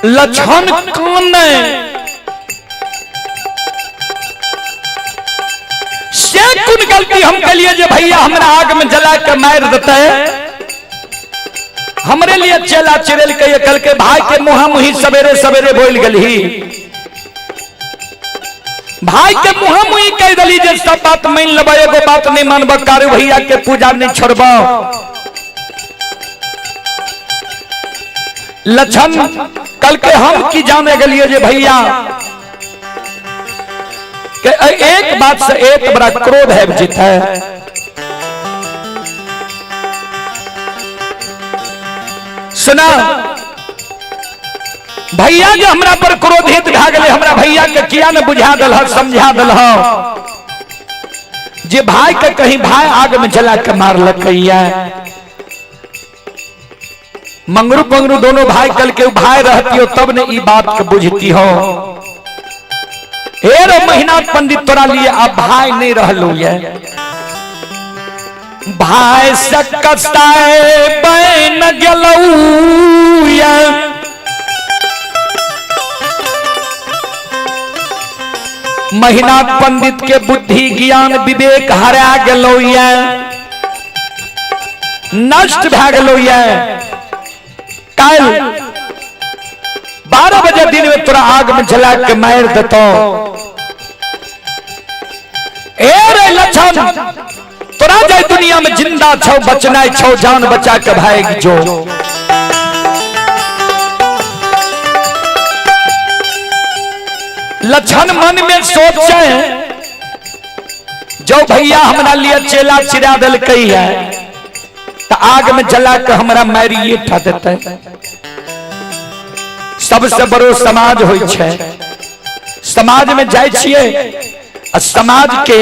लक्षण कौन है से कुन गलती हम के लिए जे भैया हमरा आग में जला के मार देते, हमरे लिए चेला चिरेल के कल के भाई के मुहा मुही सवेरे सवेरे बोल गली, भाई के मुहा मुही कह दली जे सब बात मान लेब, एगो बात नहीं मानब, कारू भैया के पूजा नहीं छोड़ब। लक्षण कल के हम की जाने गलिए जे भैया के एक बात से एक बड़ा क्रोध है जीत है। सुना भैया जो हमरा पर क्रोधित भए गेलै, हमरा भैया के किया ने बुझा दिल, समझा दिल जे भाई के कहीं भाई आग में जला के मारलकैया। मंगरू पंगरू दोनों भाई कल के भाई रहती हो तब ने ई बात के बुझती हो। हे रे महीना पंडित तोरा लिए अब भाई नहीं रहलो ये, भाई से कसाए बन गेलौ ये। महीना पंडित के बुद्धि ज्ञान विवेक हरा गेलौ ये, नष्ट भए गेलौ ये। काल 12 बजे दिन में तोरा आग में जला के मार देतो। ए रे लक्षण तोरा जाय दुनिया में जिंदा छौ, बचना छौ, जान बचा के भाग जो। लक्षण मन में सोचे जो भैया हमरा लिए चेला चिरा देलकै है तो आग में जला के हमरा मारिए ठा देते। सबसे बड़ो समाज होइ छै, समाज में जाइ छियै आ समाज के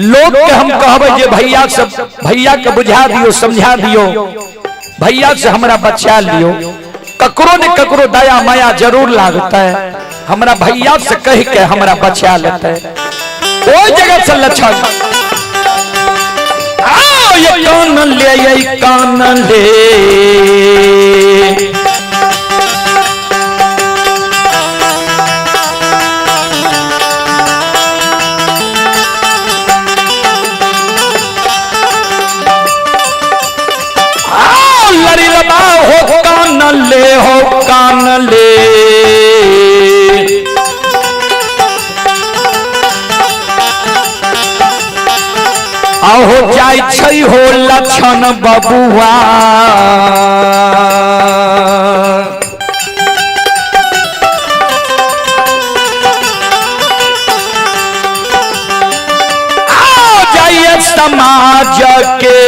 लोग के हम कहबै जे भैया सब भैया के बुझा दियो, समझा दियो, भैया से हमरा बचा लियो। ककरो ने ककरो दया माया जरूर लागता है, हमरा भैया से कह के हमरा बचा लेते। ओइ जगह से लक्षण आओ ये कान ले, ये कान ले, आओ लड़ी लबा हो कान ले, हो कान ले। आहो जाय छै हो लक्षण बबुआ। समाज के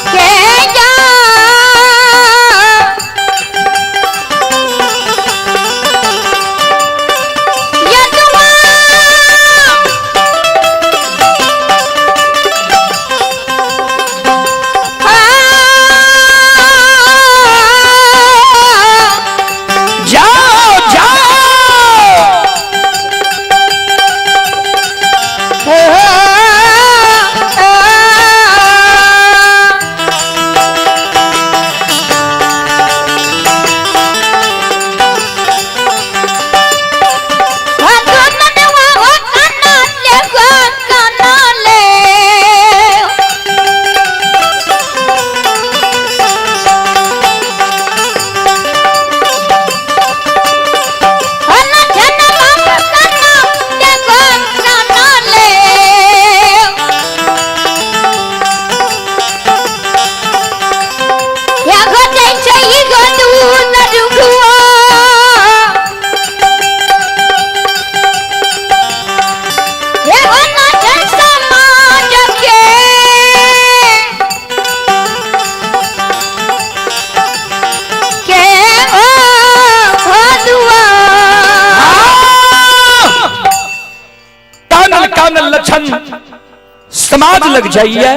के जा यदुआ आ जाओ जाओ। कानल कानल लक्षण समाज लग जाइए।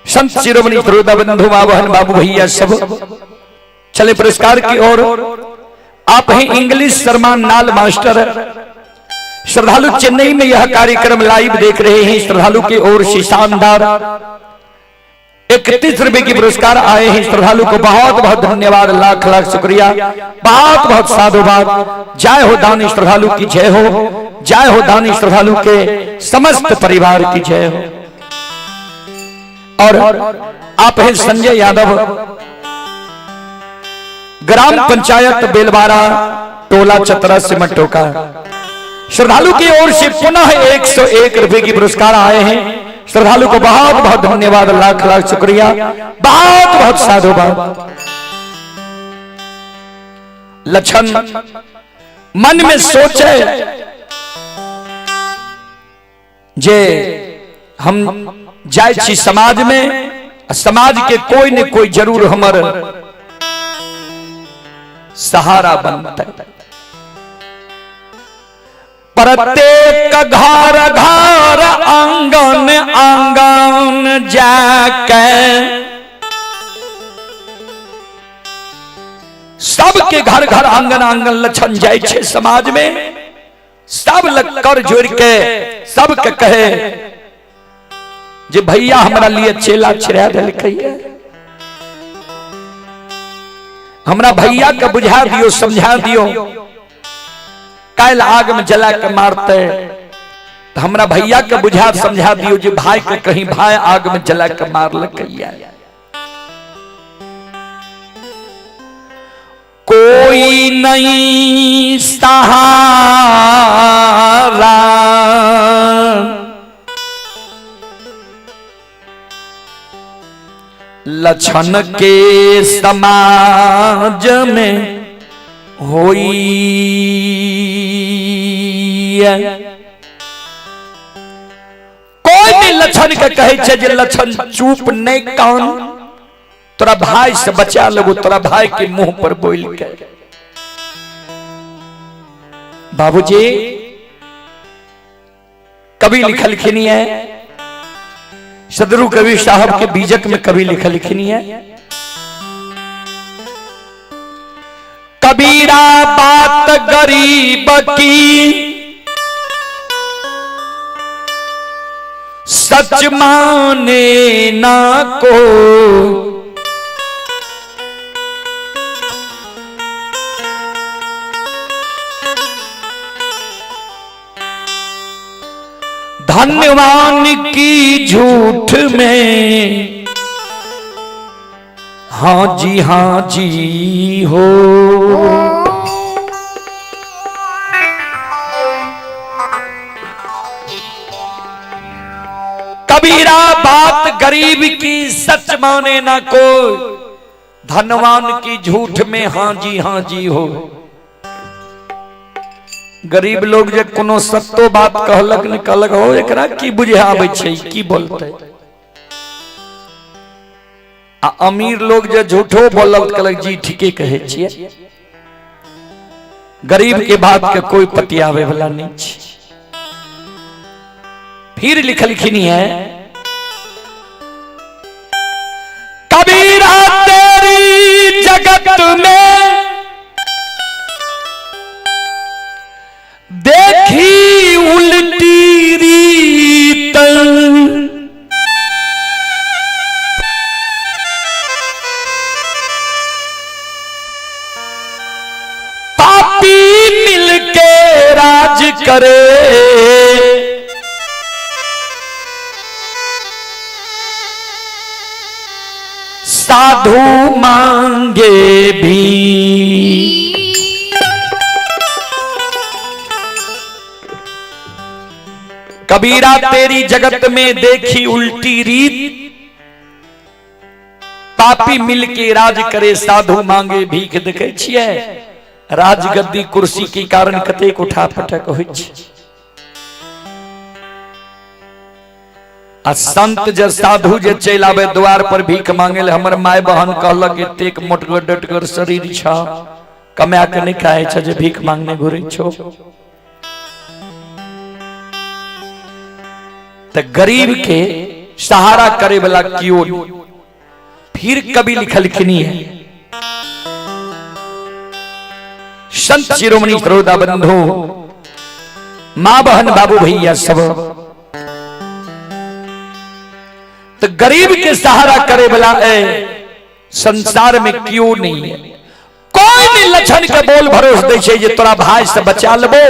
संत शिरोमणि त्रोदा बंधु बहन बाबू भैया सब चले पुरस्कार की ओर। आप हैं इंग्लिश शर्मा नाल मास्टर। श्रद्धालु चेन्नई में यह कार्यक्रम लाइव देख रहे हैं। श्रद्धालु की ओर से शानदार 31 रुपए की पुरस्कार आए हैं। श्रद्धालु को बहुत बहुत धन्यवाद, लाख लाख शुक्रिया, बहुत बहुत साधुवाद। जय हो दानी श्रद्धालु की जय हो, जय हो दानी श्रद्धालु के समस्त परिवार की जय हो। और आप हैं संजय यादव, ग्राम पंचायत बेलवारा, टोला चतरा, सिमटोका। श्रद्धालु की ओर से पुनः 101 रुपए की पुरस्कार आए हैं। श्रद्धालु को बहुत बहुत धन्यवाद, लाख लाख शुक्रिया, बहुत बहुत साधुवाद। लक्षण मन में सोचे जे हम जाय छी समाज में, समाज के कोई न कोई जरूर हमर सहारा बनते। प्रत्येक घर घर आंगन आंगन जाके सबके घर घर आंगन आंगन लक्षण जाय छे समाज में। सब लग कर जोड़ के सबके कहे जे भैया हमरा लिए चेला छिड़ा देलकै, हमरा भैया के बुझा दियो, समझा दियो, काल्हि आग में जला के मारते तो हमरा भैया के बुझा समझा दियो जे भाई के कहीं भाई आग में जला के मारलकै। कोई नहीं सहारा लक्षण के समाज में होई। कोई भी लक्षण के कहे छे जे लक्षण चुप नहीं कान, तोरा भाई से बचा लगो, तोरा भाई के मुंह पर बोल के। बाबूजी कवि लिखलखिन है, सदरू कवि साहब के बीजक में कवि लिखलखिन है, कबीरा बात गरीब की सच माने ना को, धनवान की झूठ में हाँ जी हाँ जी हो। कबीरा बात गरीब की सच माने ना कोई, धनवान की झूठ में हाँ जी हाँ जी हो। गरीब लोग जे कोनो सत्तो बात कहलक ने कहलक हो एकरा की बुझे आबै छै, की बोलतै। आ अमीर लोग जे झूठो बोलल कहलक जी ठीके कहै छियै। गरीब के बात के कोई पतियावे वाला नहीं छै। फिर लिखलखिन है, कबीरा तेरी जगत में देखी उल्टी रीत, पापी मिलके राज करे, साधु मांगे भी। कबीरा तेरी जगत में देखी उल्टी रीत, पापी मिलके राज करे, साधु मांगे भीख। देखे छियै राजगद्दी कुर्सी के कारण कतेक उठा पटक होइ छै। आ संत जे साधु जे चलि आबे द्वार पर भीख मांगे ले, हमर माय बहन कहलक एतेक मोटगर डटगर शरीर छ, कमा के नहीं खाए छ जे भीख मांगने घुरे छो। त गरीब के सहारा करे वाला क्यों। फिर कवि लिखलखिन है संत शिरोमणि श्रोता बंधु मां बहन बाबू भैया सब, तो गरीब के सहारा करे वाला है संसार में क्यों नहीं है। कोई भी लक्षण के बोल भरोस दे छै जे तोरा भाई से बचा लेबो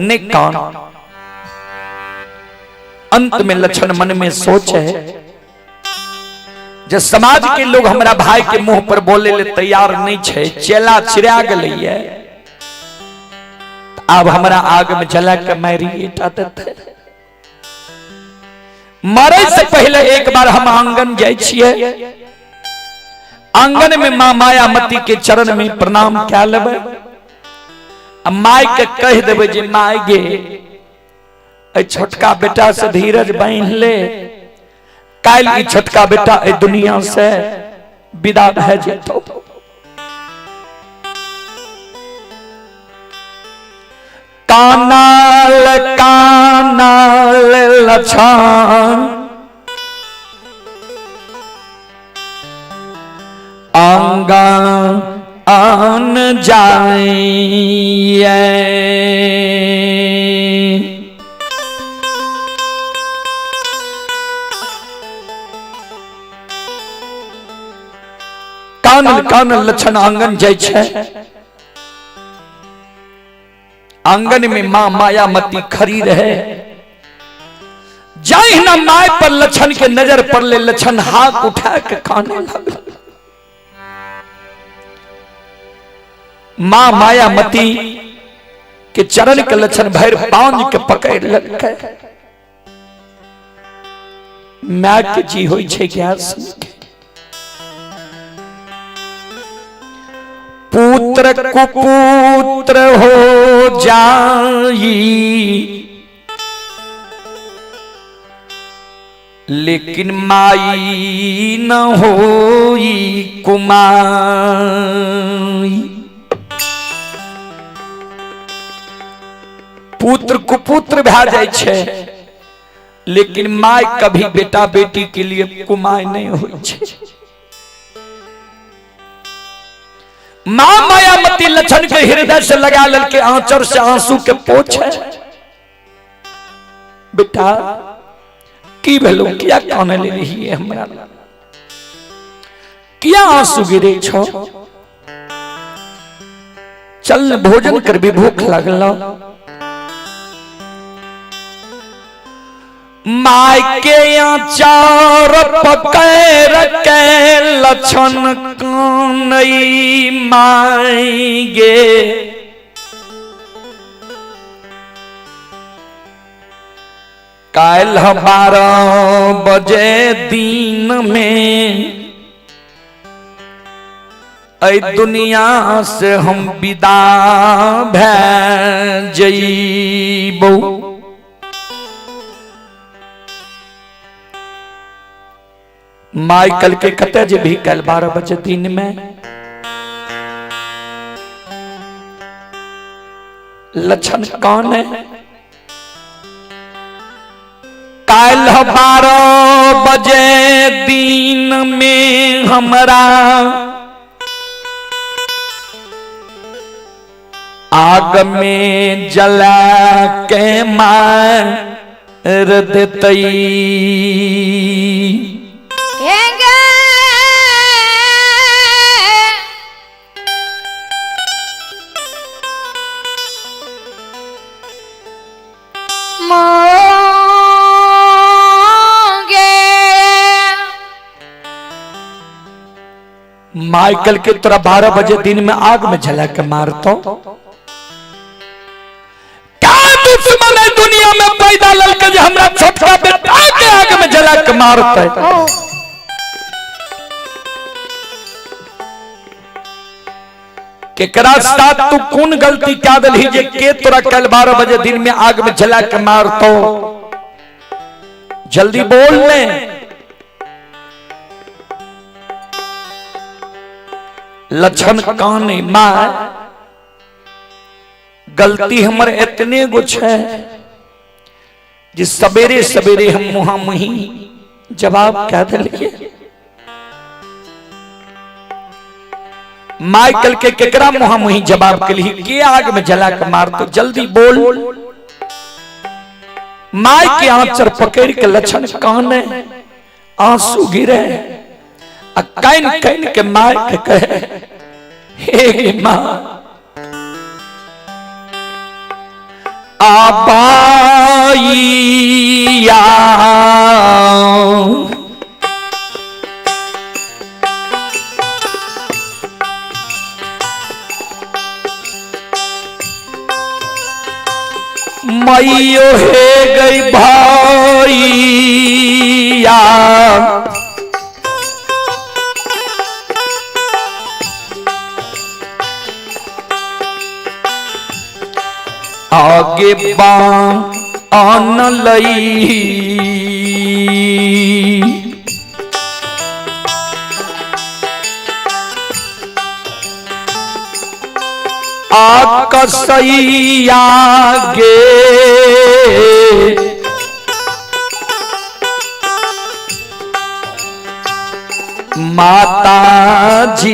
ने कान। अंत में लक्षण मन में सोच है जे समाज के लोग हमरा भाई के मुंह पर बोले ले तैयार नहीं छै, चेला छिड़ा गेलैये, अब हमरा आग में जला के मारी देते। मरे से पहले एक बार हम आंगन जाय छियै, आंगन में मां मायामती के चरण में प्रणाम कए लेबै, आ my के कह देबै जे my गे एहि छोटका बेटा से धीरज बान्हि ले, काल्हि ई छोटका बेटा एहि दुनिया से विदा भए जेतौ। कानाल कानाल लछान आंगन आन जाइए। कानल कानल लक्षण आंगन जाइ छै, आंगन में मां मायामती खड़ी रहे। जाहि my पर लक्षण के नजर पड़ले, लक्षण हाथ उठा के काने लगल। मां मायामती के चरण के लक्षण भर पांज के पकड़ लेलकै। My के जी होइ छै गैस के। पुत्र कुपुत्र हो जाई, लेकिन माई न होई कुमाई। पुत्र कुपुत्र भए जाइ छै, लेकिन my कभी बेटा बेटी के लिए कुमाई नहीं होइ छै। मां मायामती लक्षण के हृदय से लगा ललके, आंचर से आंसू के पोछे। बेटा की भेलो, किया काने ले रही है हमरा, किया आंसू गिरे छो, चल भोजन करबी, भूख लगल। My के आचार पकड़ के लक्षण कानई my गे, काल्हि 12 बजे दिन में एहि दुनिया से हम विदा भए जइबौ। माइकल के कते जे भी कल 12 बजे दिन में लक्षण कौन है? काल 12 बजे दिन में हमरा आग में जला के मार देतई। माइकल के तोरा 12 बजे दिन में आग में जला के मारतो। क्या दुश्मन है दुनिया में पैदा ललके जे हमरा छोटका बेटा के आग में जला के मारते? केकरा साथ तू कौन गलती क्या दलही जे के तोरा कल 12 बजे दिन में आग में जला के मारतो? जल्दी बोल ले। लक्षण काने माँ गलती हमर इतने गुछ है जे सवेरे सवेरे हम मुहा मुही जवाब क्या दिलिए। माइकल के केकरा मुहा मुही जवाब के लिए के आग में जला के मार तो जल्दी बोल। माई के आंचर पकड़ के लक्षण काने आंसू गिरे आ can can के माय के कहे, हे मां आबाइया मैयो हे गई भैया आगे बान लई आकसैया गे माता जी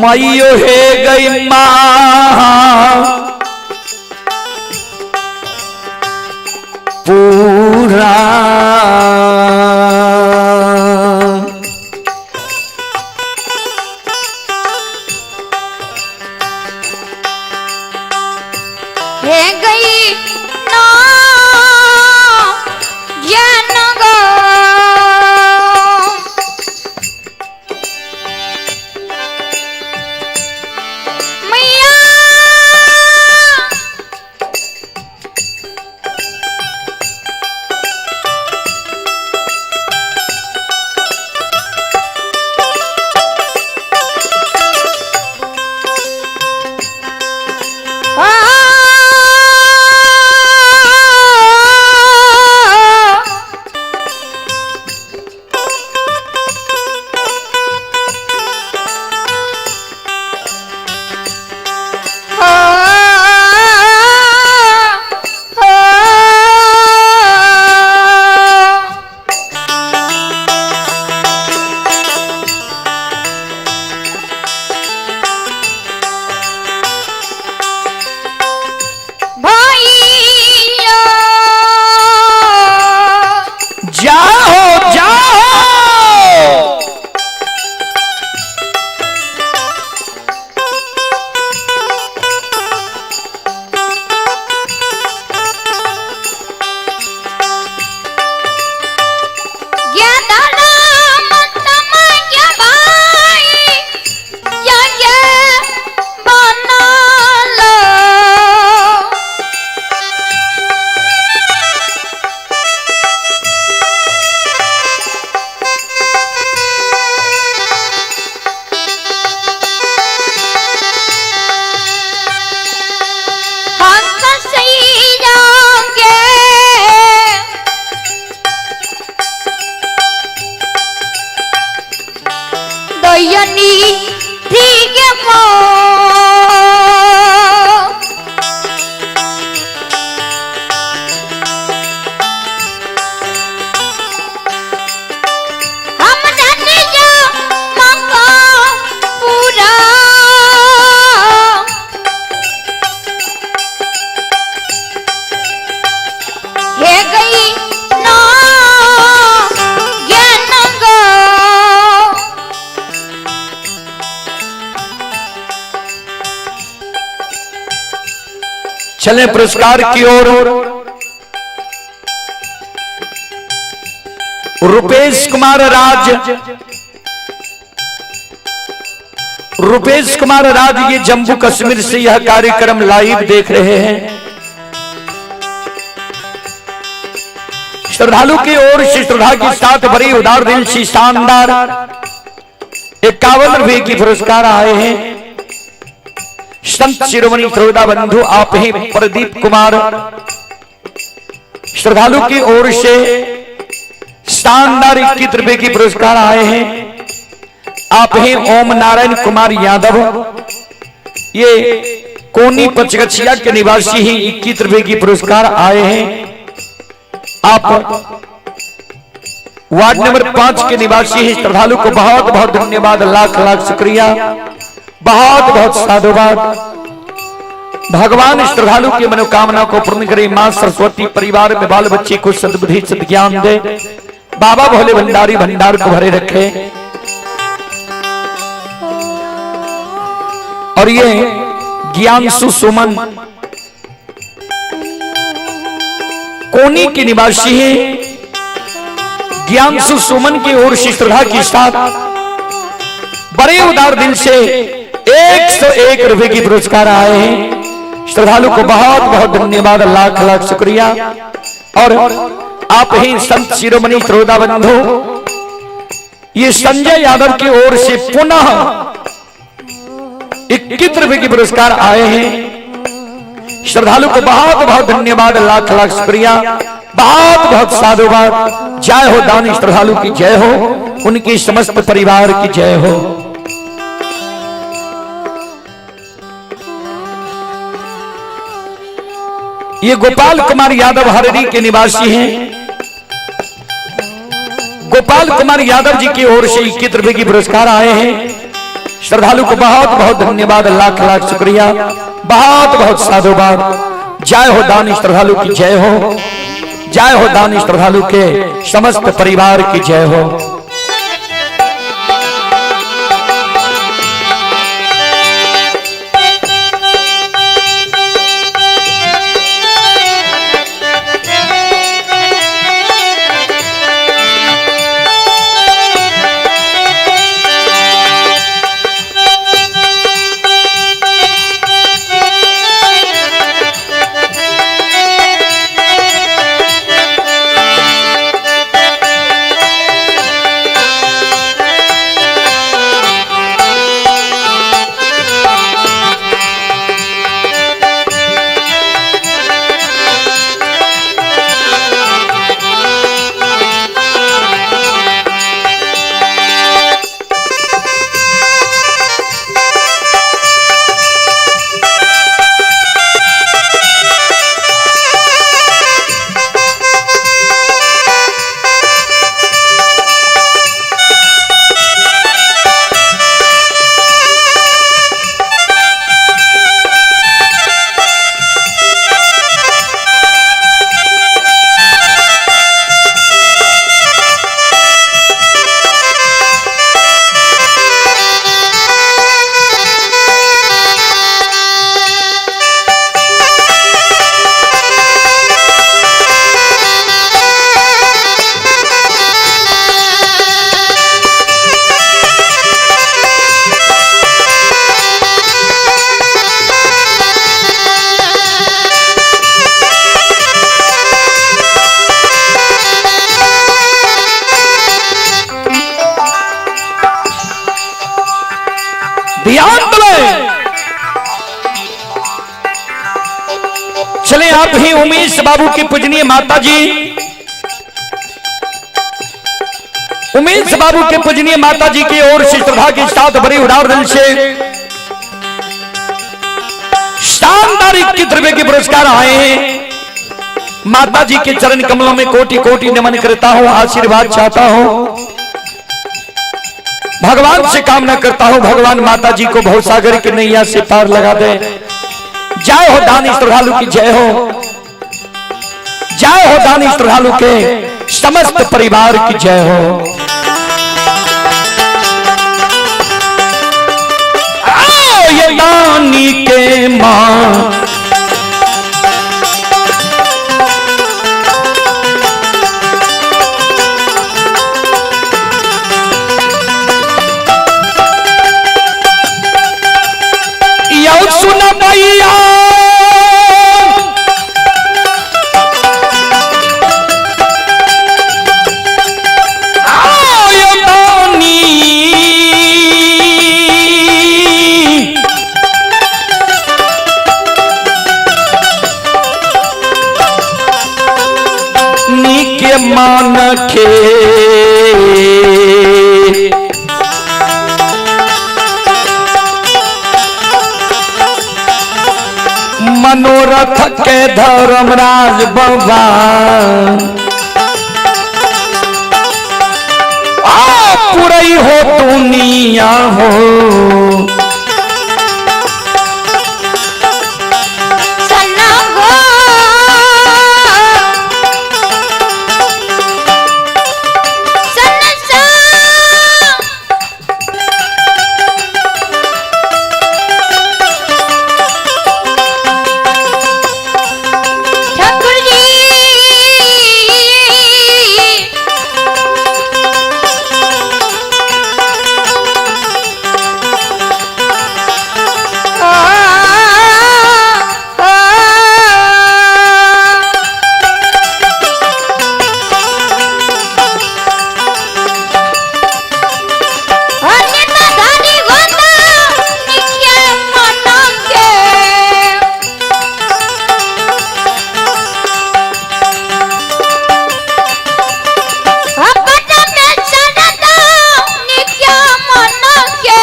मैयो हे गई माँ पूरा हे गई ना ज्ञान गो मैया आ चले पुरस्कार की ओर। रुपेश कुमार राज, रुपेश कुमार राज ये जम्मू कश्मीर से यह कार्यक्रम लाइव देख रहे हैं। श्रद्धालु की ओर से श्रद्धा के साथ बड़ी उदार दिल से शानदार 51 रुपए की पुरस्कार आए हैं। संत शिरोमणि श्रोता बंधु आप ही प्रदीप कुमार श्रद्धालु की ओर से शानदार 21 रुपए की पुरस्कार आए हैं। आप ही ओम नारायण कुमार यादव, ये कोनी पचगछिया के निवासी ही 21 रुपए की पुरस्कार आए हैं। आप वार्ड नंबर 5 के निवासी ही श्रद्धालु को बहुत बहुत धन्यवाद, लाख लाख शुक्रिया, बहुत बहुत साधुवाद। भगवान श्रद्धालु की मनोकामना को पूर्ण करे। मां सरस्वती परिवार में बाल बच्चे को सद्बुद्धि सद्ज्ञान दे। बाबा भोले भंडारी भंडार को भरे रखे। और ये ज्ञानसु सुमन कोनी के निवासी है। ज्ञानसु सुमन की ओर से श्रद्धा के साथ बड़े उदार दिल से 101 रुपए की पुरस्कार आए हैं। श्रद्धालु को बहुत बहुत धन्यवाद, लाख लाख शुक्रिया। और आप ही संत शिरोमणि श्रोता बंधु, ये संजय यादव की ओर से पुनः 21 रुपए की पुरस्कार आए हैं। श्रद्धालु को बहुत बहुत धन्यवाद, लाख लाख शुक्रिया, बहुत बहुत साधुवाद। जय हो दानी श्रद्धालु की जय हो, उनकी समस्त परिवार की जय हो। ये गोपाल कुमार यादव हररी के निवासी हैं। गोपाल कुमार यादव जी की ओर से 21 रुपए की पुरस्कार आए हैं। श्रद्धालु को बहुत बहुत धन्यवाद, लाख लाख शुक्रिया, बहुत बहुत साधुवाद। जय हो दानी श्रद्धालु की जय हो, जय हो दानी श्रद्धालु के समस्त परिवार की जय हो। ध्यान दिलाए। चले आप ही उमेश बाबू की पूजनीय माता जी, उमेश बाबू के पूजनीय माता जी की ओर से श्रद्धा के साथ बड़ी उदार दिल से शानदार 21 रुपए के पुरस्कार आए हैं। माता जी के चरण कमलों में कोटि कोटि नमन करता हूं, आशीर्वाद चाहता हूं, भगवान से कामना करता हूं भगवान माता जी को भवसागर की नैया से पार लगा दे। जय हो दानी श्रद्धालु की जय हो, जय हो दानी श्रद्धालु के समस्त परिवार की जय हो। आओ ये दानी के मां सुन मैया आय दानी नीके मान के मनोरथ के धर्मराज बाबा आ पुरई हो दुनिया हो। सन्ना गो सन्ना सा ठाकुर जी आ, आ, अन्यथा धारी गोता निख्या मनके। अपना में सरदा निख्या मनके।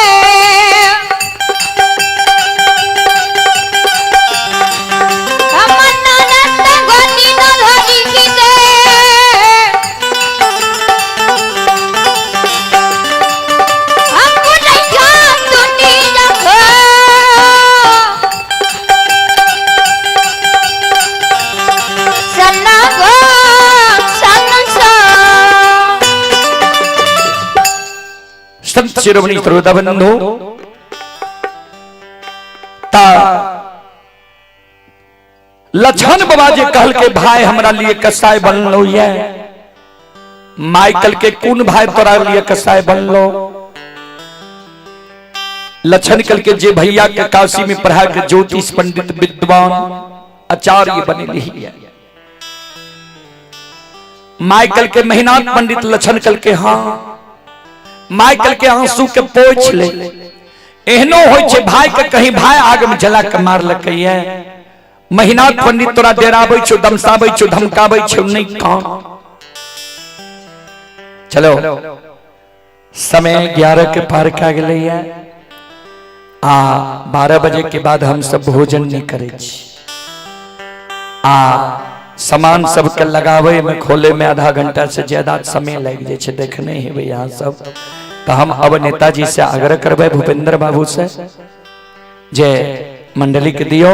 अमन रत गति न धरि किते। अपनैया दुनिया हो। सन्ना गो सन्ना सा। संत शिरोमणि श्रोता बंधु ता लछन बाबा जे कहल के भाई हमरा लिए कसाई बनलो ये माइकल के कोन भाई तोरा लिए कसाई बनलो। लछन कल के जे भैया के काशी में पढ़ा के ज्योतिष पंडित विद्वान आचार्य बने ली है। माइकल के मेहनाथ पंडित लछन कल के हाँ माइकल के आंसू के पोछ ले। एहनो होय छै भाई के कहीं भाई आग में जला के मारलकै ये महिनाथ पंडित तोरा डेराबै छौ दमसाबै छौ धमकाबै छौ नहीं काम। चलो समय 11 के पार का गेलै ये आ 12 बजे के बाद हम सब भोजन नहीं करै छी आ सामान सबके लगावे में खोले में आधा घंटा से ज्यादा समय लग जाए छै। देखने हेबै यहाँ सब तो हम अब नेताजी से आग्रह करबै भूपेंद्र बाबू से जे मंडली के दियो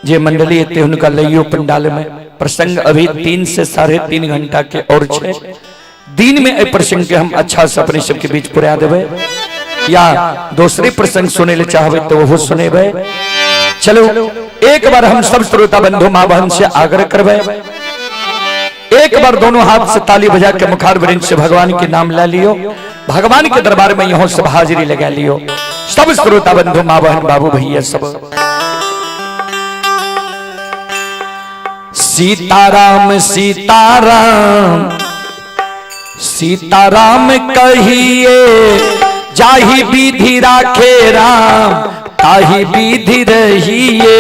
जे मंडली एते हुनका लइयो पंडाल में। प्रसंग अभी 3 से 3.5 घंटा के और छै। दिन में एहि प्रसंग के हम अच्छा से अपने सबके बीच पुरा देबै या दूसरे प्रसंग सुने ले चाहबै तो वो सुनेबै। चलो एक बार हम सब श्रोता बंधु माँ बहन से आग्रह करबै एक बार दोनों हाथ से ताली बजा के मुखार वृंद से भगवान के नाम ला लियो, भगवान के दरबार में यहाँ सब हाजिरी लगा लियो। सब श्रोता बंधु माँ बहन बाबू भैया सब सीताराम सीताराम सीताराम कहिए जाहि विधि राखे राम ताहि विधि रहिए।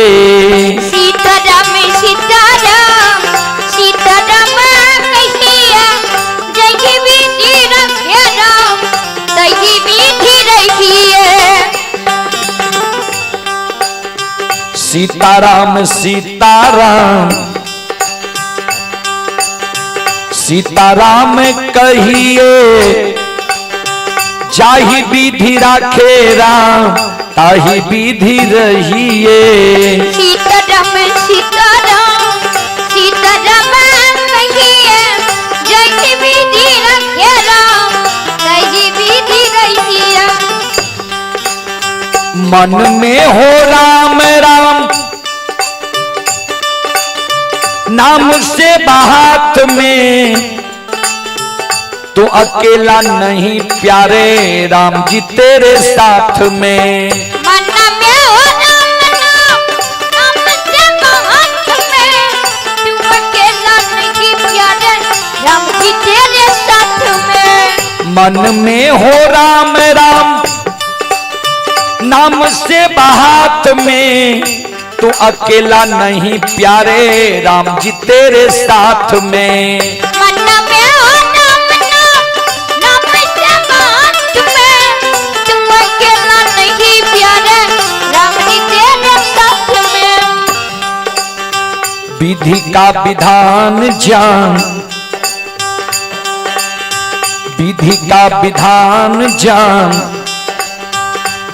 सीताराम सीताराम सीताराम कहिए जाहि विधि राखे राम ताहि विधि रहिए। सीताराम सीताराम सीताराम कहिए जाहि विधि राखे राम ताहि विधि रहिए। सीताराम सीताराम सीताराम कहिए जाहि विधि राखे राम ताहि विधि रहिए। मन में हो राम राम नाम से बात में तू अकेला नहीं प्यारे राम जी तेरे साथ में। मन में मन में हो राम राम नाम से बात में, तू अकेला नहीं प्यारे राम जी तेरे साथ में। मन में हो राम नाम, नाम से बात में, तू अकेला नहीं प्यारे राम जी तेरे साथ में। विधि का विधान जान, विधि का विधान जान,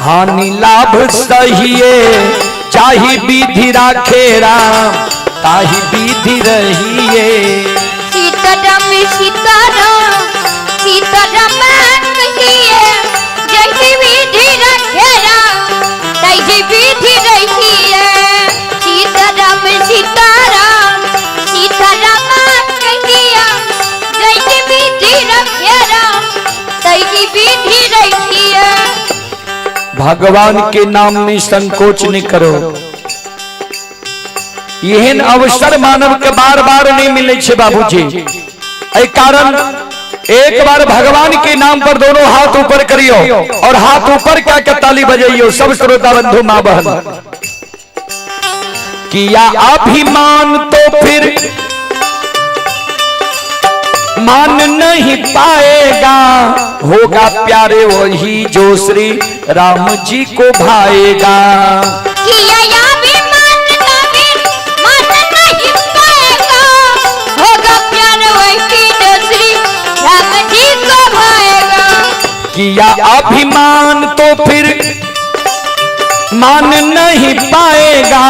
हानि लाभ सहिए, चाही विधि राखे राम ताही विधि रहिए। सीताराम सीताराम सीताराम कहिए, जही विधि रखे राम तही विधि रहिए। सीताराम सीताराम सीताराम कहिए, जही विधि रखे राम तही विधि रहिए। भगवान के नाम में संकोच नहीं करो। एहन अवसर मानव के बार बार नहीं मिले छे बाबूजी। एहि कारण एक बार भगवान के नाम पर दोनों हाथ ऊपर करियो और हाथ ऊपर क्या के ताली बजाइयो सब श्रोता बंधु माँ बहन। किया अभिमान तो फिर मान नहीं पाएगा, होगा प्यारे वही जो श्री राम जी को भाएगा। किया अभिमान तो फिर मान नहीं पाएगा, होगा प्यार वही जो श्री राम जी को भाएगा। किया अभिमान तो फिर मान नहीं पाएगा,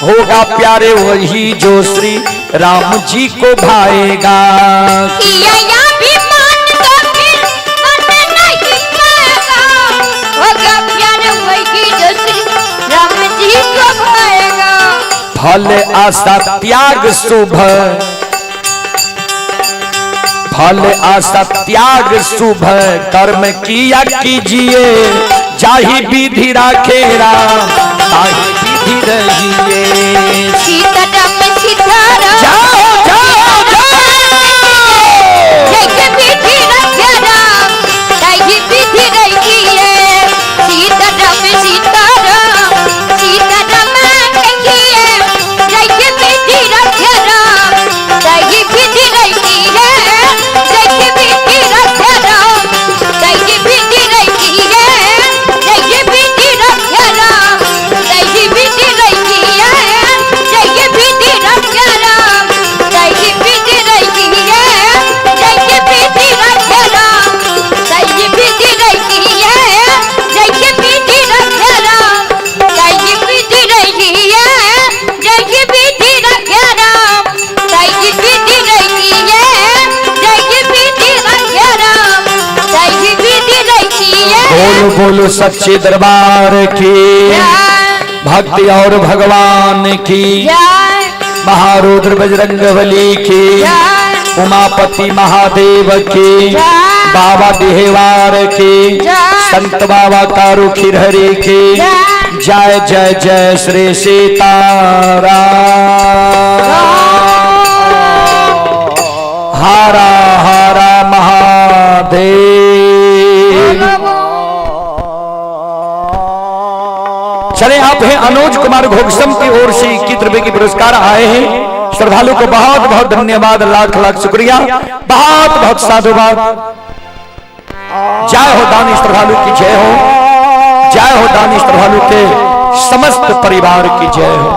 होगा प्यारे वही जो श्री राम जी को भाएगा। किया अभिमान तो फिर मान नहीं पाएगा, होगा प्यार वही जो श्री राम जी को भाएगा। फल आशा त्याग शुभ, फल आशा त्याग शुभ कर्म किया कीजिए, जाहि विधि राखे राम ताहि विधि रहिए। सीताराम सीताराम जाओ जाओ जाओ। जय विधि रखे राम ताहि विधि रहिए। सीताराम सीताराम सीताराम कहिए, जय विधि रखे राम ताहि विधि रहिए। जय विधि रखे राम ताहि विधि रहिए। जय विधि रखे राम ताहि विधि रहिए। जय विधि रखे राम ताहि विधि रहिए। जय विधि रखे राम ताहि विधि रहिए। जय विधि रखे राम ताहि विधि रहिए। जय विधि रखे राम ताहि विधि रहिए। जय विधि रखे राम ताहि विधि रहिए। बोलो बोलो सच्चे दरबार की, भक्ति और भगवान की, जय महारुद्र बजरंग बली की, जय उमापति महादेव की, बाबा देहवार की, संत बाबा कारू खिरहरी की जय जय जय श्री सीताराम। हारा हारा महादेव। चले आप हैं अनुज कुमार घोगसम की ओर से 21 रुपए की पुरस्कार आए हैं। श्रद्धालु को बहुत बहुत धन्यवाद, लाख लाख शुक्रिया, बहुत बहुत साधुवाद। जय हो दानी श्रद्धालु की जय हो, जय हो दानी श्रद्धालु के समस्त परिवार की जय हो।